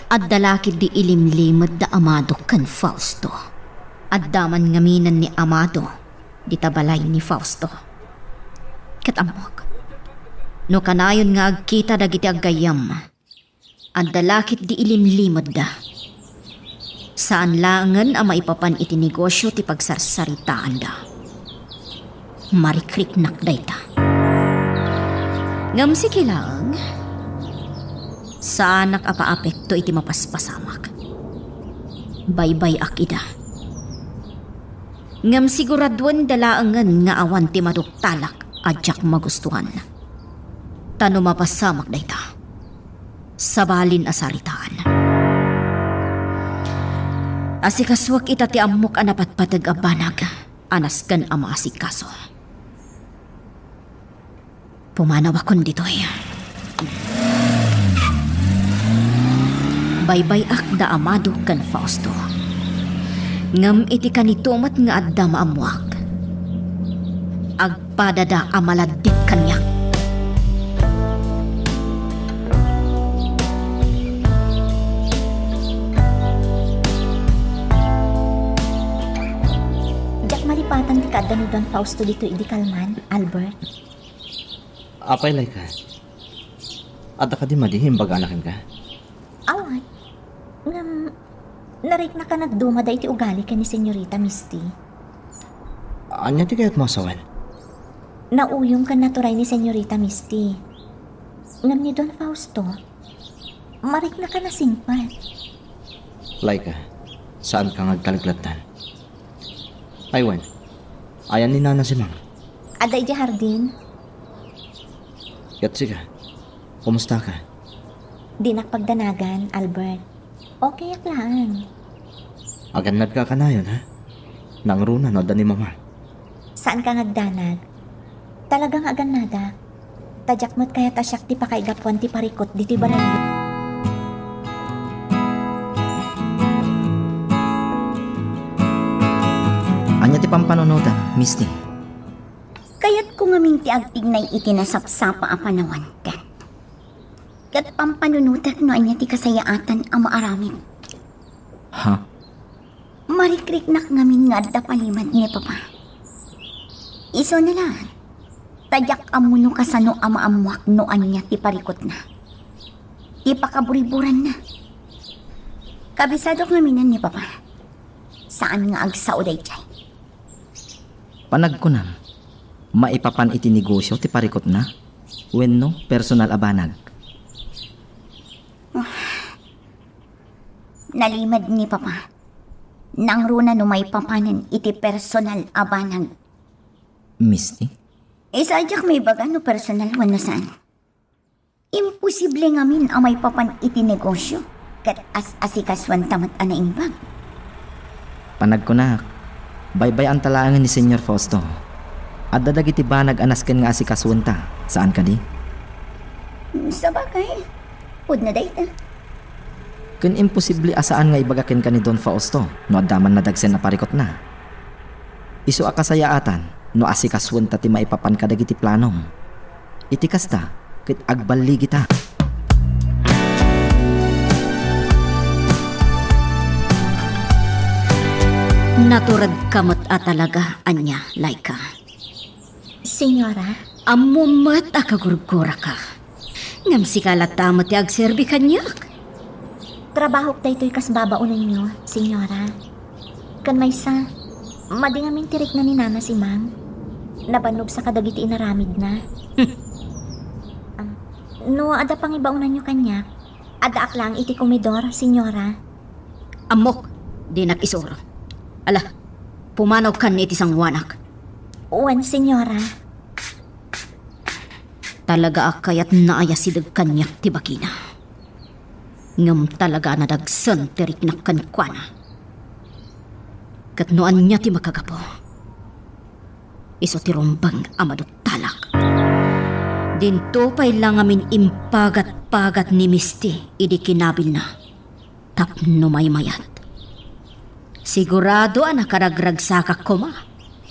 Adda la ketdi ilimlimed da Amado ken Fausto. Adda man ngaminen ni Amado dita balay ni Fausto. Ket ammok, no kanayon nga agkita dagiti aggayyem, adda la ketdi ilimlimedda. Saan laengen a maipapan iti negosio ti pagsarsaritaanda. Marikriknak dayta. Ngem siki laeng, saanak a paapekto iti mapaspasamak. Baybay-ak ida. Ngem siguraduenda laengen nga awan ti maduktalak a diak magustuan. Ta no mapasamak dayta, sabalin a saritaan. Asikasuak ita ti ammok a napatpateg a banag a nasken a maasikaso. Pumanawakon ditoy. Baybay-ak da Amado ken Fausto. Ngem iti kanito met nga adda maammoak, agpadada a maladdik kaniak. Diak malipatan ti kaadda ni Don Fausto ditoy idi kalman, Albert. Apay, Laika? Adda kadi madi imbagana kenka? Awan. Ngem, nariknaka nga agduma daydi ugali ken ni Senyorita Misty. Ania ti kayatmo a sawen? Nauyong ken naturay ni Senyorita Misty. Ngem ni Don Fausto, mariknaka nga singpet. Laika, saanka nga agtaleklattan. Ay wen, ayan ni Nana Simang? Adda idiay hardin. Ket sika, kumustaka? Dinak pagdanagan, Albert. Okayak laeng. Agannadka kanayon, ha? Nangruna no adda ni Mama. Saanka nga agdanag. Talaga nga agannadak. Ta diak met kayat a siak ti pakaigapuan ti parikut ditoy balay. Ania ti pampanunotem, Misty? Kayatko ngamin ti agtignay iti nasapsapa a panawan, ket, ket pampanunotek no ania ti kasayaatan a maaramid. Ha? Marikriknak ngamin nga adda palimed ni Papa. Isuna laeng, ta diak ammo no kasano a maammoak no ania ti parikutna, ti pakaburiburanna. Kabisadok ngaminen ni Papa. Saan nga agsao daydiay. Panagkunam, maipapan iti negosio ti parikutna wenno personal a banag? Nalimed ni Papa. Nangruna no maipapanen iti personal a banag. Misty? Isu a diak maibaga no personal wenno saan. Imposible ngamin a maipapan iti negosio ket as-asikasuanta met a naimbag. Panagkunak, baybay-anta laengen ni Señor Fausto. Adda dagiti banag a nasken nga asikasuenta, saan kadi? Sabagay, pudno dayta. Ken imposible a saan nga ibaga kenka ni Don Fausto no adda man nadagsen a parikutna. Isu a kasayaatan no asikasuenta ti maipapan kadagiti planom. Iti kasta, ket agballigita. Naturedka met a talaga, ania, Laika? Señora? Ammom met a kagurguraka. Ngem sika latta met ti agserbi kaniak. Trabahok daytoy kas babaonenyo, Señora. Ken maysa, madi ngamin ti rikna ni Nana Simang. Nabannogsa kadagiti inaramidna. Hmm. Am, no adda pangibaonanyo kaniak, addaak laeng iti komedor, Señora. Ammok, dinak isuro. Ala, pumanawkan iti sangoanak. Wen, Señora. Talaga a kayatna a asideg kaniak ti bagina. Ngem talaga a nadagsen ti riknak kenkuana. Ket no ania ti makagapu, isu ti rumbeng a maduttalak. Dinto pay la ngamin impagat-pagat ni Misty idi kinabilna tapno maymayat. Sigurado a nakaragragsakak koma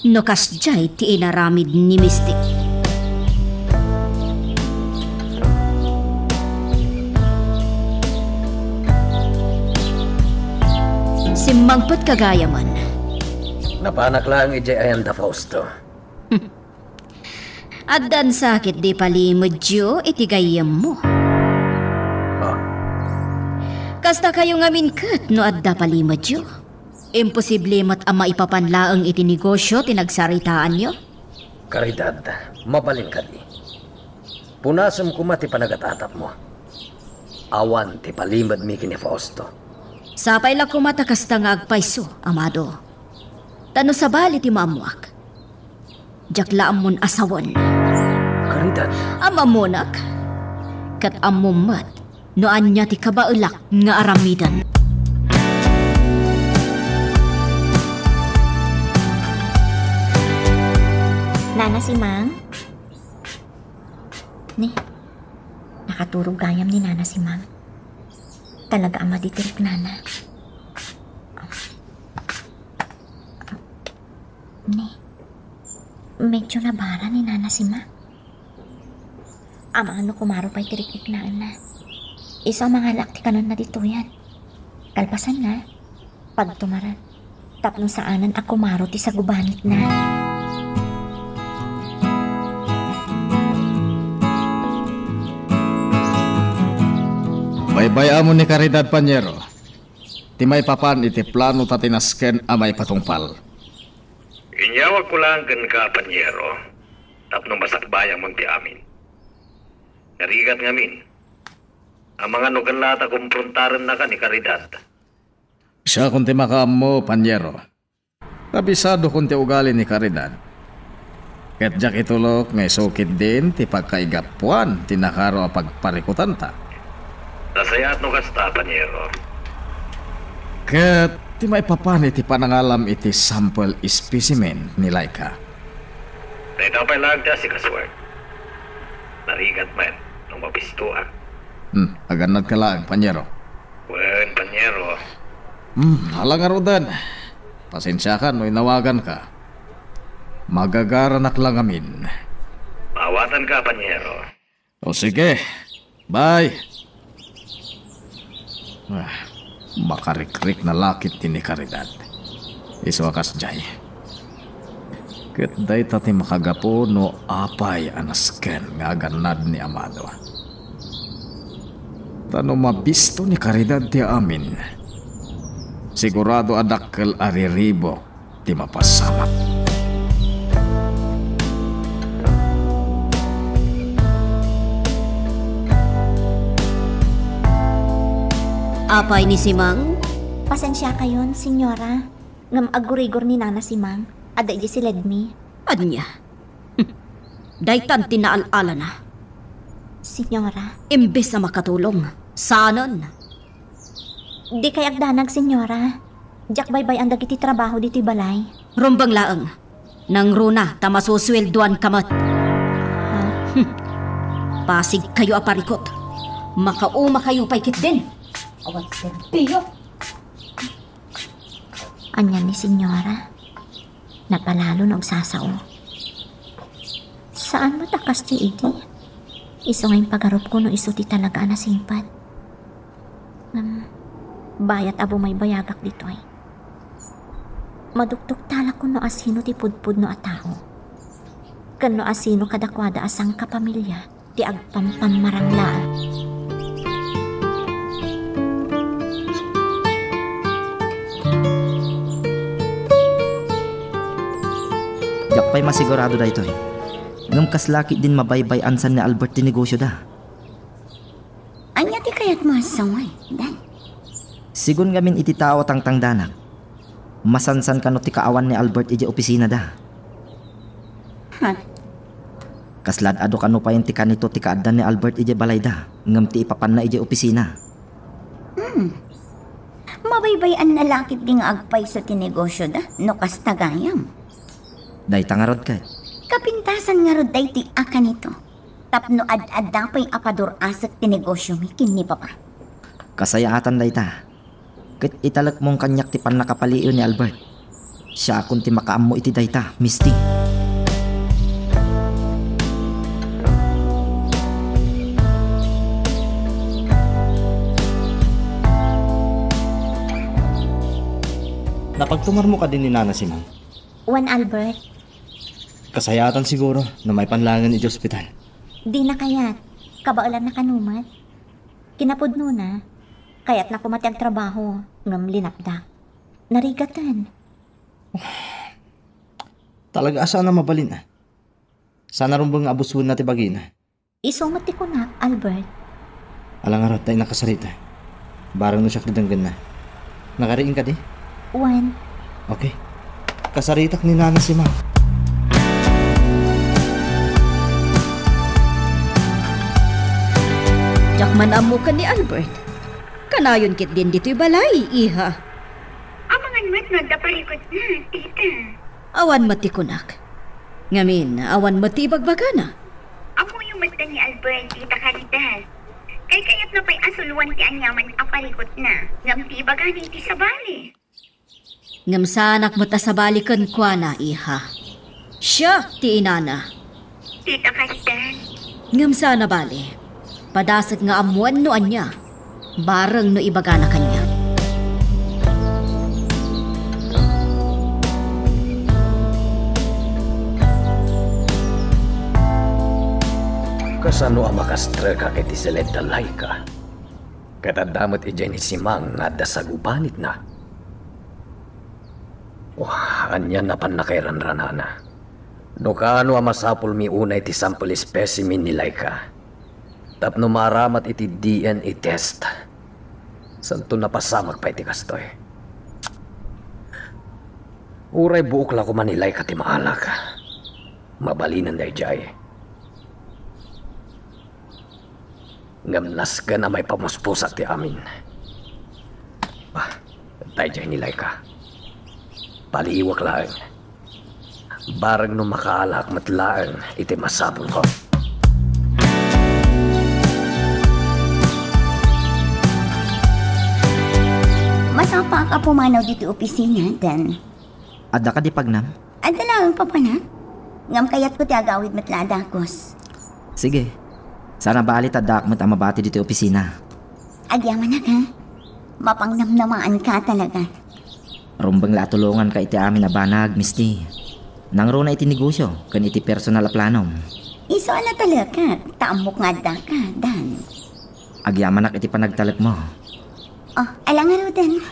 no kasdiay ti inaramid ni Misty. Simmangpetka gayamen. Napanak laeng idiay ayanda, Fausto. Addan sakit di palimedyo iti gayyemmo. Ah. Kasta kayo ngamin ket no adda palimedyo. Imposible met a maipapan laeng iti negosyo ti nagsaritaanyo. Caridad, mabalin kadi. Punasem koma ti panagatatapmo. Awan ti palimedmi ken ni Fausto. Sapay la koma ta kasta nga agpayso, Amado. Ta no sabali ti maammoak, diak la ammon a sawen. Caridad. Am-ammonak, ket ammom met no ania ti kabaelak nga aramiden. Nana Simang? Ni, nakaturog gayam ni Nana Simang. Talaga a madi ti riknana. Ni, medyo nabara ni Nana Simang. Amangan no kumaro pay ti rik-iknaenna. Isu a mangalaak ti kanonna ditoyen. Kalpasanna, pagtumaran. Tapno saanen a kumaro ti sagubanitna. Baybay-am ni Caridad, Panyero. Ti maipapan iti plano ta ti nasken a maipatungpal. Inyawagko laeng kenka, Panyero, tapno masakbayam ti amin. Narigat ngamin, amangan no ken la ta kumprontarennaka ni Caridad. Siakon ti makaammo, Panyero. Kabisadokon ti ugali ni Caridad. Ket diak itulok nga isu ketdin ti pagkaigapuan ti nakaro a pagparikutanta. Nasayaat no kasta, Panyero. Ket ti maipapan iti panangalam iti sample specimen ni Laika. Dayta pay laeng ti asikasuek. Narigat met no mabistoak. Hmm, agannadka laeng, Panyero. Wen, Panyero. Hmm, ala ngaruden. Pasensiakan no inawaganka. Magagaranak la ngamin. Maawatanka, Panyero. O sige. Bye. Ah, makarikrikna la ketdi ni Caridad. Isu a kasdiay. Ket dayta ti makagapu no apay a nasken nga agannad ni Amado. Ta no mabisto ni Caridad ti amin, sigurado a dakkel a riribuk ti mapasamak. Apay ni Simang? Pasensiakayon, Senyora, ngem aggurigor ni Nana Simang. Adda idiay siledmi. Ania? Daytan ti naal-alana. Senyora. Imbes a makatulong, saanen. Dikay agdanag, Senyora. Diak baybay-an dagiti trabaho ditoy balay. Rumbeng laeng. Nangruna ta masusueldoanka met. Ha? Hmm. Pasigkayo a parikut. Makaumakayo pay ketdin. Awan serbiyo. Ania ni Senyora? Napalalo no agsasao. Saan met a kasdiay idi? Isu nga impagarupko no isu ti talaga a nasingpet. Ngem, bayat a bumaybayagak ditoy. Madukduktalakon no asino ti pudpudno a tao. Ken no asino kadakuada a sangkapamilya ti agpampammarang laeng. Diak pay masigurado daytoy. Ngem kasla ketdin mabaybay-an san ni Albert ti negosioda. Ania ti kayatmo a sawen, Dan? Sigun ngamin iti tao a tangtangdanak, masansan kano ti kaawan ni Albert idiay opisinada. Ha? Kasla ad-adu kano payen ti kanito ti kaaddan ni Albert idiay balayda, ngem ti ipapanna idiay opisina. Hmm. Mabaybay-anna la ketdi nga agpayso ti negosioda, no kasta gayam. Dayta ngarud ket. Kapintasan ngarud daytoy a kanito. Tapno ad-adda pay a padur-asek ti negosiomi ken ni Papa. Kasayaatan dayta. Ket italekmon kaniak ti pannakapaliiw ni Albert. Siakon ti makaammo iti dayta, Misty. Napagtumarmo kadi ni Nana Simang? Wen, Albert. Kasayaatan siguro no maipan laengen iti ospital. Dina kayat. Kabaelanna kano met. Kinapudnona, kayatna koma ti agtrabaho, ngem linapda. Narigaten. Talaga a saan a mabalin, a. Saan a rumbeng nga abusoenna ti bagina. Isu met ti kunak, Albert. Ala ngarud ta innak kasarita. Bareng no siak ti denggenna. Nakariing kadi? Wen. Okay. Kasaritak ni Nana Simang. Diak man ammo ken ni Albert. Kanayon ketdin ditoy balay, iha. Amangan met no adda parikutna, tita. Awan met ti kunak. Ngamin, awan met ti ibagbagana. Ammoyo met ni Albert, tita Caridad. Kaykayatna pay a suloan ti aniaman a parikutna, ngem ti ibagana iti sabali. Ngem saanak met a sabali kenkuana, iha. Siak ti inana. Dita ka, Dad. Ngem saan a bale. Padasek nga ammoen no ania. Bareng no ibagana kaniak. Kasano a makastrek iti siled da Laika? Ket adda met idiay ni Simang nga adda sagubanitna. Oh, ania napan nakairanranana? No kaano a masapulmi unay ti sample specimen ni Laika tapno maaramat iti D N A test. Santo napasamak pay ti kastoy. Uray buok la koma ni Laika ti maalak. Mabalinen daydiay. Ngem nasken a maipamuspusak ti amin. Ah, daydiay ni Laika. Paliiwak laeng. Bareng no makaalak met laeng iti masapulko. Masapaak a pumanaw ditoy opisina, Dan. Adda kadi pagnam? Adda laeng, papanak. Ngem kayatko ti agawid met la a dagus. Sige. Saan a bale ta addaak met a mabati ditoy opisina. Agyamanak, ha? Mapangnamnamaanka talaga. Rumbeng la a tulonganka iti amin a banag, Misty. Nangruna iti negosio ken iti personal a planom. Isu a natalekak, ta ammok nga addaka, Dan. Agyamanak iti panagtalekmo. Oh, ala ngaruden.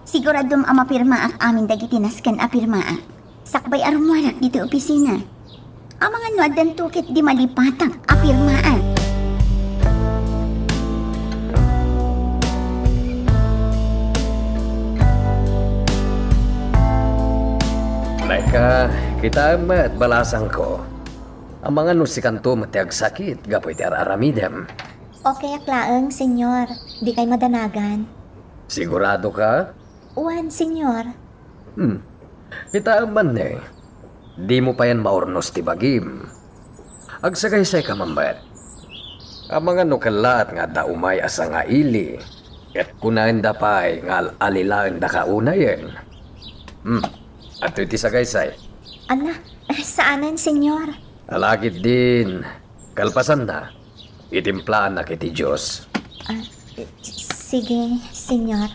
Siguradom a mapirmaak amin dagiti nasken a pirmaak. Sakbay a rummuarak ditoy opisina. Amangan no addanto ket di malipatak a pirmaak. Laika, kitaem met, balasangko. Amangan no sikanto met ti agsakit gapu iti ar-aramidem. Okayak laeng, Senyor. Dikay madanagan. Sigurado ka? Wen, Senyor. Hmm. Kitaem man ne. Dimo payen maurnos ti bagim. Agsagaysayka man met. Amangan no kellaat nga adda umay a sangaili, ket kunaenda pay nga al-alilaendaka unayen. Hmm. Adtoy ti sagaysay. Ala, saanen, Senyor. Ala ketdin. Kalpasanna, itimplaannak iti Dios. Ah, sige, Senyor.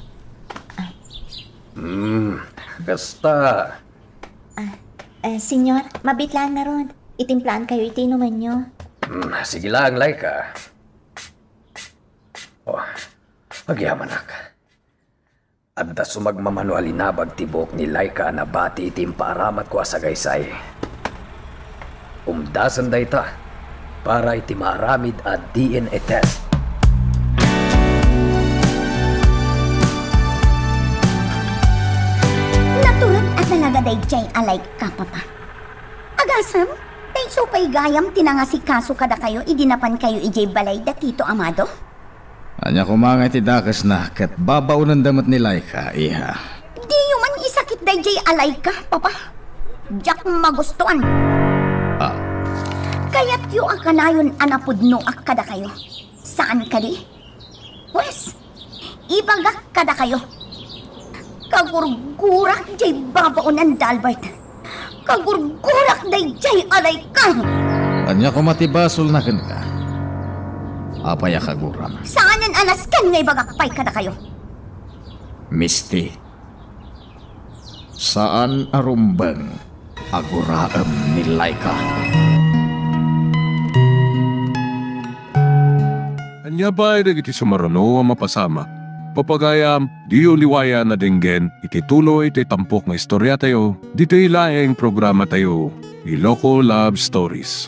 Ah. Hmm, kasta. Ah, eh, Senyor, mabiit laeng ngarud. Itimplaankayo iti inumenyo. Hmm, sige laeng, Laika. Oh, agyamanak. Adda sumagmamano a linabag ti buok ni Laika a nabati iti impaaramatko a sagaysay. Umdasen dayta para iti maaramid a D N A test. Natureg a talaga daydiay a Laika, Papa. Agasem, ta isu pay gayam ti nangasikaso kadakayo idi napankayo idiay balay da Tito Amado? Ania koma nga iti dakesna ket babaonenda met ni Laika, iha. Diyo man isakit daydiay a Laika, Papa. Diak magustuan. Ah. Kayatyo a kanayon a napudnoak kadakayo. Saan kadi? Pwes, ibagak kadakayo. Kagurgurak diay babaonan da Albert. Kagurgurak daydiay a Laika. Ania koma ti basolna kenka? Apay a kaguram? Saanen a nasken nga ibagak pay kadakayo. Misty, saan a rumbeng a guraem ni Laika. Ania pay dagiti sumaruno a mapasamak? Pagayam, diyo liwayan a denggen iti tuloy ti tampok nga istoriatayo, ditoy laeng programatayo, Iloko Love Stories.